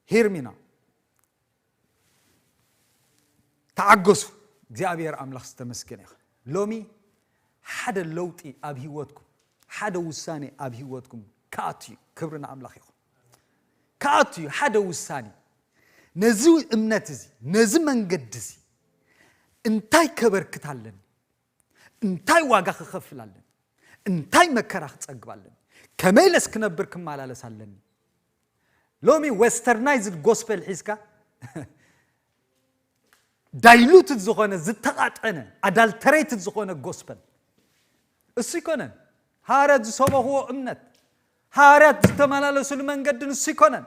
ሂርሚና ተዓገሱ። እግዚኣብሔር ኣምላኽ ዝተመስገነ ይኹን። ሎሚ ሓደ ለውጢ ኣብ ህይወትኩም፣ ሓደ ውሳኔ ኣብ ህይወትኩም ክኣቱ እዩ። ክብሪ ንኣምላኽ ይኹን። ክኣቱ እዩ ሓደ ውሳኔ። ነዚ እምነት እዚ፣ ነዚ መንገዲ እዚ እንታይ ከበርክት ኣለኒ? እንታይ ዋጋ ክኸፍል ኣለኒ? እንታይ መከራ ክጸግብ ኣለኒ? ከመይ ኢለስ ክነብር ክመላለስ ኣለኒ? ሎሚ ዌስተርናይዝድ ጎስፐል ሒዝካ ዳይሉትድ ዝኾነ ዝተቓጠነ ኣዳልተሬትድ ዝኾነ ጎስፐል እሱ ይኮነን። ሃዋርያት ዝሰበኽዎ እምነት ሃዋርያት ዝተመላለሱሉ መንገዲ ንሱ ይኮነን።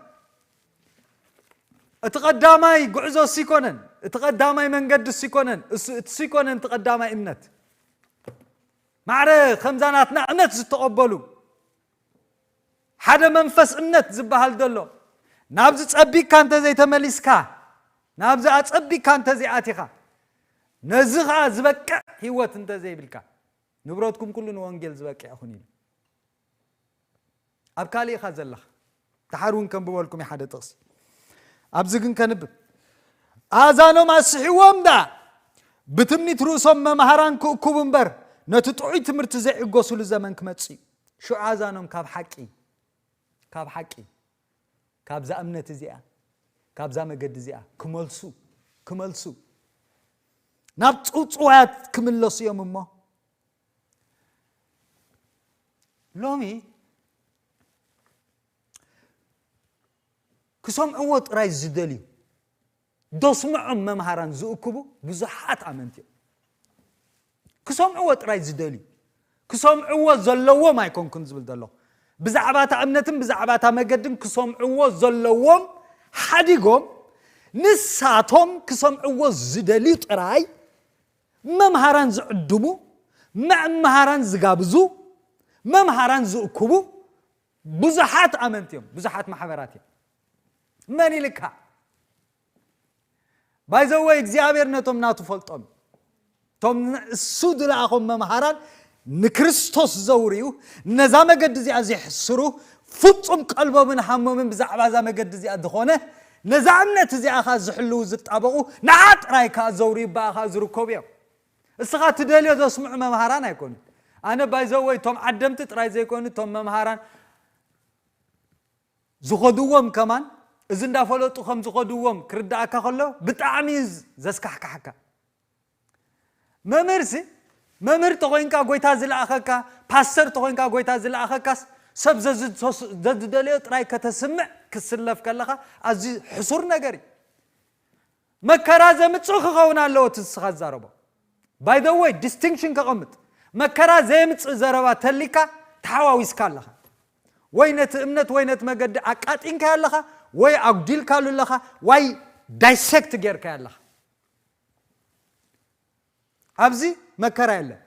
እቲ ቀዳማይ ጉዕዞ እሱ ይኮነን። እቲ ቀዳማይ መንገዲ እሱ ይኮነን። እሱ፣ እሱ ይኮነን እቲ ቀዳማይ እምነት። ማዕረ ከምዛ ናትና እምነት ዝተቐበሉ ሓደ መንፈስ እምነት ዝበሃል ዘሎ ናብዚ ጸቢቅካ እንተ ዘይተመሊስካ ናብዚ ኣጸቢቅካ እንተ ዘይኣቲኻ ነዚ ኸኣ ዝበቅዕ ህይወት እንተዘይብልካ፣ ንብረትኩም ኩሉ ንወንጌል ዝበቅዕ ይኹን ኢሉ። ኣብ ካልእ ኢኻ ዘለኻ። ደሓር እውን ከንብበልኩም እዩ ሓደ ጥቕሲ። ኣብዚ ግን ከንብብ። ኣእዛኖም ኣስሕዎም ደኣ፣ ብትምኒት ርእሶም መምሃራን ክእኩቡ እምበር፣ ነቲ ጥዑይ ትምህርቲ ዘይዕገሱሉ ዘመን ክመጽእ እዩ። ሽዑ ኣእዛኖም ካብ ሓቂ፣ ካብ ሓቂ፣ ካብዛ እምነት እዚኣ፣ ካብዛ መገዲ እዚኣ ክመልሱ፣ ክመልሱ፣ ናብ ጽውጽዋያት ክምለሱ እዮም እሞ። ሎሚ ክሰምዕዎ ጥራይ ዝደልዩ፣ ደስምዖም መምሃራን ዝእክቡ ብዙሓት ኣመንቲ እዮም። ክሰምዕዎ ጥራይ ዝደልዩ፣ ክሰምዕዎ ዘለዎም ኣይኮንኩን ዝብል ዘለኹ። ብዛዕባ እታ እምነትን ብዛዕባ እታ መገድን ክሰምዕዎ ዘለዎም ሓዲጎም፣ ንሳቶም ክሰምዕዎ ዝደልዩ ጥራይ መምሃራን ዝዕድሙ፣ መምሃራን ዝጋብዙ፣ መምሃራን ዝእክቡ ብዙሓት ኣመንቲ እዮም፣ ብዙሓት ማሕበራት እዮም። መን ኢልካ? ባይዘወይ እግዚኣብሔር ነቶም ናቱ ፈልጦም። እቶም እሱ ዝለኣኾም መምሃራን ንክርስቶስ ዘውርዩ፣ ነዛ መገዲ እዚኣ ዘሕስሩ፣ ፍጹም ቀልቦምን ሃሞምን ብዛዕባ እዛ መገዲ እዚኣ ዝኾነ፣ ነዛ እምነት እዚኣ ኸኣ ዝሕልዉ ዝጣበቑ፣ ንዓ ጥራይ ከኣ ዘውርዩ፣ ብኣ ኸኣ ዝርከቡ እዮም። እስኻ ትደልዮ ዘስምዑ መምሃራን ኣይኮኑን። ኣነ ባይዘወይ እቶም ዓደምቲ ጥራይ ዘይኮኑ፣ እቶም መምሃራን ዝኸድዎም ከማን፣ እዚ እንዳፈለጡ ከም ዝኸድዎም ክርድኣካ ከሎ፣ ብጣዕሚ እዩ ዘስካሕካሕካ። መምህርሲ፣ መምህር ተኾይንካ ጎይታ ዝለኣኸካ፣ ፓስተር ተኾይንካ ጎይታ ዝለኣኸካስ፣ ሰብ ዘዝ-፣ ዘዝ-፣ ዘዝደለዮ ጥራይ ከተስምዕ ክትስለፍ ከለኻ፣ ኣዝዩ ሕሱር ነገር እዩ። መከራ ዘምጽእ ክኸውን ኣለዎ እቲ ንስኻ ዝዛረቦ። By the way, distinction ከቐምጥ። መከራ ዘየምጽእ ዘረባ ተሊካ ተሓዋዊስካ ኣለኻ። ወይ ነቲ እምነት ወይ ነቲ መገዲ ኣቃጢንካዮ ኣለኻ፣ ወይ ኣጉዲልካሉ ኣለኻ፣ ወይ ዳይሰክት ጌርካዮ ኣለኻ። ኣብዚ መከራ የለን።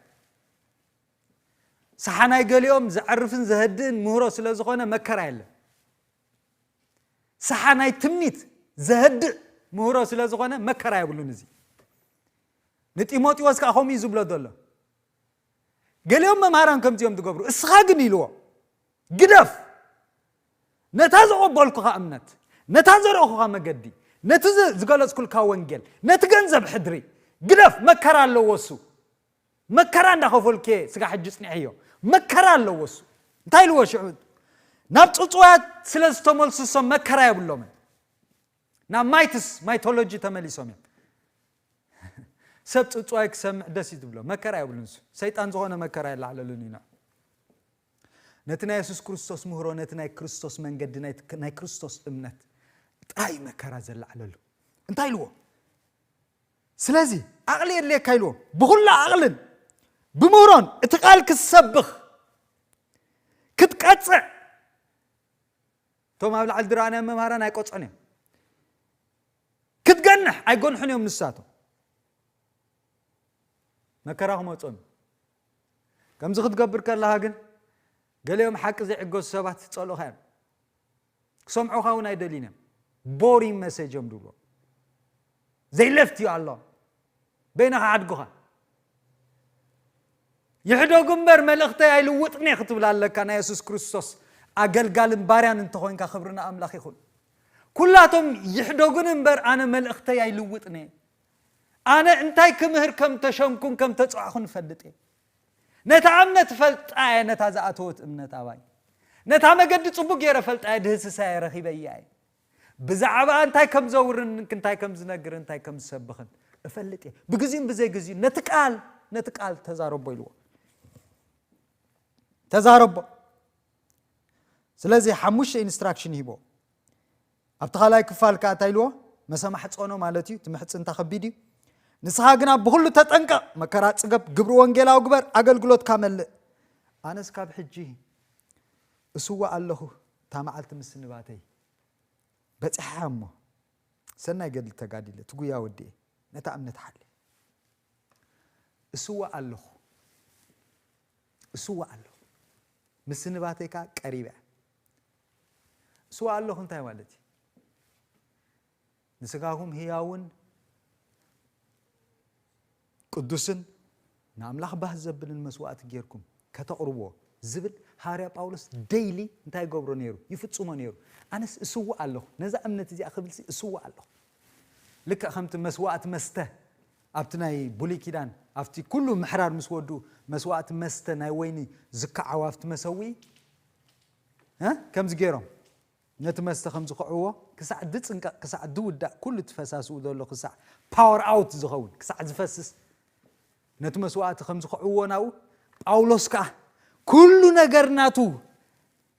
ሰሓናይ ገሊኦም ዘዕርፍን ዘህድእን ምህሮ ስለ ዝኾነ መከራ የለን። ሰሓናይ ትምኒት ዘህድእ ምህሮ ስለ ዝኾነ መከራ የብሉን። እዚ ንጢሞቴዎስ ከኣ ከምኡ እዩ ዝብሎ ዘሎ። ገሊኦም መምሃራን ከምዚኦም ዝገብሩ፣ እስኻ ግን ኢልዎ፣ ግደፍ። ነታ ዘቐበልኩኻ እምነት፣ ነታ ዘረእኹኻ መገዲ፣ ነቲ ዝ-፣ ዝገለጽኩልካ ወንጌል፣ ነቲ ገንዘብ ሕድሪ፣ ግደፍ። መከራ ኣለዎ እሱ። መከራ እንዳኸፈልኩ እየ ስጋ ሕጂ ጽኒሐዮ። መከራ ኣለዎ እሱ። እንታይ ኢልዎ ሽዑ? ናብ ጽውጽዋያት ስለ ዝተመልሱ እሶም መከራ የብሎምን። ናብ ማይትስ፣ ማይቶሎጂ ተመሊሶም እዮም። ሰብ ጽውጽዋይ ክሰምዕ ደስ እዩ ዝብሎ። መከራ የብሉን እሱ። ሰይጣን ዝኾነ መከራ የላዕለሉን እዩ ንዑ። ነቲ ናይ የሱስ ክርስቶስ ምህሮ፣ ነቲ ናይ ክርስቶስ መንገዲ፣ ናይ፣ ናይ ክርስቶስ እምነት ጥራይ መከራ ዘላዕለሉ። እንታይ ኢልዎ? ስለዚ ዓቕሊ የድልየካ ኢልዎ። ብኹሉ ዓቕልን ብምህሮን እቲ ቃል ክትሰብኽ፣ ክትቀጽዕ፣ እቶም ኣብ ላዕሊ ዝረኣናዮም መምሃራን ኣይቆጽዑን እዮም። ክትገንሕ ኣይጎንሑን እዮም ንሳቶም። መከራ ክመጾም እዩ። ከምዚ ክትገብር ከለኻ ግን ገሊኦም ሓቂ ዘይዕገሱ ሰባት ጸልኡኻ እዮም። ክሰምዑኻ እውን ኣይደልዩን እዮም። ቦሪንግ መሴጅ እዮም ድብሎ። They left you alone። በይንኻ ዓድጉኻ። ይሕደጉ እምበር መልእኽተይ ኣይልውጥን እየ ክትብል ኣለካ። ናይ የሱስ ክርስቶስ ኣገልጋልን ባርያን እንተኾይንካ ክብሪ ንኣምላኽ ይኹን። ኩላቶም ይሕደጉን እምበር ኣነ መልእኽተይ ኣይልውጥን እየ። ኣነ እንታይ ክምህር ከም ተሸምኩን ከም ተጻዕኹን እፈልጥ እየ። ነታ እምነት እፈልጣ እየ፣ ነታ ዝኣተወት እምነት ኣባይ። ነታ መገዲ ጽቡቕ ገይረ እፈልጣ እየ፣ ድህስሳ እየ፣ ረኺበያ እየ። ብዛዕባ እንታይ ከም ዘውርን፣ እንታይ ከም ዝነግርን፣ እንታይ ከም ዝሰብኽን እፈልጥ እየ። ብግዚኡን ብዘይ ግዚኡ ነቲ ቃል፣ ነቲ ቃል ተዛረቦ ኢልዎ። ተዛረቦ። ስለዚ ሓሙሽተ ኢንስትራክሽን ሂቦ። ኣብቲ ካልኣይ ክፋል ከኣ እንታይ ኢልዎ? መሰማሕጸኖ ማለት እዩ። እቲ ምሕጽንታ ከቢድ እዩ። ንስኻ ግና ብኹሉ ተጠንቀቕ፣ መከራ ጽገብ፣ ግብሪ ወንጌላዊ ግበር፣ ኣገልግሎትካ መልእ። ኣነስ ካብ ሕጂ እስዋእ ኣለኹ፣ እታ መዓልቲ ምስንባተይ በጺሓ እሞ ሰናይ ገድሊ ተጋዲለ፣ እቲ ጉያ ወዲኤ፣ ነታ እምነት ሓልየ። እስዋእ ኣለኹ፣ እስዋእ ኣለኹ። ምስንባተይ ከኣ ቀሪበ እያ። እስዋእ ኣለኹ እንታይ ማለት እዩ? ንስጋኹም ህያውን ቅዱስን ንኣምላኽ ባህ ዘብልን መስዋእቲ ጌርኩም ከተቕርብዎ ዝብል ሃዋርያ ጳውሎስ ደይሊ እንታይ ይገብሮ ነይሩ? ይፍጽሞ ነይሩ። ኣነስ እስውእ ኣለኹ፣ ነዛ እምነት እዚኣ ክብልሲ እስውእ ኣለኹ። ልክዕ ከምቲ መስዋእቲ መስተ ኣብቲ ናይ ብሉይ ኪዳን ኣብቲ ኩሉ ምሕራር ምስ ወዱ መስዋእቲ መስተ ናይ ወይኒ ዝከዓው ኣብቲ መሰውኢ እ? ከምዚ ገይሮም ነቲ መስተ ከም ዝኽዕዎ ክሳዕ ዝጽንቀቕ ክሳዕ ዝውዳእ ኩሉ እቲ ፈሳስኡ ዘሎ ክሳዕ ፓወር ኣውት ዝኸውን ክሳዕ ዝፈስስ ነቲ መስዋእቲ ከም ዝኽዕዎ ናብኡ ጳውሎስ ከኣ ኩሉ ነገር ናቱ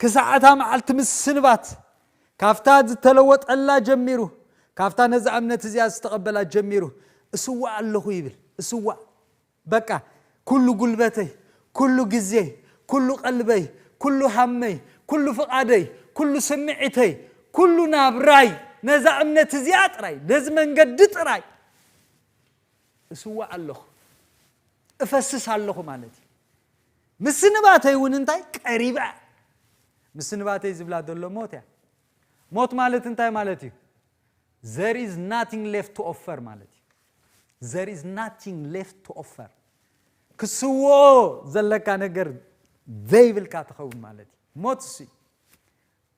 ክሳዕ እታ መዓልቲ ምስንባት ካብታ ዝተለወጠላ ጀሚሩ ካብታ ነዛ እምነት እዚኣ ዝተቐበላ ጀሚሩ እስዋእ ኣለኹ ይብል። እስዋእ በቃ ኩሉ ጉልበተይ፣ ኩሉ ግዜይ፣ ኩሉ ቀልበይ፣ ኩሉ ሃመይ፣ ኩሉ ፍቓደይ፣ ኩሉ ስምዒተይ፣ ኩሉ ናብራይ ነዛ እምነት እዚኣ ጥራይ ነዚ መንገዲ ጥራይ እስዋእ ኣለኹ፣ እፈስስ ኣለኹ ማለት እዩ። ምስንባተይ እውን እንታይ ቀሪባ። ምስንባተይ ዝብላ ዘሎ ሞት እያ። ሞት ማለት እንታይ ማለት እዩ? There is nothing left to offer ማለት እዩ። There is nothing left to offer። ክስዎ ዘለካ ነገር ዘይብልካ ትኸውን ማለት እዩ። ሞት እሱ እዩ።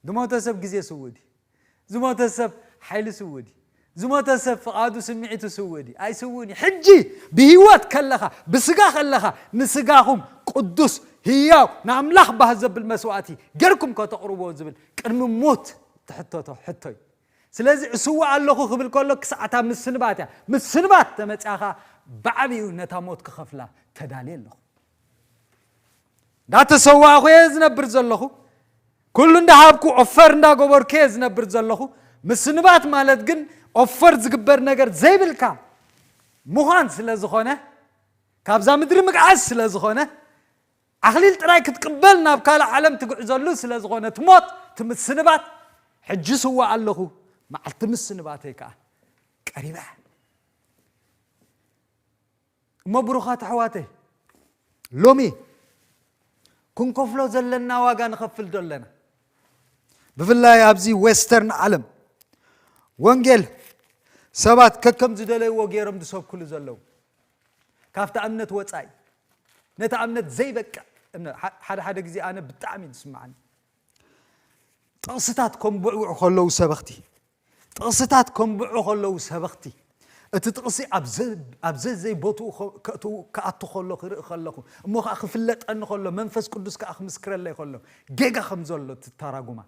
ዝሞተ ሰብ ግዜ ስውእ ድዩ? ዝሞተ ሰብ ሓይሊ ስውእ ድዩ? ዝሞተ ሰብ ፍቓዱ ስምዒቱ ስውእ ድዩ? ኣይስውእን እዩ። ሕጂ ብህይወት ከለኻ ብስጋ ከለኻ ንስጋኹም ቅዱስ ህያው ንኣምላኽ ባህ ዘብል መስዋእቲ ጌርኩም ከተቕርቦ ዝብል ቅድሚ ሞት ትሕተቶ ሕቶ እዩ። ስለዚ እስውእ ኣለኹ ክብል ከሎ ክሳዕታ ምስንባት እያ። ምስንባት ተመፅኣኻ ብዓብዩ ነታ ሞት ክኸፍላ ተዳልየ ኣለኹ። እንዳተሰዋእኹ እየ ዝነብር ዘለኹ። ኩሉ እንዳሃብኩ ኦፈር እንዳገበርኩ እየ ዝነብር ዘለኹ። ምስንባት ማለት ግን ኦፈር ዝግበር ነገር ዘይብልካ ምዃን ስለ ዝኾነ ካብዛ ምድሪ ምግዓዝ ስለ ዝኾነ ኣኽሊል ጥራይ ክትቅበል ናብ ካልእ ዓለም ትግዕዘሉ ስለ ዝኾነ ትሞት ትምስንባት ሕጂ ስዋ ኣለኹ። መዓልቲ ምስንባተይ ከዓ ቀሪባ። እሞ ብሩኻት ኣሕዋተይ ሎሚ ክንከፍሎ ዘለና ዋጋ ንኸፍል ዶ ኣለና? ብፍላይ ኣብዚ ዌስተርን ዓለም ወንጌል ሰባት ከከም ዝደለይዎ ገይሮም ዝሰብክሉ ዘለዉ ካብታ እምነት ወፃኢ ነታ እምነት ዘይበቅዕ እምነት ሓደ ሓደ ግዜ ኣነ ብጣዕሚ እዩ ዝስማዓኒ። ጥቕስታት ከምብዕብዑ ከለዉ ሰበኽቲ ጥቕስታት ከምብዑ ከለዉ ሰበኽቲ እቲ ጥቕሲ ኣብ ዘዘይ ቦትኡ ክኣቱ ከሎ ክርኢ ከለኹ እሞ ከዓ ክፍለጠኒ ከሎ መንፈስ ቅዱስ ከዓ ክምስክረለይ ከሎ ጌጋ ከም ዘሎ ትተራጉማ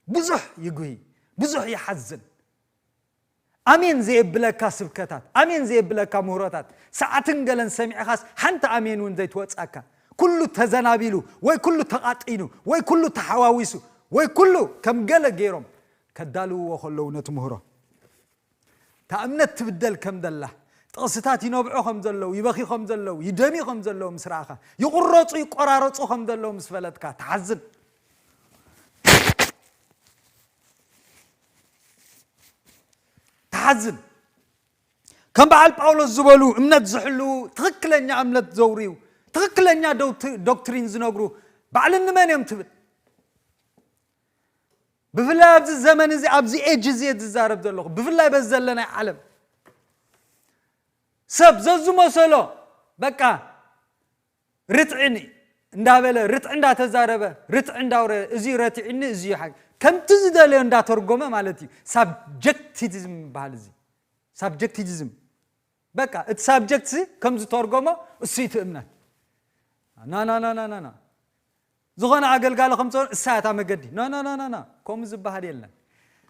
ብዙሕ ይጉሂ ብዙሕ ይሓዝን። ኣሜን ዘየብለካ ስብከታት ኣሜን ዘየብለካ ምህሮታት ሰዓትን ገለን ሰሚዕኻስ ሓንቲ ኣሜን እውን ዘይትወፅኣካ ኩሉ ተዘናቢሉ ወይ ኩሉ ተቓጢኑ ወይ ኩሉ ተሓዋዊሱ ወይ ኩሉ ከም ገለ ገይሮም ከዳልውዎ ከለዉ ነቲ ምህሮ እታ እምነት ትብደል ከም ዘላ ጥቕስታት ይነብዑ ከም ዘለዉ ይበኺ ከም ዘለዉ ይደሚ ከም ዘለዉ ምስ ረኣኻ ይቑረፁ ይቆራረፁ ከም ዘለዉ ምስ ፈለጥካ ትሓዝን። ትሓዝን። ከም በዓል ጳውሎስ ዝበሉ እምነት ዝሕልዉ ትኽክለኛ እምነት ዘውርዩ ትኽክለኛ ዶክትሪን ዝነግሩ ባዕልን ንመን እዮም ትብል? ብፍላይ ኣብዚ ዘመን እዚ ኣብዚ ኤጅ እዚ ዝዛረብ ዘለኹ ብፍላይ በዚ ዘለናይ ዓለም ሰብ ዘዝመሰሎ በቃ ርትዕኒ እንዳበለ ርትዕ እንዳተዛረበ ርትዕ እንዳውረ እዚ ረትዕኒ እዚ ከምቲ ዝደለዮ እንዳተርጎመ ማለት እዩ። ሳብጀክቲዝም ይበሃል እዚ ሳብጀክቲዝም በቃ እቲ ሳብጀክት ከም ዝተርጎሞ እሱ እቲ እምነት ናናናናና ዝኾነ ኣገልጋሊ ከምፀ እሳ እታ መገዲ ናናናናና ከምኡ ዝበሃል የለን።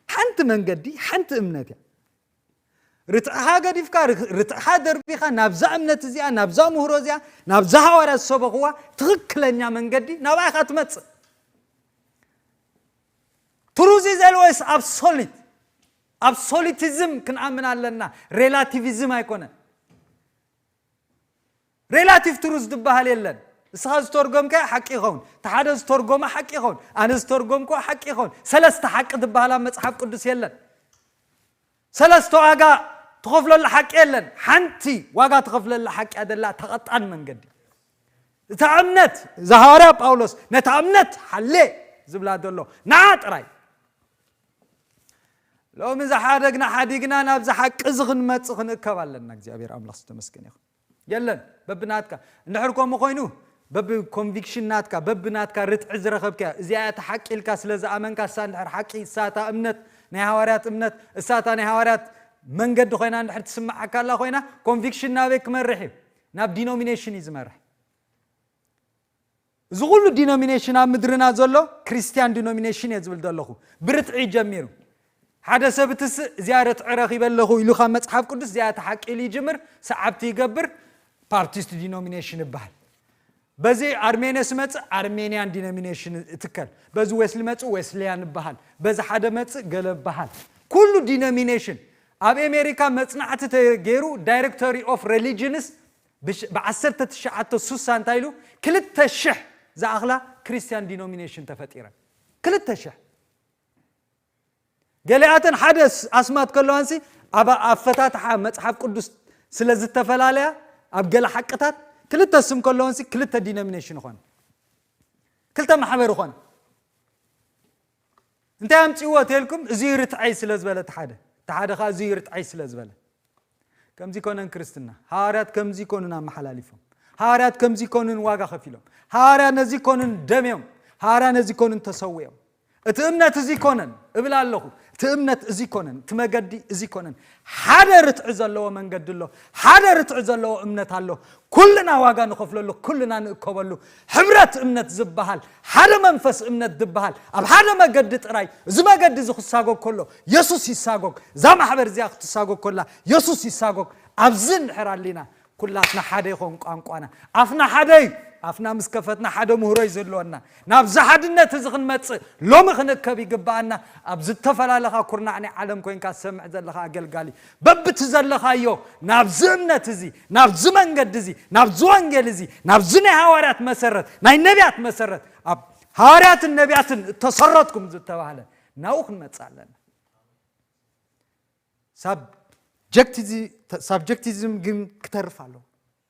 ሓንቲ መንገዲ ሓንቲ እምነት እያ። ርትዕኻ ገዲፍካ ርትዕኻ ደርቢኻ ናብዛ እምነት እዚኣ ናብዛ ምህሮ እዚኣ ናብዛ ሃዋርያ ዝሰበኽዋ ትኽክለኛ መንገዲ ናብኣ ኢኻ ትመፅእ። ትሩዝ ኢዝ ኦልዌይስ ኣብሶሊት። ኣብሶሊቲዝም ክንኣምን ኣለና። ሬላቲቪዝም ኣይኮነን። ሬላቲቭ ትሩዝ ዝበሃል የለን። እስኻ ዝተርጎምካዮ ሓቂ ይኸውን፣ እቲ ሓደ ዝተርጎመ ሓቂ ይኸውን፣ ኣነ ዝተርጎምክዎ ሓቂ ይኸውን። ሰለስተ ሓቂ ዝበሃል ኣብ መፅሓፍ ቅዱስ የለን። ሰለስተ ዋጋ ትኸፍለሉ ሓቂ የለን። ሓንቲ ዋጋ ትኸፍለላ ሓቂ ኣደላ ተቐጣን መንገዲ እታ እምነት እዛ ሃዋርያ ጳውሎስ ነታ እምነት ሓሌ ዝብላ ዘሎ ንዓ ጥራይ ሎሚ ዝሓደግና ሓዲግና ናብዚ ሓቂ እዚ ክንመፅእ ክንእከብ ኣለና። እግዚኣብሔር ኣምላኽ ዝተመስገን ይኹን። የለን። በብናትካ እንድሕር ከምኡ ኮይኑ፣ በብ ኮንቪክሽን ናትካ፣ በብናትካ ርትዒ ዝረኸብካ፣ እዚኣ እያ እቲ ሓቂ ኢልካ ስለ ዝኣመንካ፣ እሳ እንድሕር ሓቂ፣ እሳ እታ እምነት፣ ናይ ሃዋርያት እምነት፣ እሳ እታ ናይ ሃዋርያት መንገዲ ኮይና እንድሕር ትስምዓካ ኣላ ኮይና፣ ኮንቪክሽን ናበይ ክመርሕ እዩ? ናብ ዲኖሚኔሽን እዩ ዝመርሕ። እዚ ኩሉ ዲኖሚኔሽን ኣብ ምድርና ዘሎ ክርስቲያን ዲኖሚኔሽን እየ ዝብል ዘለኹ። ብርትዒ ጀሚሩ። ሓደ ሰብ እትስ እዚኣ ርትዒ ረኺበ ኣለኹ ኢሉ ካብ መጽሓፍ ቅዱስ እዚኣ እታ ሓቂ ኢሉ ይጅምር፣ ሰዓብቲ ይገብር፣ ባፕቲስት ዲኖሚኔሽን ይበሃል። በዚ ኣርሜንስ መጽእ ኣርሜንያን ዲኖሚኔሽን እትከል፣ በዚ ዌስሊ መጽእ ዌስሊያን ይበሃል፣ በዚ ሓደ መጽእ ገለ ይበሃል። ኩሉ ዲኖሚኔሽን ኣብ ኣሜሪካ መጽናዕቲ ተገይሩ ዳይሬክቶሪ ኦፍ ሬሊጅንስ ብዓሰርተ ትሽዓተ ስሳ እንታይ ኢሉ ክልተ ሽሕ ዝኣኽላ ክርስቲያን ዲኖሚኔሽን ተፈጢረን። ክልተ ሽሕ። ገሊኣተን ሓደ ኣስማት ከለዋንሲ ኣብ ኣፈታትሓ መጽሓፍ ቅዱስ ስለ ዝተፈላለያ ኣብ ገለ ሓቅታት ክልተ ስም ከለወንሲ ክልተ ዲኖሚኔሽን ይኾን፣ ክልተ ማሕበር ይኾን። እንታይ ኣምፅዎ ተልኩም? እዚ ርትዐይ ስለ ዝበለ እቲ ሓደ፣ እቲ ሓደ ከዓ እዚ ርትዐይ ስለ ዝበለ። ከምዚ ኮነን ክርስትና። ሃዋርያት ከምዚ ኮኑን ኣመሓላሊፎም። ሃዋርያት ከምዚ ኮኑን ዋጋ ከፊሎም። ሃዋርያት ነዚ ኮኑን ደምዮም። ሃዋርያት ነዚ ኮኑን ተሰዊኦም። እቲ እምነት እዚ ኮነን እብል ኣለኹ። እቲ እምነት እዚ ኮነን፣ እቲ መገዲ እዚ ኮነን። ሓደ ርትዒ ዘለዎ መንገዲ ኣሎ። ሓደ ርትዒ ዘለዎ እምነት ኣሎ። ኩልና ዋጋ ንኸፍለሉ፣ ኩልና ንእከበሉ። ሕብረት እምነት ዝበሃል፣ ሓደ መንፈስ እምነት ዝበሃል፣ ኣብ ሓደ መገዲ ጥራይ፣ እዚ መገዲ እዚ ክሳጎግ ከሎ የሱስ ይሳጎግ፣ እዛ ማሕበር እዚኣ ክትሳጎግ ከላ የሱስ ይሳጎግ። ኣብዚ እንድሕር ኣሊና ኩላትና ሓደ ይኾን ቋንቋና፣ ኣፍና ሓደ እዩ። ኣፍና ምስ ከፈትና ሓደ ምህሮ እዩ ዘለወና። ናብዚ ሓድነት እዚ ክንመጽእ ሎሚ ክንእከብ ይግብኣና። ኣብ ዝተፈላለኻ ኩርናዕ ናይ ዓለም ኮይንካ ዝሰምዕ ዘለኻ ኣገልጋሊ፣ በብቲ ዘለኻዮ ናብዚ እምነት እዚ፣ ናብዚ መንገዲ እዚ፣ ናብዚ ወንጌል እዚ፣ ናብዚ ናይ ሃዋርያት መሰረት፣ ናይ ነቢያት መሰረት፣ ኣብ ሃዋርያትን ነቢያትን እተሰረትኩም ዝተባህለ ናብኡ ክንመጽእ ኣለና። ሳብጀክቲዚ-፣ ሳብጀክቲዝም ግን ክተርፍ ኣለዎ።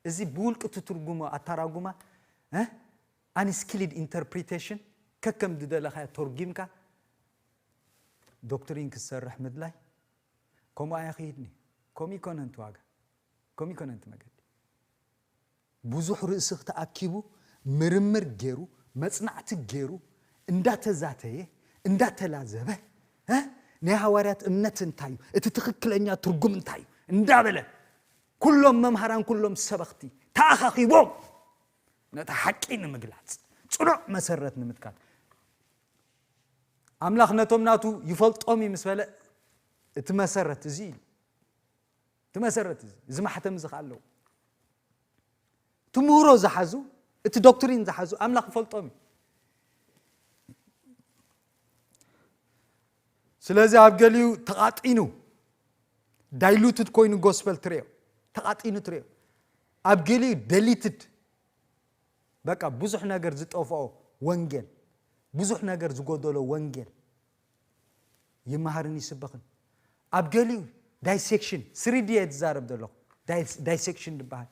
እዚ ብውልቂ ትትርጉሞ ኣተራጉማ፣ እ? ኣንስኪልድ ኢንተርፕሪቴሽን ከከም ዝደለኻዮ ተርጉምካ ዶክትሪን ክትሰርሕ ምድላይ ከምኡ ኣያ ክሂድኒ። ከምኡ ይኮነን እቲ ዋጋ። ከምኡ ይኮነን እቲ መገዲ። ብዙሕ ርእሲ ተኣኪቡ ምርምር ገይሩ መጽናዕቲ ገይሩ እንዳተዛተየ እንዳተላዘበ፣ እ? ናይ ሃዋርያት እምነት እንታይ እዩ፣ እቲ ትኽክለኛ ትርጉም እንታይ እዩ እንዳበለ ኩሎም መምሃራን ኩሎም ሰበኽቲ ተኣኻኺቦም ነቲ ሓቂ ንምግላጽ ጽኑዕ መሰረት ንምትካል ኣምላኽ ነቶም ናቱ ይፈልጦም እዩ ምስ በለ እቲ መሰረት እዚ እዩ። እቲ መሰረት እዚ፣ እዚ ማሕተም እዚ ከኣ ኣለዎ። እቲ ምህሮ ዝሓዙ፣ እቲ ዶክትሪን ዝሓዙ ኣምላኽ ይፈልጦም እዩ። ስለዚ ኣብ ገሊኡ ተቓጢኑ ዳይሉትድ ኮይኑ ጎስፐል ትሪኦ፣ ተቓጢኑ ትሪኦ። ኣብ ገሊኡ ደሊትድ፣ በቃ ብዙሕ ነገር ዝጠፍኦ ወንጌል፣ ብዙሕ ነገር ዝጎደሎ ወንጌል ይመሃርን ይስበኽን። ኣብ ገሊኡ ዳይሴክሽን፣ ስሪዲ እየ ዝዛረብ ዘለኹ። ዳይስ-፣ ዳይሴክሽን ዝበሃል።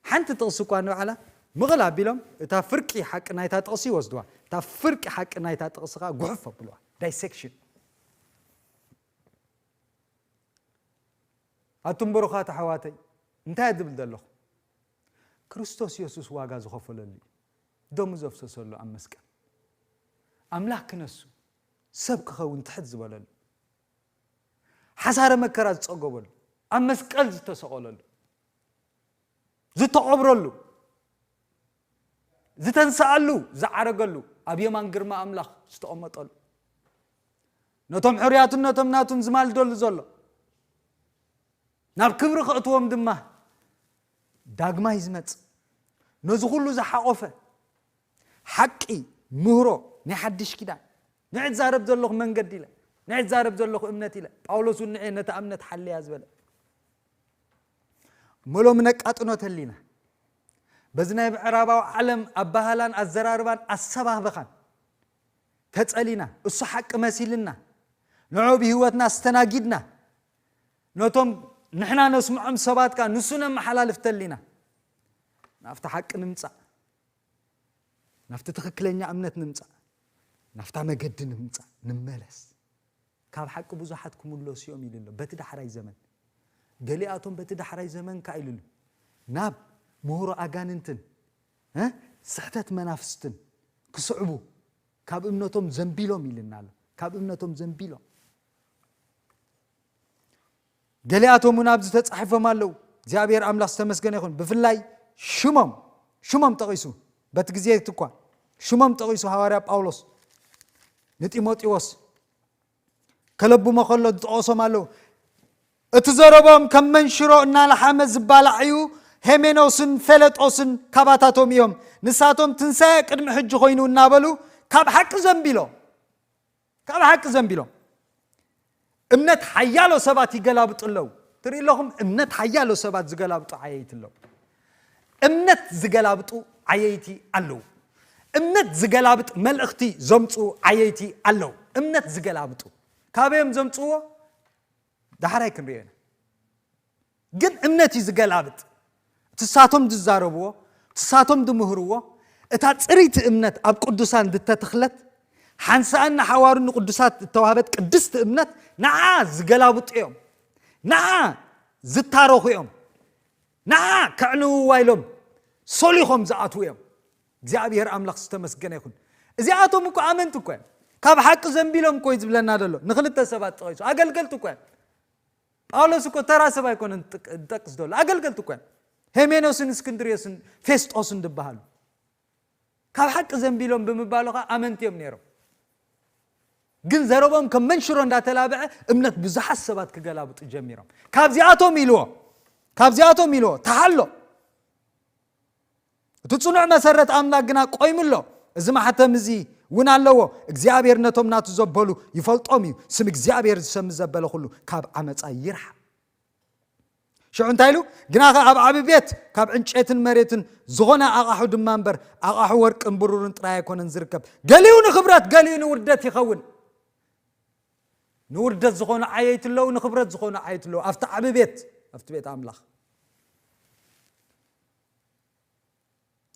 ሓንቲ ጥቕሲ እኳ ንባዕላ ምቕል ኣቢሎም እታ ፍርቂ ሓቂ ናይታ ጥቕሲ ይወስድዋ። እታ ፍርቂ ሓቂ ናይታ ጥቕሲ ኸዓ ጉሕፍ ኣብልዋ። ዳይሴክሽን። ኣቱም ብሩኻት ኣሕዋተይ፣ እንታይ እየ ዝብል ዘለኹ? ክርስቶስ የሱስ ዋጋ ዝኸፈለሉ እዩ። ደሙ ዘፍሰሰሉ ኣብ መስቀል። ኣምላኽ ክነሱ፣ ሰብ ክኸውን ትሕት ዝበለሉ። ሓሳረ መከራ ዝጸገበሉ፣ ኣብ መስቀል ዝተሰቐለሉ፣ ዝተቐብረሉ፣ ዝተንስኣሉ፣ ዝዓረገሉ፣ ኣብ የማን ግርማ ኣምላኽ ዝተቐመጠሉ፣ ነቶም ሕሩያትን ነቶም ናቱን ዝማልደሉ ዘሎ፣ ናብ ክብሪ ከእትዎም ድማ ዳግማይ ዝመጽእ፣ ነዚ ኩሉ ዝሓቖፈ ሓቂ፣ ምህሮ ናይ ሓድሽ ኪዳን፣ ንዕ ዝዛረብ ዘለኹ መንገዲ ኢለ፣ ንዕ ዝዛረብ ዘለኹ እምነት ኢለ፣ ጳውሎስ እውን ንዕ ነታ እምነት ሓልያ ዝበለ። መሎም ነቃጥኖ ተሊና። በዚ ናይ ምዕራባዊ ዓለም ኣባህላን ኣዘራርባን ኣሰባብኻን ተጸሊና፣ እሱ ሓቂ መሲልና፣ ንዑ ብህይወትና ኣስተናጊድና፣ ነቶም ንሕና ነስምዖም ሰባት ከኣ ንሱ ነመሓላልፍ ተሊና፣ ናብቲ ሓቂ ንምጻእ፣ ናብቲ ትኽክለኛ እምነት ንምጻእ፣ ናብታ መገዲ ንምጻእ፣ ንመለስ። ካብ ሓቂ ብዙሓት ክምለሱ እዮም ኢሉ ኣሎ። በቲ ዳሕራይ ዘመን። ገሊኣቶም በቲ ዳሕራይ ዘመን ከኣ ኢሉ ኣሎ። ናብ ምህሮ ኣጋንንትን እ? ስሕተት መናፍስትን ክስዕቡ ካብ እምነቶም ዘንቢሎም ኢልና ኣሎ። ካብ እምነቶም ዘንቢሎም። ገሊኣቶም እውን ኣብዚ ተጻሒፎም ኣለዉ። እግዚኣብሔር ኣምላኽ ዝተመስገነ ይኹን። ብፍላይ ሽሞም ሽሞም ጠቒሱ፣ በቲ ግዜ እቲ እኳ ሽሞም ጠቒሱ ሃዋርያ ጳውሎስ ንጢሞቴዎስ ከለብሞ ከሎ ዝጠቐሶም ኣለዉ። እቲ ዘረቦም ከም መንሽሮ እናለሓመ ዝባላዕ እዩ። ሄሜኖስን ፌለጦስን ካባታቶም እዮም። ንሳቶም ትንሳኤ ቅድሚ ሕጂ ኮይኑ እናበሉ ካብ ሓቂ ዘንቢሎም ካብ ሓቂ ዘንቢሎም። እምነት ሓያሎ ሰባት ይገላብጡ ኣለዉ። ትርኢ ኣለኹም፣ እምነት ሓያሎ ሰባት ዝገላብጡ ዓየይቲ ኣለዉ። እምነት ዝገላብጡ ዓየይቲ ኣለዉ። እምነት ዝገላብጥ መልእኽቲ ዘምፅኡ ዓየይቲ ኣለዉ። እምነት ዝገላብጡ ካበዮም ዘምፅዎ ዳሕራይ ክንሪኦ ኢና። ግን እምነት እዩ ዝገላብጥ። እቲ ሳቶም ዝዛረብዎ፣ እቲ ሳቶም ዝምህርዎ፣ እታ ፅርይቲ እምነት ኣብ ቅዱሳን ዝተተኽለት፣ ሓንሳእን ንሓዋሩን ንቅዱሳት እተዋህበት ቅድስቲ እምነት ንዓ ዝገላብጡ እዮም። ንዓ ዝታረኹ እዮም። ንዓ ከዕንውዋ ኢሎም ሶሊኾም ዝኣትዉ እዮም። እግዚኣብሔር ኣምላኽ ዝተመስገነ ይኹን። እዚኣቶም እኮ ኣመንቲ እኮ እዮም። ካብ ሓቂ ዘንቢሎም እኮ እዩ ዝብለና ዘሎ። ንክልተ ሰባት ጠቒሱ። ኣገልገልቲ እኮ እዮም። ጳውሎስ እኮ ተራ ሰብ ኣይኮነን ዝጠቅ- ዝጠቅስ ዘሎ። ኣገልገልቲ እኮ እዮም። ሄሜኖስን እስክንድርዮስን ፌስጦስን ዝበሃሉ። ካብ ሓቂ ዘንቢሎም ብምባሉ ኸዓ ኣመንቲ እዮም ነይሮም። ግን ዘረቦም ከም መንሽሮ እንዳተላብዐ እምነት ብዙሓት ሰባት ክገላብጡ ጀሚሮም። ካብዚኣቶም ኢልዎ፣ ካብዚኣቶም ኢልዎ፣ ተሃሎ። እቲ ጽኑዕ መሰረት ኣምላኽ ግና ቆይሙ ኣሎ። እዚ ማሕተም እዚ እውን ኣለዎ። እግዚኣብሔር ነቶም ናቱ ዘበሉ ይፈልጦም እዩ። ስም እግዚኣብሔር ዝሰሚ ዘበለ ኩሉ ካብ ዓመፃ ይርሓ። ሽዑ እንታይ ኢሉ? ግናኸ ኣብ ዓቢ ቤት ካብ ዕንጨትን መሬትን ዝኾነ ኣቓሑ ድማ እምበር ኣቓሑ ወርቅን ብሩርን ጥራይ ኣይኮነን ዝርከብ። ገሊኡ ንኽብረት፣ ገሊኡ ንውርደት ይኸውን። ንውርደት ዝኾኑ ዓየይቲ ኣለዉ፣ ንኽብረት ዝኾኑ ዓየይቲ ኣለዉ። ኣብቲ ዓቢ ቤት፣ ኣብቲ ቤት ኣምላኽ።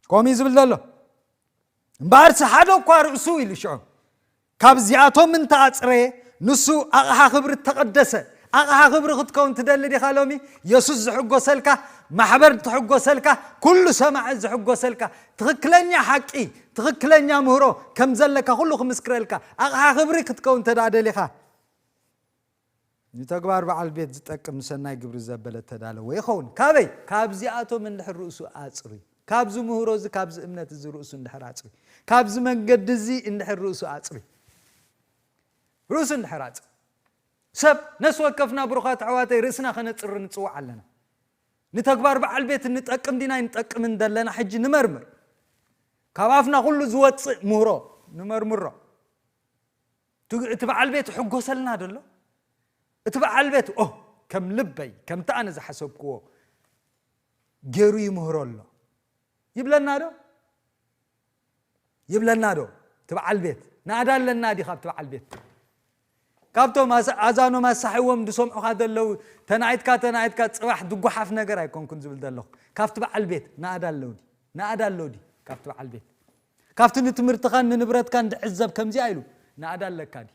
ከምኡ እዩ ዝብል ዘሎ። እምበኣርሲ ሓደ እኳ ርእሱ ኢሉ ሽዑ ካብዚኣቶም እንተኣጽረየ፣ ንሱ ኣቕሓ ክብሪ እተቐደሰ ኣቕሓ ክብሪ ክትከውን ትደሊ ዲኻ? ሎሚ የሱስ ዝሕጎሰልካ፣ ማሕበር ትሕጎሰልካ፣ ኩሉ ሰማዒ ዝሕጎሰልካ፣ ትኽክለኛ ሓቂ፣ ትኽክለኛ ምህሮ ከም ዘለካ ኩሉ ክምስክረልካ፣ ኣቕሓ ክብሪ ክትከውን እንተ ደኣ ደሊኻ፣ ንተግባር በዓል ቤት ዝጠቅም ንሰናይ ግብሪ ዘበለ ተዳለወ ይኸውን። ካበይ? ካብዚኣቶም እንድሕር ርእሱ ኣጽሪ። ካብዚ ምህሮ እዚ፣ ካብዚ እምነት እዚ ርእሱ እንድሕር ኣጽሪ። ካብዚ መንገዲ እዚ እንድሕር ርእሱ ኣጽሪ። ርእሱ እንድሕር ኣጽሪ። ሰብ ነፍሲ ወከፍና ብሩኻት ኣሕዋተይ ርእስና ከነጽሪ ንጽዋዕ ኣለና። ንተግባር በዓል ቤት እንጠቅም ዲና ኣይንጠቅምን ዘለና ሕጂ ንመርምር። ካብ ኣፍና ኩሉ ዝወጽእ ምህሮ ንመርምሮ። እቲ በዓል ቤት ይሕጎሰልና ደሎ? እቲ በዓል ቤት ኦ ከም ልበይ ከምቲ ኣነ ዝሓሰብክዎ ገይሩ ይምህሮ ኣሎ ይብለና ዶ? ይብለና ዶ? እቲ በዓል ቤት ናእዳ ኣለና ዲ ካብቲ በዓል ቤት? ካብቶም ኣዛኖም ኣሳሒዎም ዝሰምዑኻ ዘለዉ ተናኢትካ ተናኢትካ ፅባሕ ድጓሓፍ ነገር ኣይኮንኩን ዝብል ዘለኹ። ካብቲ በዓል ቤት ናእዳ ኣለዉ ዲ? ናእዳ ኣለዉ ዲ ካብቲ በዓል ቤት? ካብቲ ንትምህርትኻን ንንብረትካን ዝዕዘብ ከምዚኣ ኢሉ ናእዳ ኣለካ ዲ?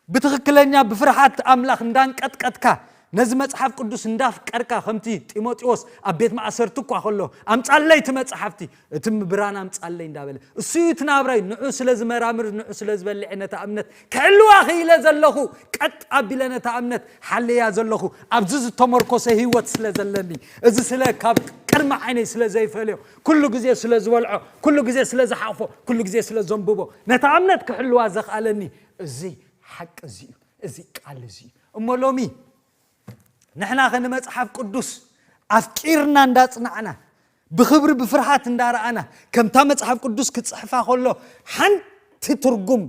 ብትኽክለኛ ብፍርሃት ኣምላኽ እንዳንቀጥቀጥካ ነዚ መጽሓፍ ቅዱስ እንዳፍቀርካ ከምቲ ጢሞቴዎስ ኣብ ቤት ማእሰርቲ እኳ ከሎ ኣምጻለይ እቲ መጽሓፍቲ እቲ ብራና ኣምጻለይ እንዳበለ እሱ እዩ እቲ ናብራይ ንዑ ስለ ዝመራምር ንዑ ስለ ዝበልዕ ነታ እምነት ክሕልዋ ክኢለ ዘለኹ ቀጥ ኣቢለ ነታ እምነት ሓልያ ዘለኹ ኣብዚ ዝተመርኮሰ ህይወት ስለ ዘለኒ እዚ ስለ ካብ ቅድሚ ዓይነይ ስለ ዘይፈልዮ ኩሉ ግዜ ስለ ዝበልዖ ኩሉ ግዜ ስለ ዝሓቕፎ ኩሉ ግዜ ስለ ዘንብቦ ነታ እምነት ክሕልዋ ዘኽኣለኒ እዚ ሓቂ እዚ እዩ፣ እዚ ቃል እዚ እዩ። እሞ ሎሚ ንሕና ኸ ንመጽሓፍ ቅዱስ ኣፍቂርና እንዳጽናዕና ብኽብሪ ብፍርሃት እንዳረኣና ከምታ መጽሓፍ ቅዱስ ክጽሕፋ ከሎ ሓንቲ ትርጉም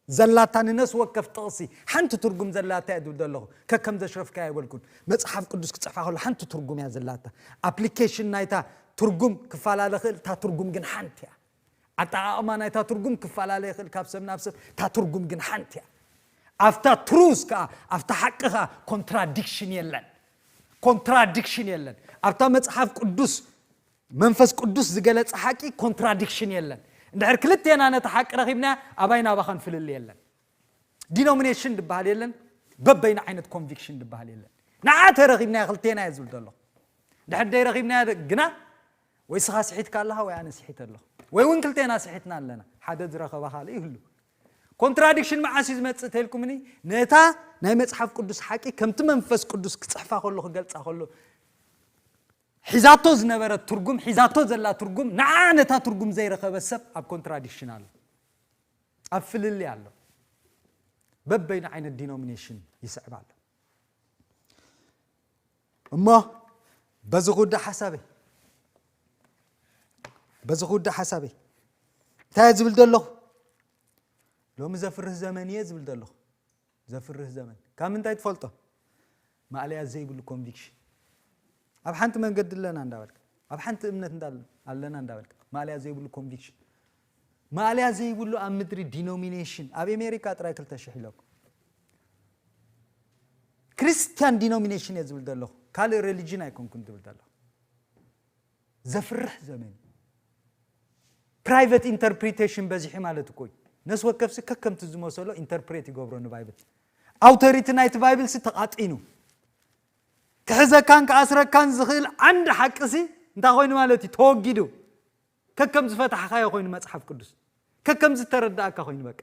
ዘላታ ንነፍሲ ወከፍ ጥቕሲ ሓንቲ ትርጉም ዘላታ እየ ዝብል ዘለኹ። ከከም ዘሽረፍካ ኣይበልኩን። መጽሓፍ ቅዱስ ክጽሕፋ ከሎ ሓንቲ ትርጉም እያ ዘላታ። ኣፕሊኬሽን ናይታ ትርጉም ክፈላለ ክእል፣ እታ ትርጉም ግን ሓንቲ እያ። ኣጠቓቕማ ናይታ ትርጉም ክፈላለ ይኽእል ካብ ሰብ ናብ ሰብ። እታ ትርጉም ግን ሓንቲ እያ። ኣብታ ትሩዝ ከኣ ኣብታ ሓቂ ከኣ ኮንትራዲክሽን የለን። ኮንትራዲክሽን የለን። ኣብታ መጽሓፍ ቅዱስ መንፈስ ቅዱስ ዝገለጸ ሓቂ ኮንትራዲክሽን የለን። እንድሕር ክልቴና ነቲ ሓቂ ረኺብናያ ኣባይ ናባኻን ፍልል የለን። ዲኖሚኔሽን ዝበሃል የለን። በበይና ዓይነት ኮንቪክሽን ዝበሃል የለን። ንዓ ተረኺብናያ ክልቴና እየ ዝብል ዘለኹ። ድሕር ደይ ረኺብናያ ግና ወይ ስኻ ስሒትካ ኣለኻ ወይ ኣነ ስሒተ ኣለኹ ወይ እውን ክልቴና ስሒትና ኣለና። ሓደ ዝረኸባ ካልእ ይህሉ። ኮንትራዲክሽን መዓስ እዩ ዝመጽእ ተልኩምኒ? ነታ ናይ መጽሓፍ ቅዱስ ሓቂ ከምቲ መንፈስ ቅዱስ ክጽሕፋ ከሎ ክገልጻ ከሎ ሒዛቶ ዝነበረት ትርጉም፣ ሒዛቶ ዘላ ትርጉም ንዓ ነታ ትርጉም ዘይረኸበ ሰብ ኣብ ኮንትራዲክሽን ኣሎ፣ ኣብ ፍልልይ ኣሎ። በበይኑ ዓይነት ዲኖሚኔሽን ይስዕብ ኣሎ። እሞ በዚ ክውዳእ ሓሳበይ፣ በዚ ክውዳእ ሓሳበይ እንታይ እየ ዝብል ዘለኹ? ሎሚ ዘፍርህ ዘመን እየ ዝብል ዘለኹ። ዘፍርህ ዘመን ካብ ምንታይ ትፈልጦ? ማእለያ ዘይብሉ ኮንቪክሽን። ኣብ ሓንቲ መንገዲ ኣለና እንዳበልካ፣ ኣብ ሓንቲ እምነት እንዳ ኣለና እንዳበልካ፣ ማእለያ ዘይብሉ ኮንቪክሽን። ማእለያ ዘይብሉ ኣብ ምድሪ ዲኖሚኔሽን። ኣብ ኣሜሪካ ጥራይ ክልተ ሽሕ ኢለኩም። ክርስቲያን ዲኖሚኔሽን እየ ዝብል ዘለኹ፣ ካልእ ሬሊጅን ኣይኮንኩን ዝብል ዘለኹ። ዘፍርሕ ዘመን እዩ። ፕራይቨት ኢንተርፕሪቴሽን በዚሑ ማለት እኮ እዩ። ነስ ወከፍሲ ከከምቲ ዝመሰሎ ኢንተርፕሬት ይገብሮ ንባይብል። ኣውቶሪቲ ናይቲ ባይብልሲ ተቓጢኑ። ክሕዘካን ክኣስረካን ዝኽእል ዓንዲ ሓቅሲ እንታይ ኮይኑ ማለት እዩ? ተወጊዱ። ከከም ዝፈታሕኻዮ ኮይኑ መጽሓፍ ቅዱስ። ከከም ዝተረዳእካ ኮይኑ በቃ።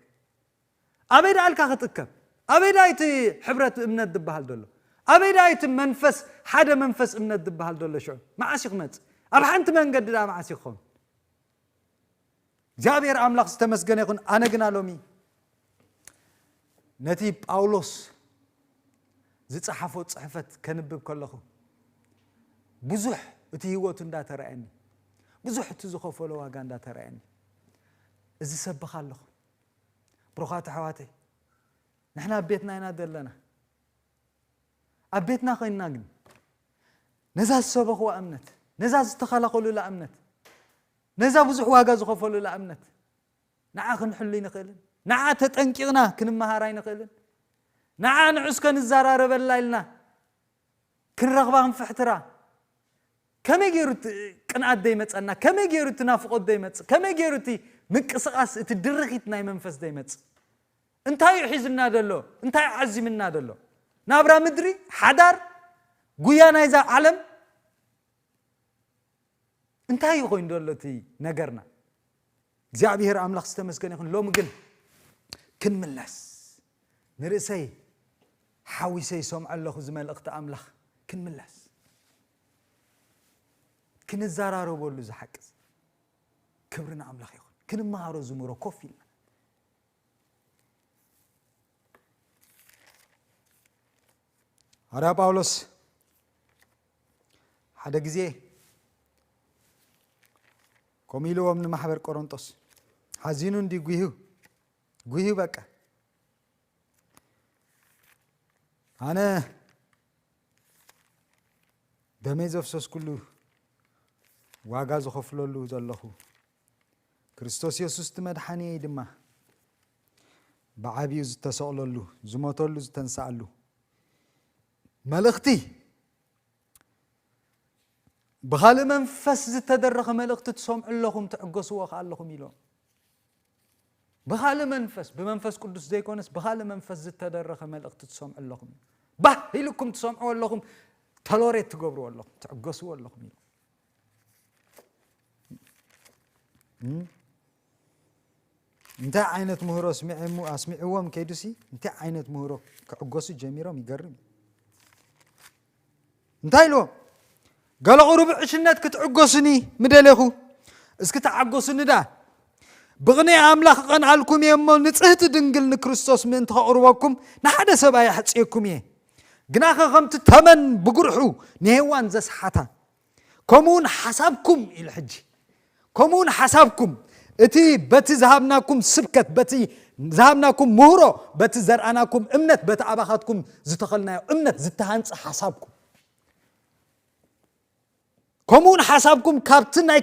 ኣበይ ደኣ ኣልካ ክትእከብ? ኣበይ ደኣ እቲ ሕብረት እምነት ዝበሃል ዘሎ? ኣበይ ደኣ እቲ መንፈስ፣ ሓደ መንፈስ እምነት ዝበሃል ዘሎ ሽዑ? መዓስ እዩ ክመጽእ? ኣብ ሓንቲ መንገዲ ደኣ መዓስ እዩ ክኸውን? እግዚኣብሔር ኣምላኽ ዝተመስገነ ይኹን። ኣነ ግና ሎሚ ነቲ ጳውሎስ ዝጸሓፎ ጽሕፈት ከንብብ ከለኹ ብዙሕ እቲ ህይወቱ እንዳተረኣየኒ፣ ብዙሕ እቲ ዝኸፈሎ ዋጋ እንዳተረኣየኒ እዚ ሰብኽ ኣለኹ። ብሩኻት ኣሕዋተይ፣ ንሕና ኣብ ቤትና ኢና ዘለና። ኣብ ቤትና ኮይንና ግን ነዛ ዝሰበኽዋ እምነት፣ ነዛ ዝተኸላኸሉላ እምነት፣ ነዛ ብዙሕ ዋጋ ዝኸፈሉላ እምነት ንዓ ክንሕሉ ኣይንኽእልን። ንዓ ተጠንቂቕና ክንመሃር ኣይንኽእልን። ንዓ ንዑስ ከንዘራረበላ ኢልና ክንረኽባ ክንፍሕትራ። ከመይ ገይሩ እቲ ቅንኣት ዘይመጸና? ከመይ ገይሩ እቲ ናፍቖት ዘይመጽእ? ከመይ ገይሩ እቲ ምንቅስቓስ፣ እቲ ድርኺት ናይ መንፈስ ዘይመጽእ? እንታይ እዩ ሒዝና ዘሎ? እንታይ እዩ ዓዚምና ዘሎ? ናብራ ምድሪ፣ ሓዳር፣ ጉያ ናይዛ ዓለም እንታይ እዩ ኮይኑ ዘሎ እቲ ነገርና? እግዚኣብሔር ኣምላኽ ዝተመስገነ ይኹን። ሎሚ ግን ክንምለስ፣ ንርእሰይ ሓዊሰ ይሰምዖ ኣለኹ እዚ መልእኽቲ ኣምላኽ። ክንምለስ፣ ክንዘራረበሉ እዚ ሓቂ እዚ። ክብሪ ንኣምላኽ ይኹን። ክንመሃሮ ዝምሮ ኮፍ ኢልና። ሃርያ ጳውሎስ ሓደ ግዜ ከምኡ ኢልዎም ንማሕበር ቆሮንጦስ፣ ሓዚኑ እንዲ ጉሂዩ፣ ጉሂዩ በቃ። ኣነ ደመይ ዘፍሰስኩሉ፣ ዋጋ ዝኸፍለሉ ዘለኹ፣ ክርስቶስ የሱስ እቲ መድሓኒየይ ድማ ብዓብዩ ዝተሰቕለሉ፣ ዝሞተሉ፣ ዝተንስኣሉ መልእኽቲ፣ ብኻልእ መንፈስ ዝተደረኸ መልእኽቲ ትሰምዑ ኣለኹም፣ ትዕገስዎ ከኣ ኣለኹም ኢሎም። ብኻልእ መንፈስ፣ ብመንፈስ ቅዱስ ዘይኮነስ ብኻልእ መንፈስ ዝተደረኸ መልእኽቲ ትሰምዑ ኣለኹም። ባህ ኢልኩም ትሰምዑ ኣለኹም፣ ተሎሬት ትገብርዎ ኣለኹም፣ ትዕገስዎ ኣለኹም ኢሎም። እም? እንታይ ዓይነት ምህሮ ኣስሚዕሙ-፣ ኣስሚዕዎም ከይዱሲ፣ እንታይ ዓይነት ምህሮ ክዕገሱ ጀሚሮም፣ ይገርም እዩ። እንታይ ኢልዎም? ገለ ቁሩብ ዕሽነት ክትዕገሱኒ ምደሌኹ፣ እስኪ ተዓገሱኒ ደኣ። ብቕንኢ ኣምላኽ እቐንኣልኩም እየ እሞ፣ ንጽህቲ ድንግል ንክርስቶስ ምእንቲ ከቕርበኩም ንሓደ ሰብ ኣየሕጽየኩም እየ። ግናኸ ከምቲ ተመን ብጉርሑ ንሄዋን ዘስሓታ፣ ከምኡ እውን ሓሳብኩም ኢሉ ሕጂ፣ ከምኡ እውን ሓሳብኩም፣ እቲ በቲ ዝሃብናኩም ስብከት፣ በቲ ዝሃብናኩም ምህሮ፣ በቲ ዘርኣናኩም እምነት፣ በቲ ኣባኻትኩም ዝተኸልናዮ እምነት ዝተሃንጸ ሓሳብኩም፣ ከምኡ እውን ሓሳብኩም ካብቲ ናይ፣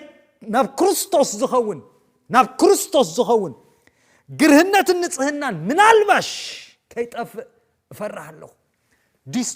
ናብ ክርስቶስ ዝኸውን፣ ናብ ክርስቶስ ዝኸውን ግርህነትን ንጽህናን ምናልባሽ ከይጠፍእ እፈርህ ኣለኹ። ዲስ-፣